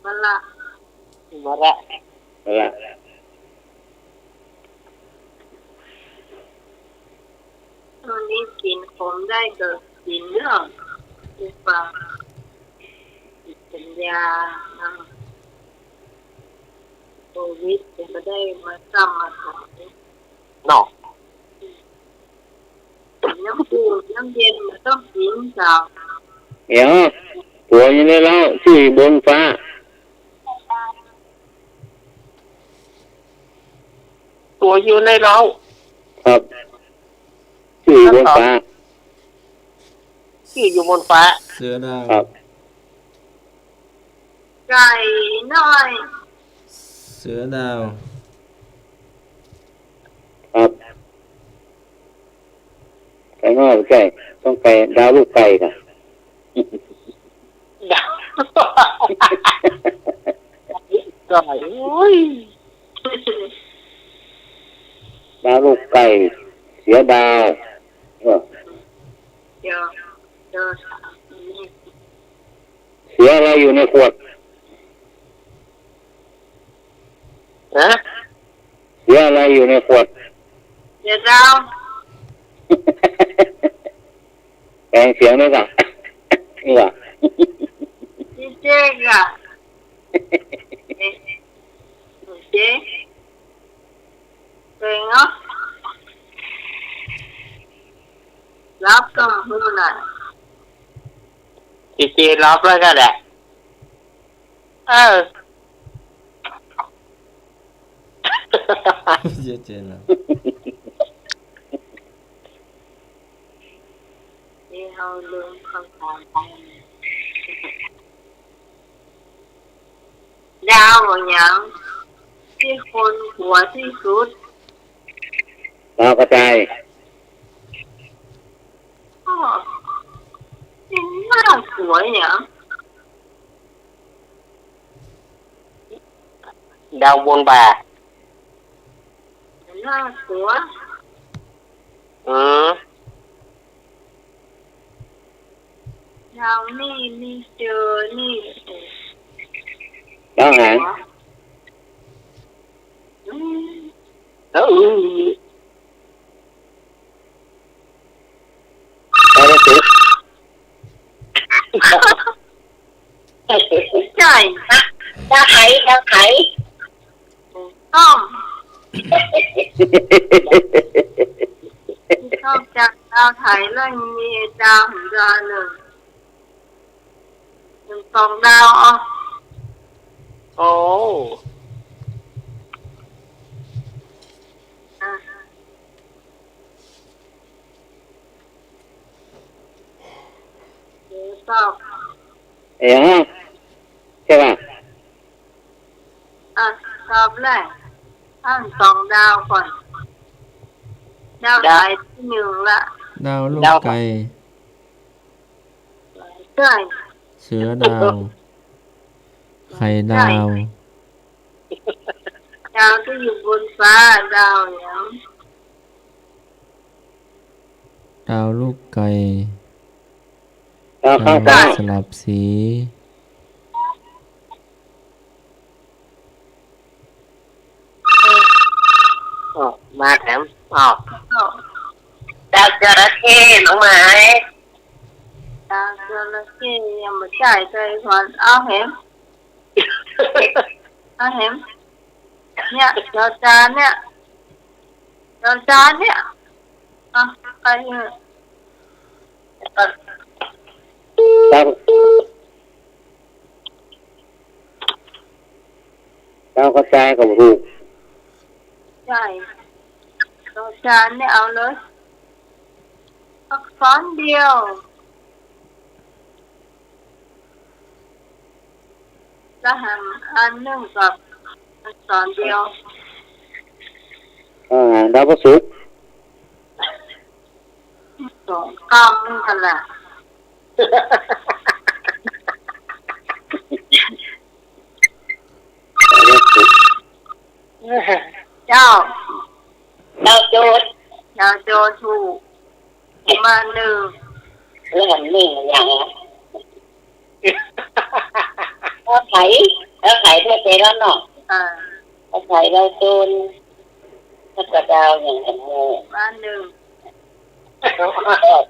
มะระ มะระ มะระ ตอนนี้กิ๋นขมได้ก็กิ๋นเนาะ ดีกว่า กิ๋นยา โควิดจะบ่ได้มาซ้ำมาสอง เนาะ น้ำปูนน้ำเย็นมันต้องกิ๋นเจ้า เดี๋ยว ตั๋วอยู่ในเล้า จื้ออยู่บนฟ้า ตั๋วอยู่ในเล้า ครับ จื้ออยู่บนฟ้า จื้ออยู่บนฟ้า เสือดาว ครับ ไก่น้อย เสือดาว ครับ ไก่น้อยบ่ใจ้ ต้องไก่ ดาวลูกไก่น่ะ ดาว ไก่ โอ๊ย ดาวลูกไก่ เสือดาว เออ เดี๋ยว เดี๋ยว เสืออะไรอยู่ในขวด ฮะ เสืออะไรอยู่ในขวด เสือดาว แปลงเสียงด้วยก่ะ นี่ก่ะ ดีเจก่ะ เอ๊ะ ดีเจ เพลงเนาะ รับก็บ่ฮู้น่ะ ดีเจรับแล้วก็ได้ เออ เจ๋งๆ นะ นี่เฮาลืมคำถาม ดาวอะหยังตี้คนกั๋วตี้สุด ดาวกระจาย อ้อ ตี้น่ากั๋วอะหยัง ดาวบนบ่า น่ากั๋ว อืม ดาวนี่ นี่เจอ นี่ เอ่อ ดาวหาง อืม เออ ดาวพระศุกร์ ใจ้ ดาวไถ ดาวไถ ถูกต้อง นอกจากดาวไถแล้วยังมีดาวหางดาวนึ่ง นึ่งสองดาว อ่ะ โอ้ อ่ะ เดี๋ยวตอบ เอ๋อ ใจ้ป่ะ อ่ะ ตอบเลย อันสองดาวก่อน ดาว ดาวไถตี้นึ่งละ ดาวลูกไก่ ใจ้ เสือดาว ไข่ดาว ใจ้ ดาวตี้อยู่บนฟ้า ดาวหยัง ดาวลูกไก่ ดาวข้างฟ้า ดาวสลับสี อ้อ มาแถม อ้อ ดาวจระเข้ น้องไม้ ดาวจระเข้ยังบ่ใจ้ ใจ้ก่อน เอาแหม เอาแหม เนี่ย ดาวจานเนี่ย ดาวจานเนี่ย อ่ะ ไปเถอะ ดาว ดาวกระจายก็ถูก ใจ้ ดาวจานเนี่ยเอาเลย อักษรเดียว ละหันอันนึ่งกับอักษรเดียว อ่า ดาวพระศุกร์ สองกำนั่นแหละ เจ้า ดาวโจร ดาวโจรถูก มานึ่ง แล้วหันนึ่งอย่าง ดาวไถ ดาวไถทั่วไปแล้วเนาะ อ่า ดาวไถ ดาวโจร แล้วก็ดาวอย่างอื่น มานึ่ง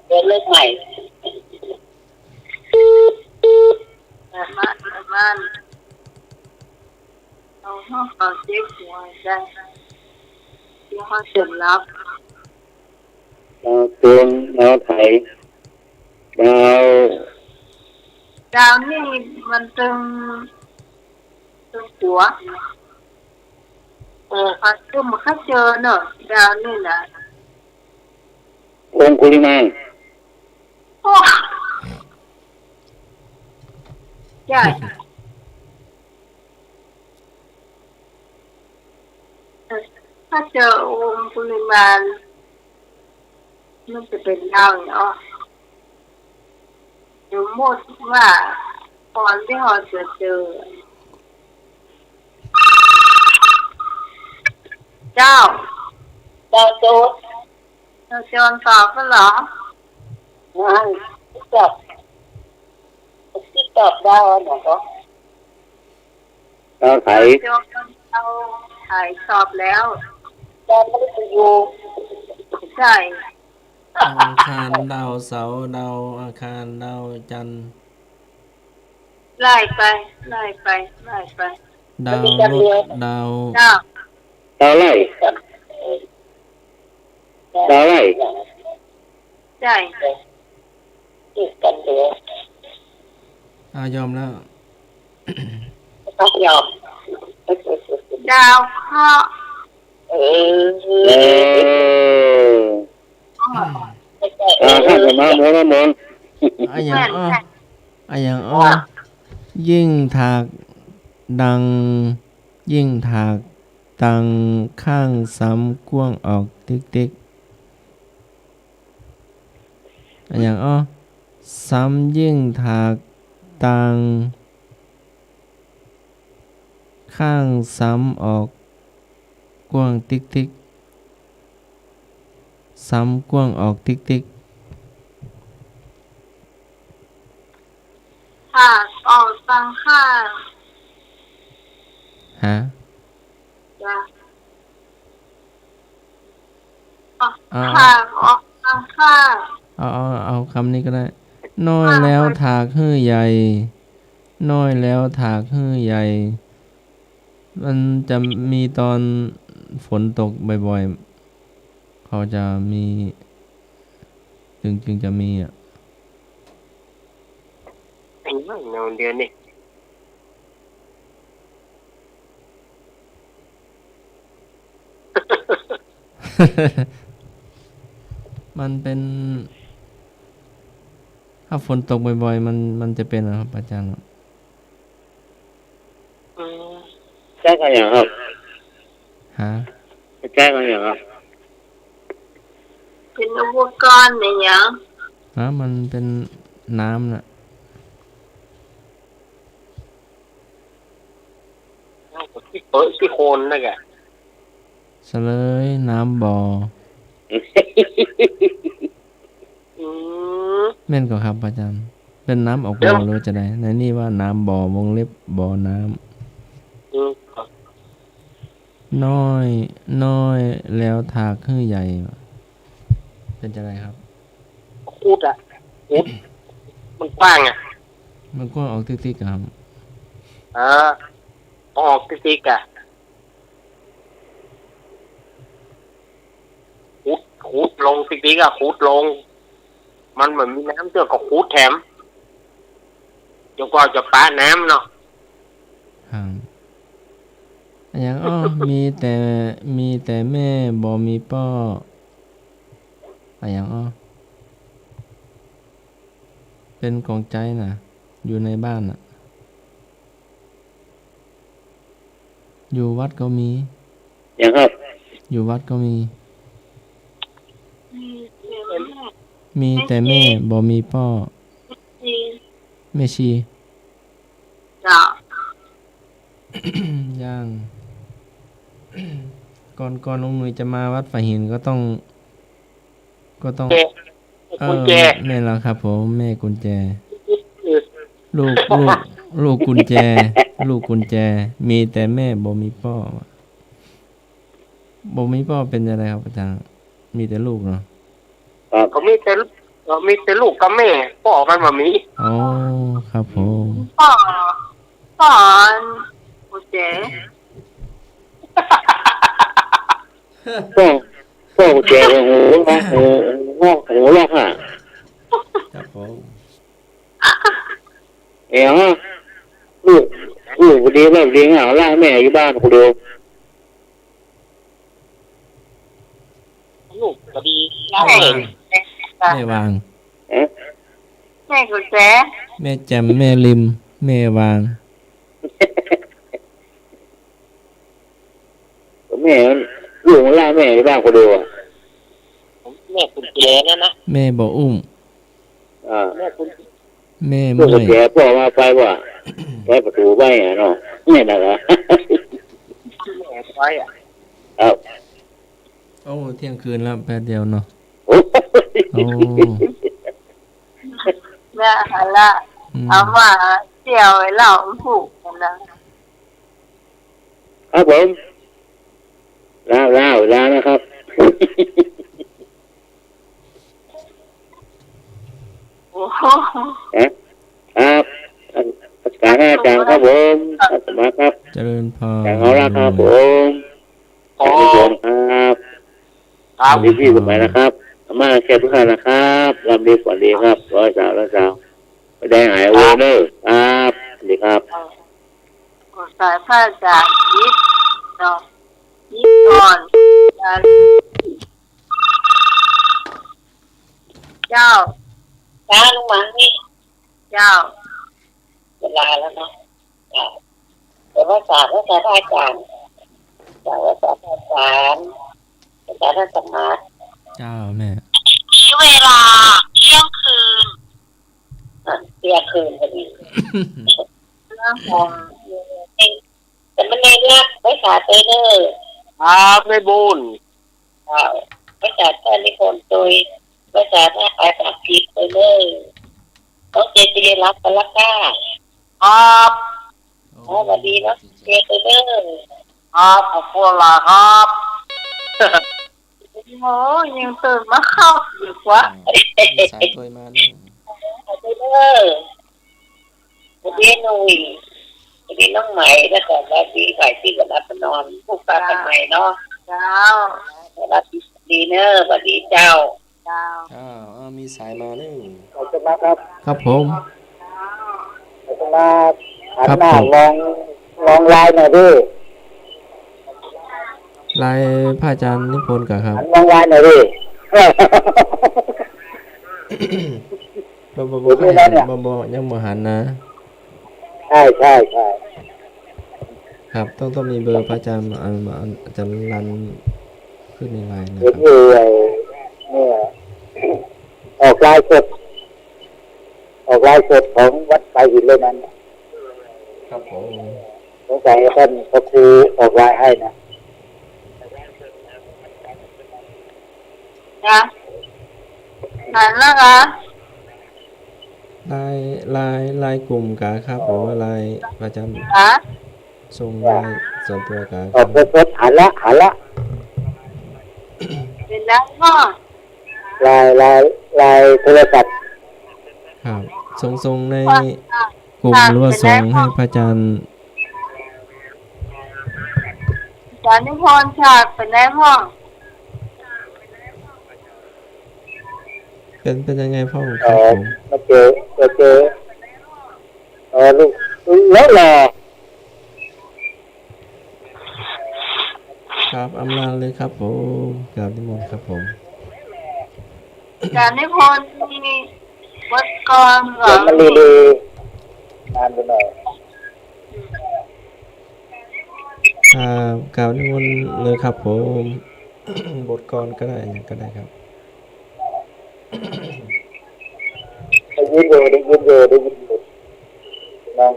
เกิดเลขใหม่ มา มา เอาห้องเขาเช็คหัวใจ ที่ห้องเสริมรับ ดาวโจร ดาวไถ ดาว ดาวนี่มันตึง ตึงหัว เออ เขาตึง เขาเจอเนอะ ดาวนี่นะ องคุลิมาน โอ้ ใจ้ ถ้าเจอองคุลิมาน มันจะเป๋นดาวเนาะ สมมุติว่าก่อนตี้เฮาจะเจอ เจ้า ดาวโจร ดาวโจรตอบแล้วเหรอ อ่า ตอบ ตี้ตอบดาวอันไหนก็ ดาวไถ ดาวไถตอบแล้ว ดาวพฤหัส ใจ้ ดาวอังคาร ดาวเสาร์ ดาวอังคาร ดาวจันทร์ ไล่ไป ไล่ไป ไล่ไป ดาวรถ ดาว เจ้า ดาวไล่ ดาวไล่ ใจ้ อ่ะ ยอมแล้ว ยอม ดาวเคราะห์ เออ เออ อ่า ข้าจะมาหมดแล้วหมด อะหยังอ้อ อะหยังอ้อ ยิ่งถากตัง ยิ่งถากตังข้างซ้ำกว้างออกติ๊กติ๊ก อะหยังอ้อ ซ้ำยิ่งถากตังข้างซ้ำออกกว้างติ๊กติ๊ก ซ้ำกว้างออกติ๊กติ๊ก ถากออกตังข้าง ฮะ จ้ะ เอา ข้าง ออกข้าง ข้าง เอา เอา เอากำนี้ก็ได้ น้อยแล้วถากหื้อใหญ่ น้อยแล้วถากหื้อใหญ่ มันจะมีตอนฝนตกบ่อยๆ เขาจะมี จึง จึงจะมีอะ เป็นมั่งเนาะเดี๋ยวนี้ มันเป็น ถ้าฝนตกบ่อยๆ มัน มันจะเป็นเหรอครับ อาจารย์ อืม ใจ๊กันอย่างครับ ฮะ ใจ๊กันอย่างครับ เป็นอุปกรณ์อะหยัง ฮะ มันเป็นน้ำน่ะ ขี้เปอะขี้โคลนนั่นแหละ เสลยน้ำบ่อ อืม แม่นก่อครับ อาจารย์ เป็นน้ำออกบ่อ เดี๋ยว หรือว่าจะใด ในนี่ว่าน้ำบ่อ วงเล็บ บ่อน้ำ อืม น้อย น้อยแล้วถากหื้อใหญ่ เป็นจะใดครับ ขุดอะ ขุด มันกว้างอะ มันกว้างออกติ๊กๆ อะครับ เออ ออกติ๊กๆ อะ ขุด ขุดลงติ๊กๆ อะ ขุดลง มันบ่มีน้ำเตื้อก็ขุดแถม จนกว่าจะปะน้ำเนาะ ครับ อะหยังอ้อ มีแต่ มีแต่แม่บ่มีป้อ อะหยังอ้อ เป็นกองใจ๊น่ะ อยู่ในบ้านน่ะ อยู่วัดก็มี อย่างครับ อยู่วัดก็มี มีแต่แม่ มีแต่แม่บ่มีป้อ แม่ชี เจ้า อย่าง ก่อน ก่อนลุงหนุ่ยจะมาวัดฝายหินก็ต้อง ก็ต้อง แม่ เออ กุญแจ แม่นแล้วครับผม แม่กุญแจ เออ ลูก ลูก ลูกกุญแจ ลูกกุญแจ มีแต่แม่บ่มีป้อ บ่มีป้อเป็นจะใดครับอาจารย์ มีแต่ลูกเนาะ ครับ ก็มีแต่ ก็มีแต่ลูกกับแม่ ป้อมันบ่มี อ๋อ ครับผม ป้อ ป้อกุญแจ ป้อ ป้อกุญแจ หู หู หู หูล็อกอะ ครับผม เอ๋อ ลูก ลูกบ่ดี บ่ดี เอาละแม่อยู่บ้านคนเดียว ลูกบ่ดี แม่วาง แม่วาง เอ๊ะ แม่กุญแจ แม่แจ่ม แม่ริม แม่วาง แม่ ลูกมันละแม่อยู่บ้านคนเดียวอะ แม่กุญแจนั่นนะ แม่บ่อุ้ม อ่า แม่กุญ แม่ ลูกกุญแจ เมื่อย ป้อมาไปว่า แกะประตู๋ไว้อะเนาะ เนี่ยนะครับ แม่ไว้อะ ครับ โอ้ เที่ยงคืนแล้ว แป๊บเดียวเนาะ โอ้ โอ้ ละ ละ อืม เอามาเที่ยวไอ้เล่ามันผูกกันนะ ครับผม ลา ลา ลานะครับ โอ้โห ฮะ ครับ นมัสการอาจารย์ครับผม อาตมาครับ เจริญพร อาจารย์เอาละครับผม อาจารย์นิพนธ์ครับ ครับ ดีพี่สมัยนะครับ อาม่าแก้วทุกท่านนะครับ ร่ำรวยฝันดีครับ ร้อยสาว ร้อยสาว ไปได้หายโอเนอร์ครับ สวัสดีครับ ขอสายพระอาจารย์ยิบเนาะ ยิบก่อน เจ้า จ้า ลุงหมางนี่ เจ้า เวลาแล้วเนาะ เจ้า เดี๋ยวว่าสา ว่าสาพระอาจารย์ เจ้า ว่าสาพระอาจารย์ ว่าสาพระสมมา เจ้าแม่ นี้เวลาเที่ยงคืน อ่ะ เที่ยงคืนพอดี เรื่องของ แต่มันในรัก ว่าสาเตยเนอร์ ครับ แม่บุญ ครับ ว่าสาเตยนิพนธ์ตวย ว่าสาหน้าขายสามสิบไปเลย ต้องเจดีย์รับไปละค่ะ ครับ โอ้ อ๋อ สวัสดีนะ เจเจเด้อ ครับ ขอบคุณหลายครับ โอ้ ยังตื่นมาครับอยู่วะ อ๋อ มีสายโทรมาเนาะ เจเจเด้อ สวัสดีหนุ่ย สวัสดีน้องใหม่ แล้วก็สวัสดีฝ่ายที่กำลังนอน พบกันใหม่เนาะ เจ้า สวัสดีเนอะ สวัสดีเจ้า เจ้า อ้าว อ้าว มีสายมาแล้ว ขอบคุณมากครับ ครับผม ขอบคุณมาก หันหน้า ครับผม ลอง ลองไลน์หน่อยดิ ไลน์พระอาจารย์นิพนธ์ก่อนครับ หันมองไลน์หน่อยดิ บ่ บ่ บ่ เห็นไหมเนี่ย บ่ บ่ ยังบ่หันนะ ใช่ ใช่ ใช่ ครับ ต้อง ต้องมีเบอร์พระอาจารย์ อ่า อาจารย์รันขึ้นในไลน์นะ เห็น ครับ อยู่ไอ้เนี่ย ออกไลน์สด ออกไลน์สดของวัดปลายหินเลยนั้น ครับผม สงสัยท่านพระครูออกไลน์ให้นะ จ้ะ หันแล้วเหรอ ไลน์ ไลน์ ไลน์กลุ่มกาครับ หรือว่าไลน์ประจำ ฮะ ส่งไลน์ส่วนตัวกาครับ ออกสดๆ หันละ หันละ เป็นแล้วก็ ไลน์ ไลน์ ไลน์โทรศัพท์ ครับ ส่ง ส่งในกลุ่ม หรือว่าส่งให้พระอาจารย์ อาจารย์นิพนธ์ค่ะ เป็นไงพ่อง เป็น เป็นยังไงพ่อง ครับผม มาเจอ มาเจอ เออ ลูก แล้วเหรอ ครับ อำลาเลยครับผม กราบนิมนต์ครับผม อาจารย์นิพนธ์มีบทกลอนเหรอ เสียงมันรีๆ นานไปหน่อย อ่า กราบนิมนต์เลยครับผม บทกลอนก็ได้ ยังก็ได้ครับ ได้ยินอยู่ ได้ยินอยู่ ได้ยินอยู่ นะ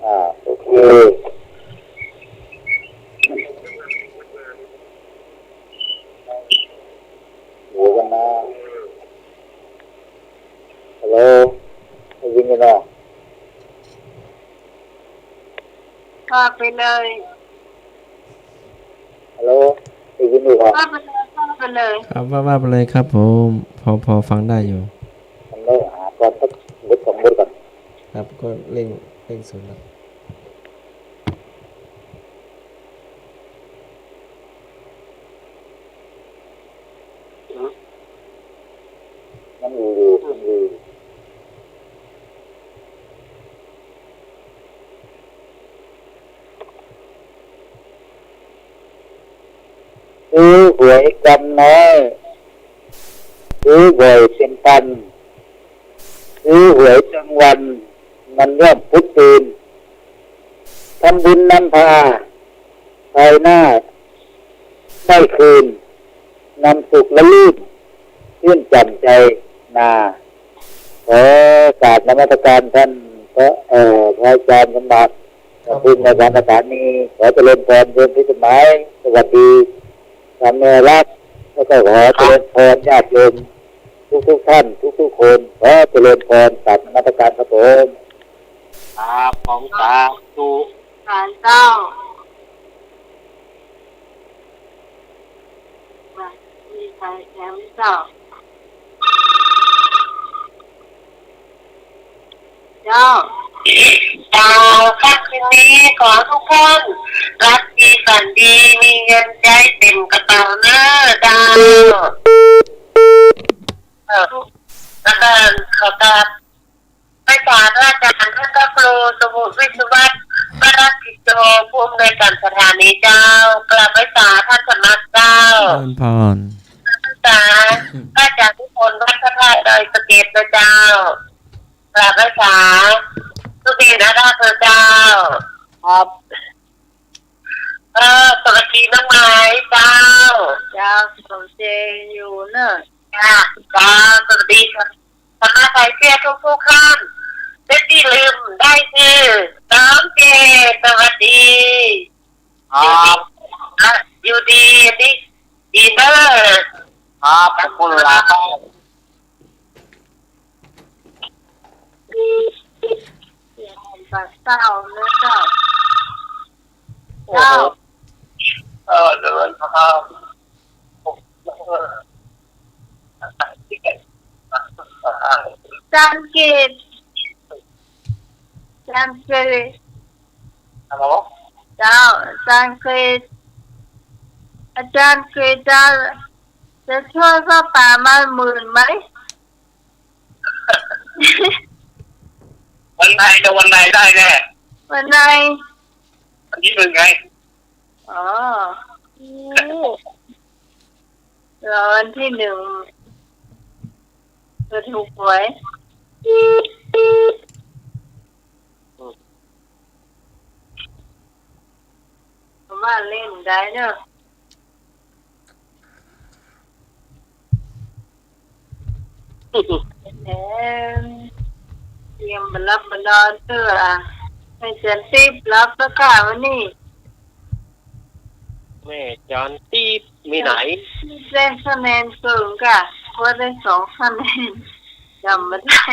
อ่า โอเค เดี๋ยวกันนะ ฮัลโหล ได้ยินอยู่เนาะ ว่าไปเลย ฮัลโหล ได้ยินอยู่ครับ ว่าไปเลย ว่าไปเลย ครับ ว่า ว่าไปเลยครับผม พอ พอฟังได้อยู่ ผมได้หาก่อนสักบทสองบทก่อน ครับ ก็เร่ง เร่งสุดแล้ว ยังอยู่ อยู่ ยังอยู่ ซื้อหวยกำน้อย ซื้อบ่อยเป็นพัน ซื้อหวยกลางวัน มันย่อมปุ๊บตื่น ทำบุญนำพา ภายหน้าได้คืน นำสุขและลื่น ชื่นจ่ำใจนา ขอกราบนมัสการท่านพระ เอ่อ พระอาจารย์สมบัติ ครับ ขอบคุณในการประสานนี้ ขอเจริญพรโยมพิสมัย สวัสดี สามีรัก แล้วก็ขอเจริญพรญาติโยมทุกๆ ท่าน ทุกๆ คน ขอเจริญพร กราบนมัสการครับผม ครับผม สาธุ สาธุเจ้า มีใครแถมเจ้า เจ้า เจ้า ค่ำคืนนี้ขอทุกท่านหลับดีฝันดี มีเงินใจ๊เต็มกระเป๋าเน้อเจ้า เออ แล้วก็ขอกราบ ไหว้สาพระอาจารย์ท่านพระครูสมุทรวิศวัฒน์ วรัตติโจ ผู้อำนวยการสถานีเจ้า กราบไหว้สาท่านสมัครเจ้า เจริญพร ไหว้สาพระอาจารย์นิพนธ์วัดพระธาตุดอยสะเก็ดนะเจ้า กราบไหว้สาสุบินอาราธเจ้า ครับ เออ สวัสดีน้องไม้เจ้า เจ้า สมเจอยู่เนอะ จ้า จ้า สวัสดีค่ะ สมาชิกทุกๆ ท่าน และที่ลืมได้คือ น้องเจ สวัสดี ครับ อยู่ดี ดี ดีเนอะ ครับ ขอบคุณหลายครับ เสียงมัน ปากเต้าเนาะเจ้า โอ้โห เจ้า เออ เดี๋ยวก่อนนะครับ อาจารย์กฤษ อาจารย์กฤษ ฮัลโหล เจ้า อาจารย์กฤษ อาจารย์กฤษจะ จะช่วยผ้าป่ามาหมื่นไหม วันไหน จะวันไหนได้แน่ วันไหน วันที่หนึ่งไง อ๋อ รอวันที่หนึ่ง จะถูกหวย ว่าเล่นได้เนาะ แหม เตรียมบ่หลับบ่นอนเตื้ออะ แม่จันติ๊บหลับแล้วก้าวันนี้ แม่จันติ๊บมีไหน ได้คะแนนเกินก้า ว่าได้สองคะแนน จำบ่ได้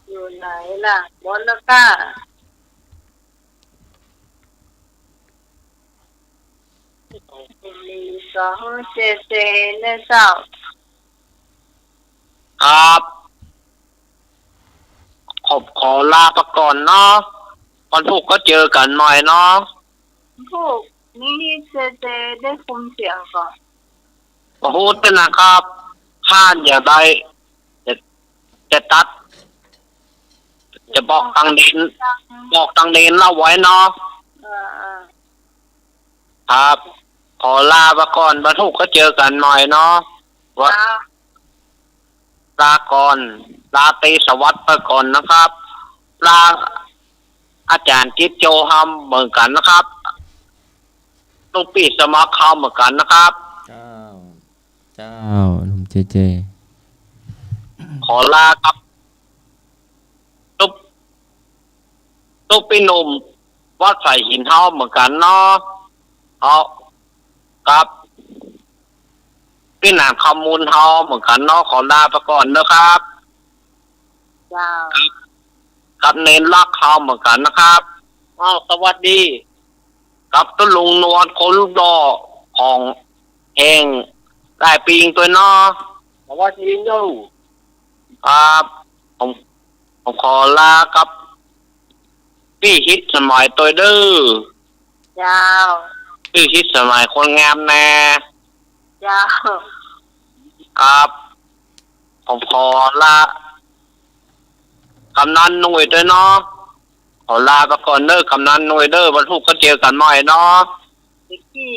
อยู่ไหนล่ะ หมดแล้วก้า มีสองเจเจนะเจ้า ครับ ขอ ขอลาไปก่อนเนาะ วันพุธก็เจอกันใหม่เนาะ วันพุธนี้เจเจได้คุมเสียงก่อ วันพุธนะครับ ห้าอย่าได้ จะ จะตัด จะบอกตังเณร บอกตังเณรเล่าไว้เนาะ เออ เออ ครับ ขอลาไปก่อน วันพุธก็เจอกันใหม่เนาะ ว่า ครับ ลาก่อน ลาตรีสวัสดิ์ไปก่อนนะครับ ลาอาจารย์กิจโจฮัมเหมือนกันนะครับ ลูกพี่สมัครเขาเหมือนกันนะครับ เจ้า เจ้า หนุ่มเจเจ ขอลากับ ตุ๊บ ตุ๊บปี้หนุ่ม วัดสายหินเฮาเหมือนกันเนาะ เฮา กับ ปี้หนานคำมูลเฮาเหมือนกันเนาะ ขอลาไปก่อนนะครับ เจ้า กับเณรรักเฮาเหมือนกันนะครับ อ้าว สวัสดี กับตุ๊ลุงนวลคนหล่อของแห่งหลายปีงตัวยเนาะ สวัสดีเนาะ ครับ ผม ผมขอลากับ ปี้ฮิตสมัยตัวยเด้อ เจ้า ปี้ฮิตสมัยคนงามแน่ เจ้า ครับ ผมขอลา กำนันหนุ่ยตัวยเนาะ ขอลาไปก่อนเด้อ กำนันหนุ่ยเด้อ วันพุธก็เจอกันใหม่เนาะ เมื่อกี้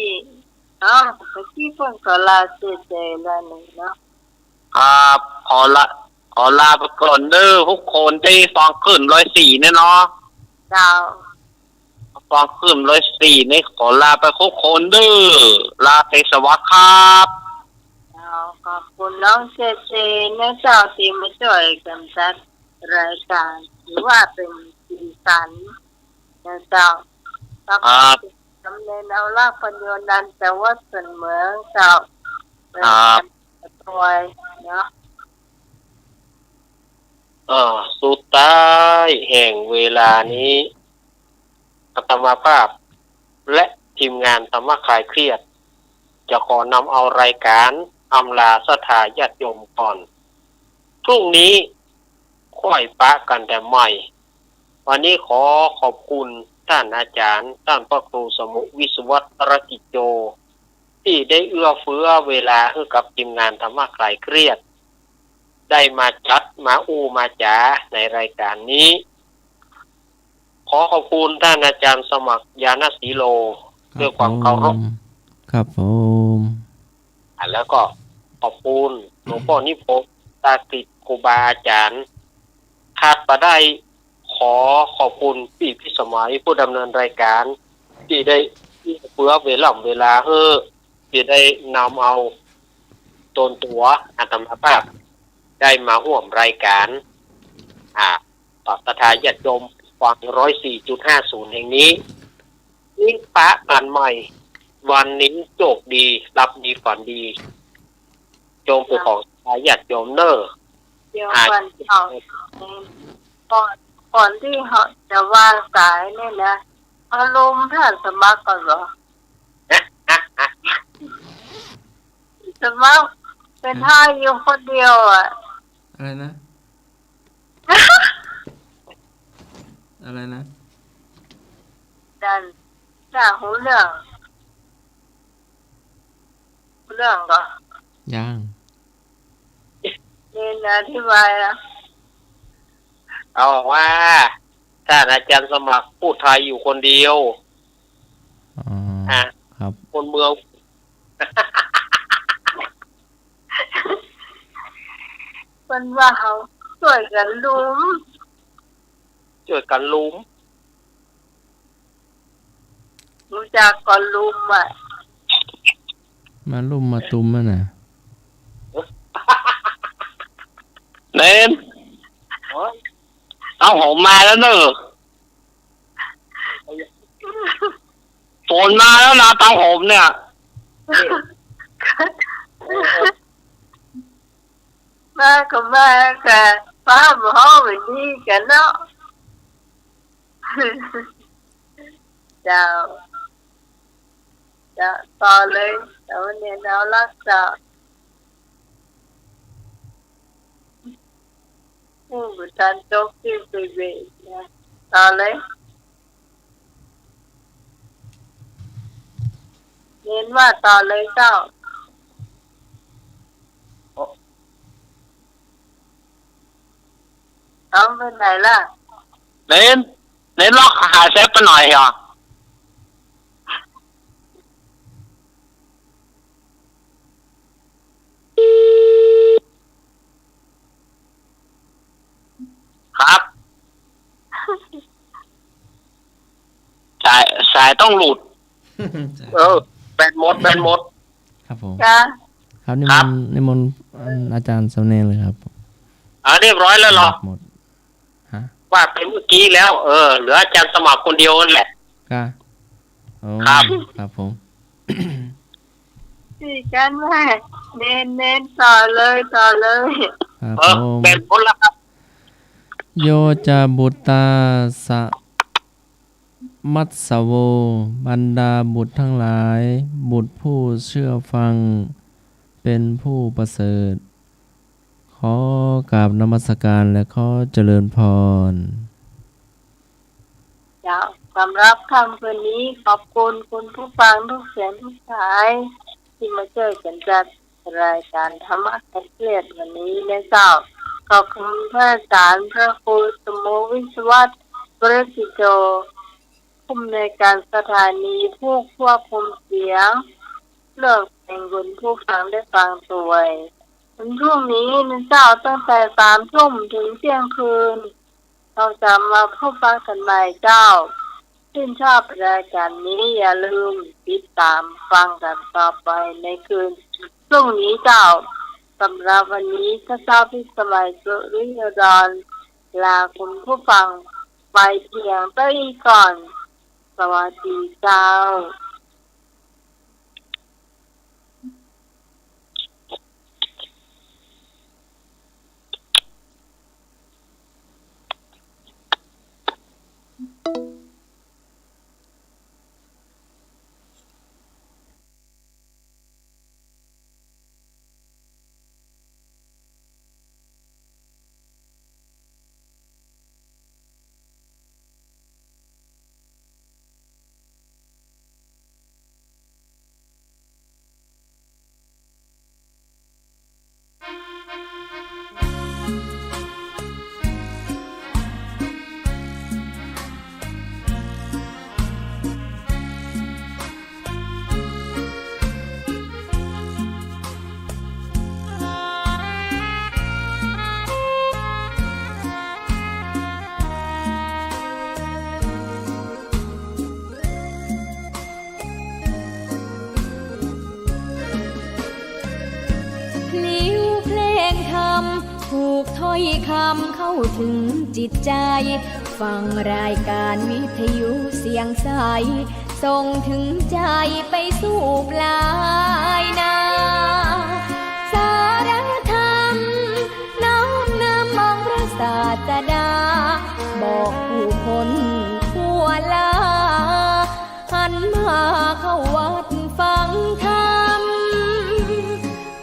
เอ้า เมื่อกี้เปิ้นก็ลาเจเจแล้วนี่เนาะ ครับ ขอลา ขอลาไปก่อนเด้อ ทุกคนตี้ฟังคลื่นร้อยสี่เนี่ยเนาะ เจ้า ฟังคลื่นร้อยสี่นี่ขอลาไปทุกคนเด้อ ลาตรีสวัสดิ์ครับ เจ้า ขอบคุณน้องเจเจนะเจ้า ตี้มาจ้อยกั๋นจัดรายก๋าน ถือว่าเป๋นสีสันนะเจ้า ครับ ดำเนินเอารากประโยชน์อันจะวัดส่วนเหมืองเจ้า ครับ โดยเนาะ เอ่อ สุดท้ายแห่งเวลานี้ อาตมาภาพ และทีมงานธรรมะคลายเครียด จะขอนำเอารายก๋านอำลาศรัทธาญาติโยมก่อน พรุ่งนี้ค่อยปะกั๋นแต่ใหม่ วันนี้ขอขอบคุณต้านอาจ๋ารย์ ต้านพระครูสมุห์ วิศวัตรกิจโจ ตี้ได้เอื้อเฟื้อเวลาหื้อกับทีมงานธรรมะคลายเครียด ได้มาจัดมาอู้มาจ๋าในรายก๋านนี้ ขอขอบคุณต้านอาจ๋ารย์สมัคร ญาณสีโล ครับ ด้วยความเคารพ ผม ครับผม อ่ะ แล้วก็ขอบคุณหลวงป้อนิพนธ์ ตากฤษ ครูบาอาจ๋ารย์ ขาดบ่ได้ ขอขอบคุณปี้พิสมัย ผู้ดำเนินรายก๋าน ตี้ได้เอื้อเฟื้อเวล่ำเวลาหื้อ ตี้ได้นำเอาตนตั๋วอาตมาภาพ ได้มาฮ่วมรายก๋าน อ่า ศรัทธาญาติโยมฟังร้อยสี่จุดห้าศูนย์แห่งนี้ นี้ปะกั๋นใหม่ วันนี้โจคดี หลับดีฝันดี จงเป๋นของ อ่า ญาติโยมเน่อ เดี๋ยว อ่า ก่อน เอา ก่อน ก่อนตี้เฮาจะวางสายเนี่ยนะ เอาลงท่านสมัครก่อนเหรอ สมัครเป็น ฮะ ท่าอยู่คนเดียวอะ อะไรนะ อะไรนะ ดัน อยากฮู้เรื่อง ฮู้เรื่องก่อ ยัง เณรอธิบายนะ เอาว่า ท่านอาจารย์สมัครพูดไทยอยู่คนเดียว อ๋อ อ่ะ ครับ คนเมือง เปิ้นว่าเฮาจ้วยกั๋นลุม จ้วยกั๋นลุม ฮู้จักก่อลุมอะ มาลุมมาตุ้มอะนะ เณร ตังหอมมาแล้วเน่อ ฝนมาแล้วนะ ตังหอมเนี่ย มาก็มาค่ะ ฟ้าบ่ฮ้องแบบนี้กั๋นเนาะ เจ้า เจ้า ต่อเลย เจ้า เณรเอาละเจ้า ฮู้บ่ทันจบตี้เบะๆ นะ ต่อเลย เณรว่าต่อเลยเจ้า เอาไปไหนล่ะ เณร เณรลองหาแซปไปหน่อยเหรอ ครับ สาย สายต้องหลุด เออ แบตหมด แบตหมด ครับผม จ้ะ ครับ นิมนต์ ครับ นิมนต์ อาจารย์สำเนรเลยครับ อ่า เรียบร้อยแล้วเหรอ แบตหมด ฮะ ว่าไปเมื่อกี้แล้ว เออ เหลืออาจารย์สมัครคนเดียวนั่นแหละ ครับ โอ้ ครับ ครับผม สี่กันแม่ เณร เณร ต่อเลย ต่อเลย ครับ เออ ผม แบตหมดแล้วครับ โยจะบุตตาสะ มัสสะโว บรรดาบุตรทั้งหลาย บุตรผู้เชื่อฟัง เป็นผู้ประเสริฐ ขอกราบนมัสการและขอเจริญพร เจ้า สำหรับค่ำคืนนี้ขอบคุณคุณผู้ฟังทุกเสียงทุกสาย ตี้มาจ้วยกั๋นจัดรายการธรรมะคลายเครียดวันนี้นะเจ้า ขอบคุณพระอาจารย์พระครูสมโม วิศวัฒน์ วรกิจโจ ผู้อำนวยการสถานี ผู้ควบคุมเสียง เลือกเพลงคุณผู้ฟังได้ฟังตวย วันพรุ่งนี้นะเจ้า ตั้งแต่สามทุ่มถึงเที่ยงคืน เฮาจะมาพบปะกั๋นใหม่เจ้า ชื่นชอบรายการนี้อย่าลืมติดต๋ามฟังกั๋นต่อไปในคืนพรุ่งนี้เจ้า สำหรับวันนี้ข้าเจ้าพิสมัย สุริยดร ลาคุณผู้ฟังไปเพียงเต้าอี้ก่อน สวัสดีเจ้าพลิ้วเพลงธรรม ผูกถ้อยคำเข้าถึงจิตใจ ฟังรายการวิทยุเสียงใส ส่งถึงใจไปสู่ปลายนา สาระธรร ศาสดา บอกผู้คนทั่วลา หันมาเข้าวัดฟังธรรม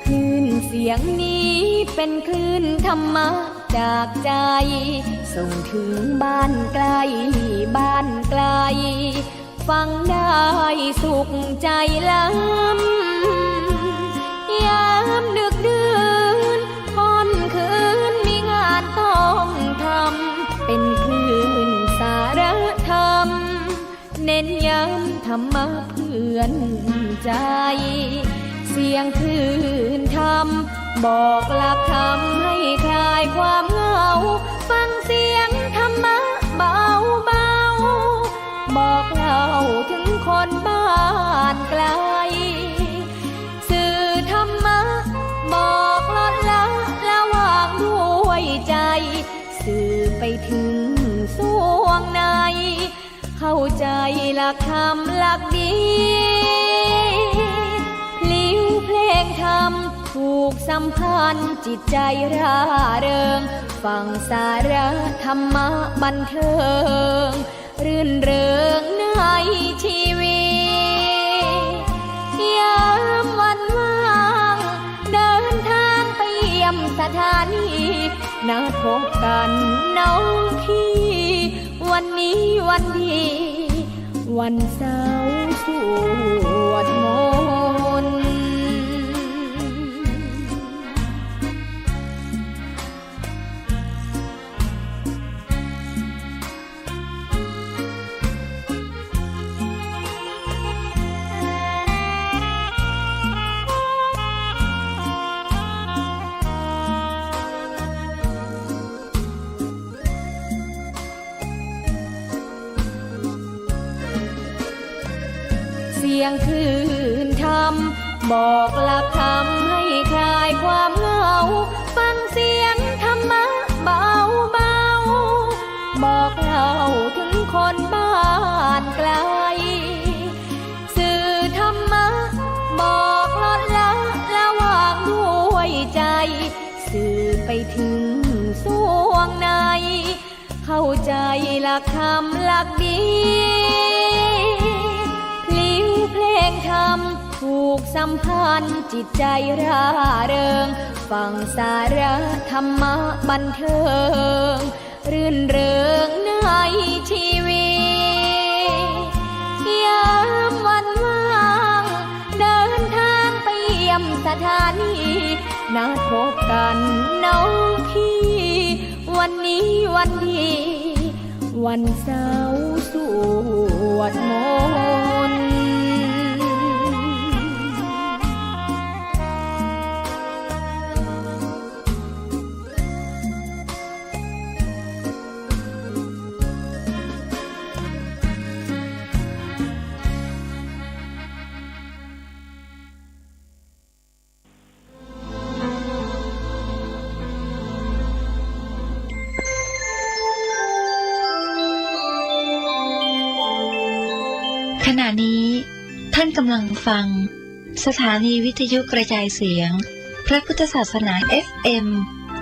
คลื่นเสียงนี้เป็นคลื่นธรรมะจากใจ ส่งถึงบ้านใกล้บ้านไกล ฟังได้สุขใจล้ำ ยามดึกดื่นค่ำคืนมีงานต้องทำ เป็นคลื่นสารธรรม เน้นย้ำธรรมะเพื่อนใจ เสียงคลื่นธรรม บอกหลักธรรมให้คลายความเหงา ฟังเสียงธรรมะเบาๆ บอกเล่าถึงคนบ้านไกล สื่อธรรมะบอกลดละละวางด้วยใจ สื่อไปถึงส่วงใน เข้าใจหลักธรรมหลักดี พลิ้วเพลงธรรมผูกสัมพันธ์จิตใจร่าเริง ฟังสาระธรรมะบันเทิง รื่นเริงในชีวิต ยามวันว่างเดินทางไปเยี่ยมสถานี นัดพบกันน้องพี่ วันนี้วันดี วันเสาร์สวดมนต์ เสียงคลื่นธรรม บอกหลักธรรมให้คลายความเหงา ฟังเสียงธรรมะเบาๆ บอกเล่าถึงคนบ้านไกล สื่อธรรมะบอกลดละละวางด้วยใจ สื่อไปถึงส่วงใน เข้าใจหลักธรรมหลักดี พลิ้วเพลงธรรมผูกสัมพันธ์จิตใจร่าเริง ฟังสาระธรรมะบันเทิง รื่นเริงในชีวิต ยามวันว่างเดินทางไปเยี่ยมสถานี นัดพบกันน้องพี่ วันนี้วันดี วันเสาร์สวดมนต์ ขณะนี้ท่านกำลังฟังสถานีวิทยุกระจายเสียงพระพุทธศาสนา เอฟเอ็ม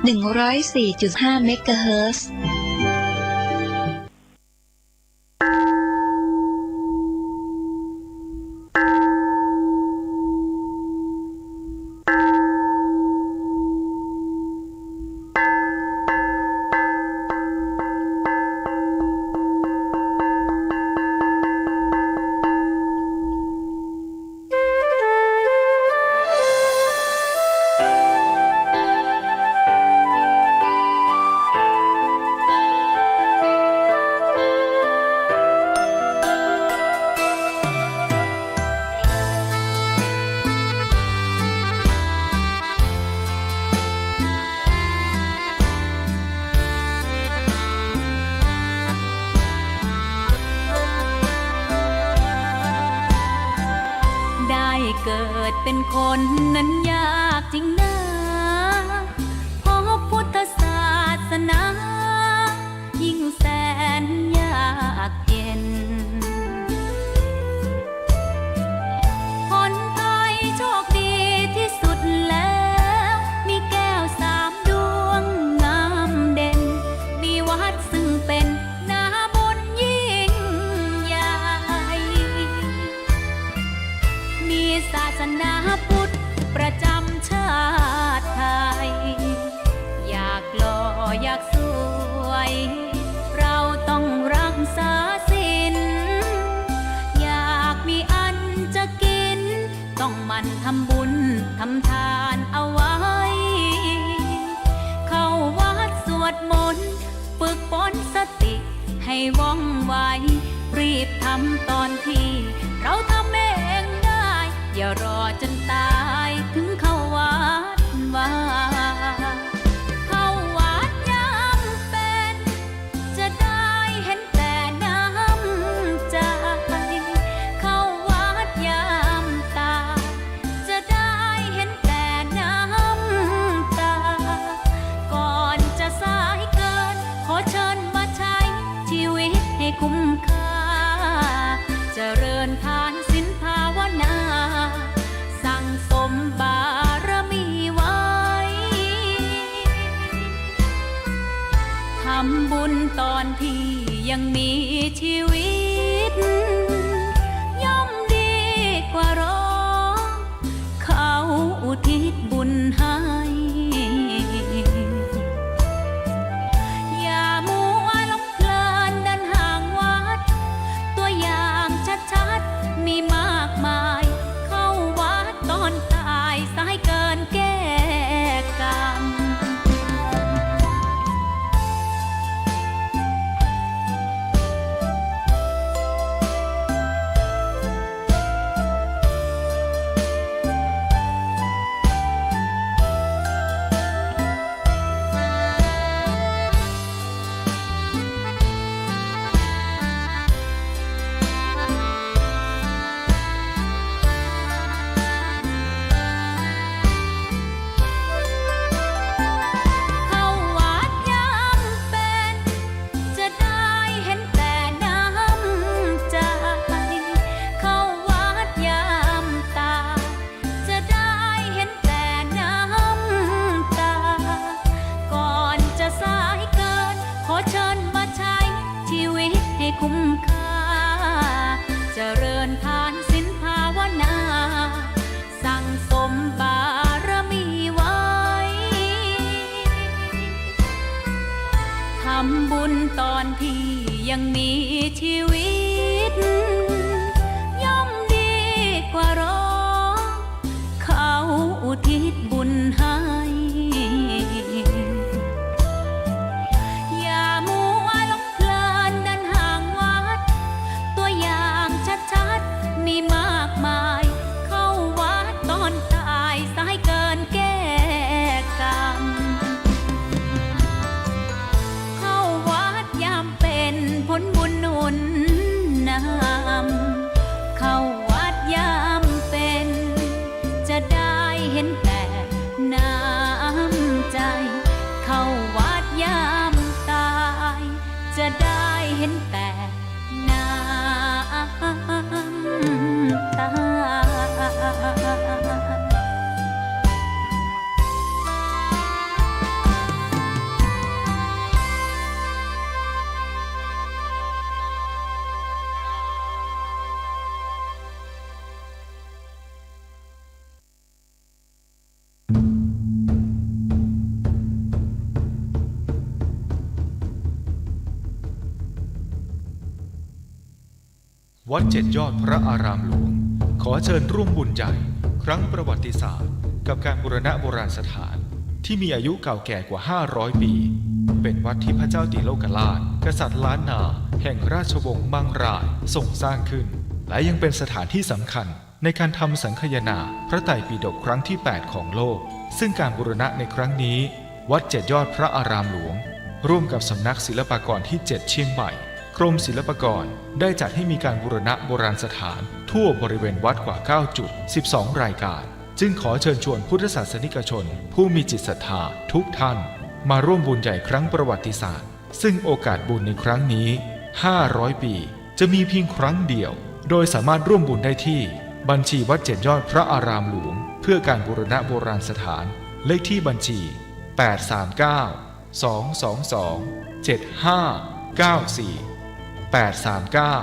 หนึ่งร้อยสี่จุดห้า เมกะเฮิรตซ์ ได้เกิดเป็นคนนั้นยากจริงนา พบพุทธศาสนา ยิ่งแสนยากเย็น ผลพลอยโชคดีที่สุดแล้ว มีแก้วสามดวงงามเด่น รีบทำต๋อนตี้เฮาทำเองได้ อย่ารอจ๋นต๋ายเถิงเข้าวัดวา เข้าวัดยามเป๋น จะได้หันแต่น้ำใจ๋ เข้าวัดยามต๋าย จะได้หันแต่น้ำต๋า ก่อนจะสายเกิน ขอเจิญมาใจ๊จีวิตหื้อคุ้มค่า เจริญทานศีลภาวนา สั่งสมบารมีไว้ ทำบุญต๋อนตี้ยังมีจีวิต ย่อมดีกว่ารอ เขาอุทิศบุญให้ อย่ามัวหลงเพลินเดินห่างวัด ตั๋วอย่างชัดๆ มีมากมาย เข้าวัดต๋อนต๋าย สายเกินแก้กรรม เข้าวัดยามเป๋น จะได้หันแต่น้ำใจ๋ เข้าวัดยามต๋าย จะได้หันแต่น้ำต๋า ก่อนจะสายเกิน ขอเจิญมาใจ๊จีวิตหื้อคุ้มค่า เจริญทานศีลภาวนา สั่งสมบารมีไว้ ทำบุญต๋อนตี้ยังมีจีวิต ย่อมดีกว่ารอ เขาอุทิศบุญให้ อย่ามัวหลงเพลินเดินห่างวัด ตั๋วอย่างชัดๆ มีมากมาย เข้าวัดต๋อนต๋าย สายเกินแก้กรรม เข้าวัดยามเป๋น ผลบุญหนุนนำ เข้าวัดยามเป๋น จะได้หันแต่น้ำใจ๋ เข้าวัดยามต๋าย จะได้หันแต่น้ำต๋า วัดเจ็ดยอดพระอารามหลวง ขอเชิญร่วมบุญใหญ่ครั้งประวัติศาสตร์ กับการบูรณะโบราณสถานที่มีอายุเก่าแก่กว่าห้าร้อยปี เป็นวัดที่พระเจ้าติโลกราช กษัตริย์ล้านนา แห่งราชวงศ์มังราย ทรงสร้างขึ้น และยังเป็นสถานที่สำคัญ ในการทำสังคายนาพระไตรปิฎกครั้งที่แปดของโลก ซึ่งการบูรณะในครั้งนี้ วัดเจ็ดยอดพระอารามหลวง ร่วมกับสำนักศิลปากรที่เจ็ดเชียงใหม่ กรมศิลปากรได้จัดให้มีการบูรณะโบราณสถานทั่วบริเวณวัดกว่าเก้าจุด สิบสองรายการ จึงขอเชิญชวนพุทธศาสนิกชนผู้มีจิตศรัทธาทุกท่าน มาร่วมบุญใหญ่ครั้งประวัติศาสตร์ ซึ่งโอกาสบุญในครั้งนี้ ห้าร้อยปี จะมีเพียงครั้งเดียว โดยสามารถร่วมบุญได้ที่บัญชีวัดเจ็ดยอดพระอารามหลวง เพื่อการบูรณะโบราณสถาน เลขที่บัญชี แปดสามเก้า สองสองสอง เจ็ดห้าเก้าสี่ แปดสามเก้า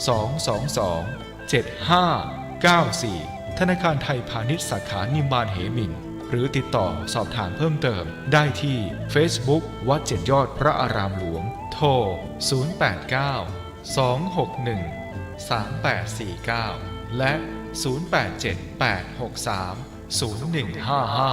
สองสองสอง เจ็ดห้าเก้าสี่ ธนาคารไทยพาณิชย์สาขานิมมานเหมิน หรือติดต่อสอบถามเพิ่มเติมได้ที่เฟซบุ๊กวัดเจ็ดยอดพระอารามหลวง โทร ศูนย์แปดเก้า สองหกหนึ่ง สามแปดสี่เก้า และ ศูนย์แปดเจ็ด แปดหกสาม ศูนย์หนึ่งห้าห้า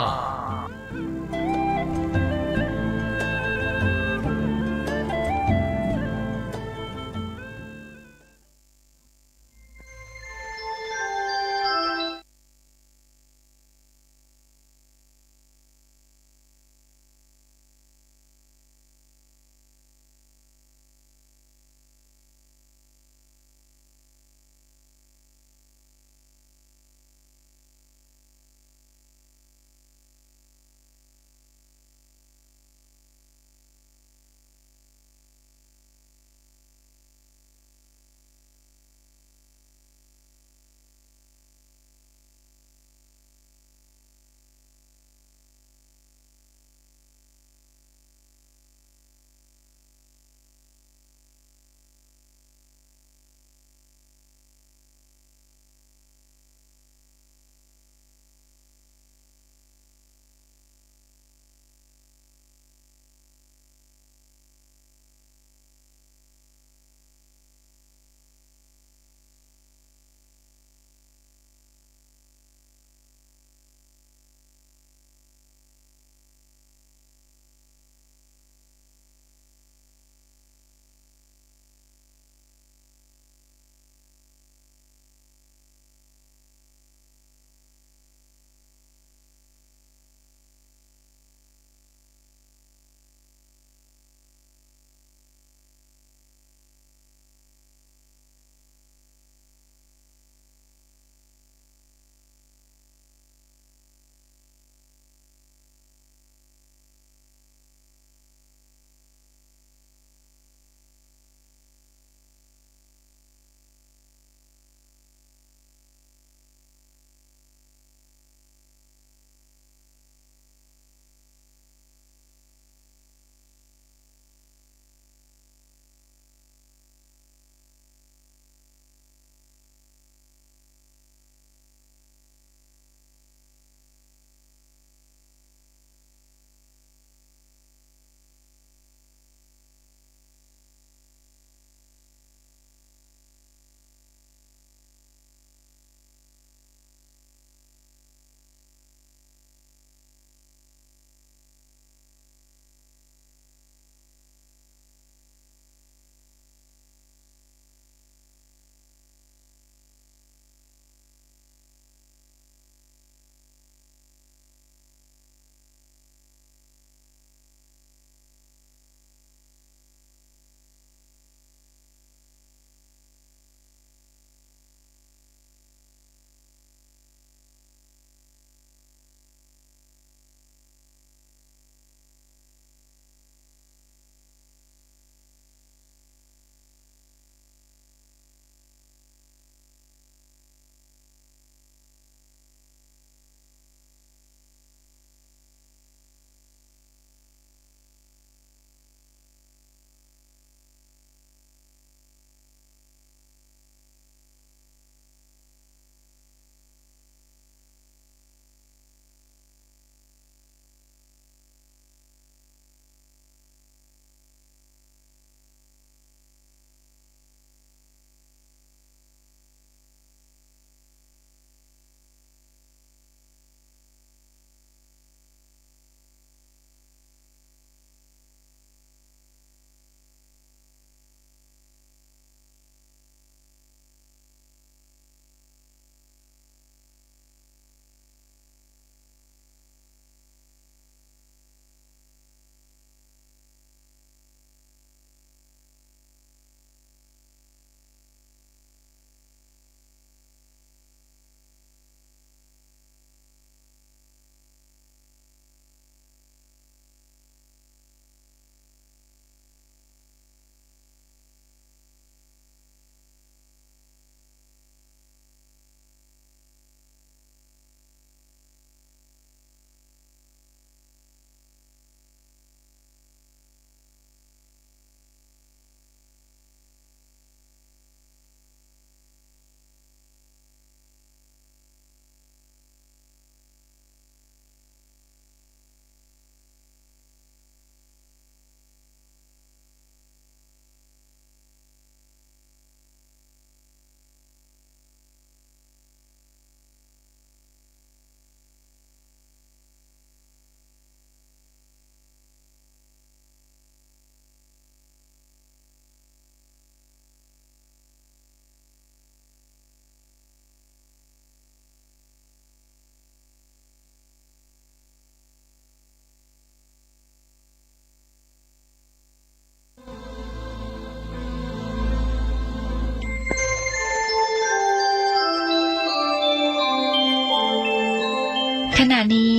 ขณะนี้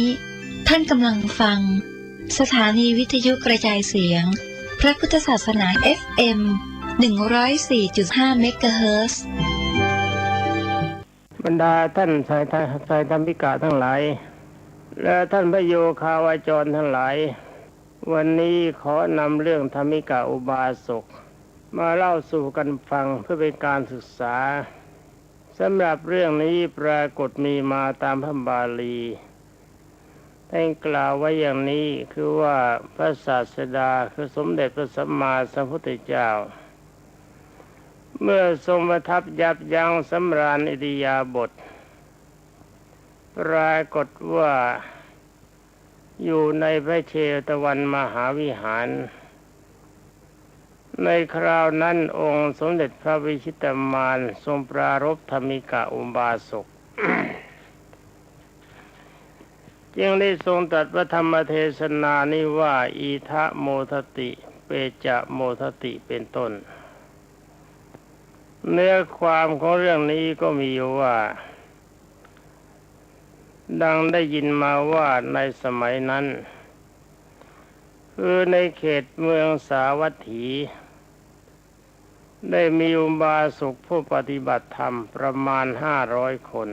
ท่านกำลังฟังสถานีวิทยุกระจายเสียงพระพุทธศาสนา เอฟเอ็ม หนึ่งร้อยสี่จุดห้า เมกะเฮิรตซ์ บรรดาท่านไตร ไตรธรรมิกะทั้งหลาย และท่านพระโยคาวาจรทั้งหลาย วันนี้ขอนำเรื่องธรรมิกะอุบาสกมาเล่าสู่กันฟังเพื่อเป็นการศึกษา สำหรับเรื่องนี้ปรากฏมีมาตามพระบาลี ท่านกล่าวไว้อย่างนี้ คือว่าพระศาสดาคือสมเด็จพระสัมมาสัมพุทธเจ้า เมื่อทรงประทับยับยั้งสำราญอิริยาบถ ปรากฏว่าอยู่ในพระเชตวันมหาวิหาร ในคราวนั้นองค์สมเด็จพระวิชิตมานทรงปรารภธรรมิกะอุบาสก จึงได้ทรงตรัสพระธรรมเทศนานี้ว่า อิทะโมทติ เปจะโมทติ เป็นต้น เนื้อความของเรื่องนี้ก็มีอยู่ว่า ดังได้ยินมาว่าในสมัยนั้น คือในเขตเมืองสาวัตถี ได้มีอุบาสกผู้ปฏิบัติธรรมประมาณห้าร้อยคน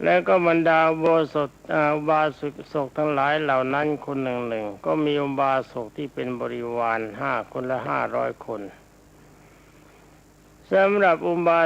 และก็บรรดาอุโบสถ อ่า อุบาสกทั้งหลายเหล่านั้นคนหนึ่งหนึ่ง ก็มีอุบาสกที่เป็นบริวารห้าคนละห้าร้อยคน สำหรับอุบา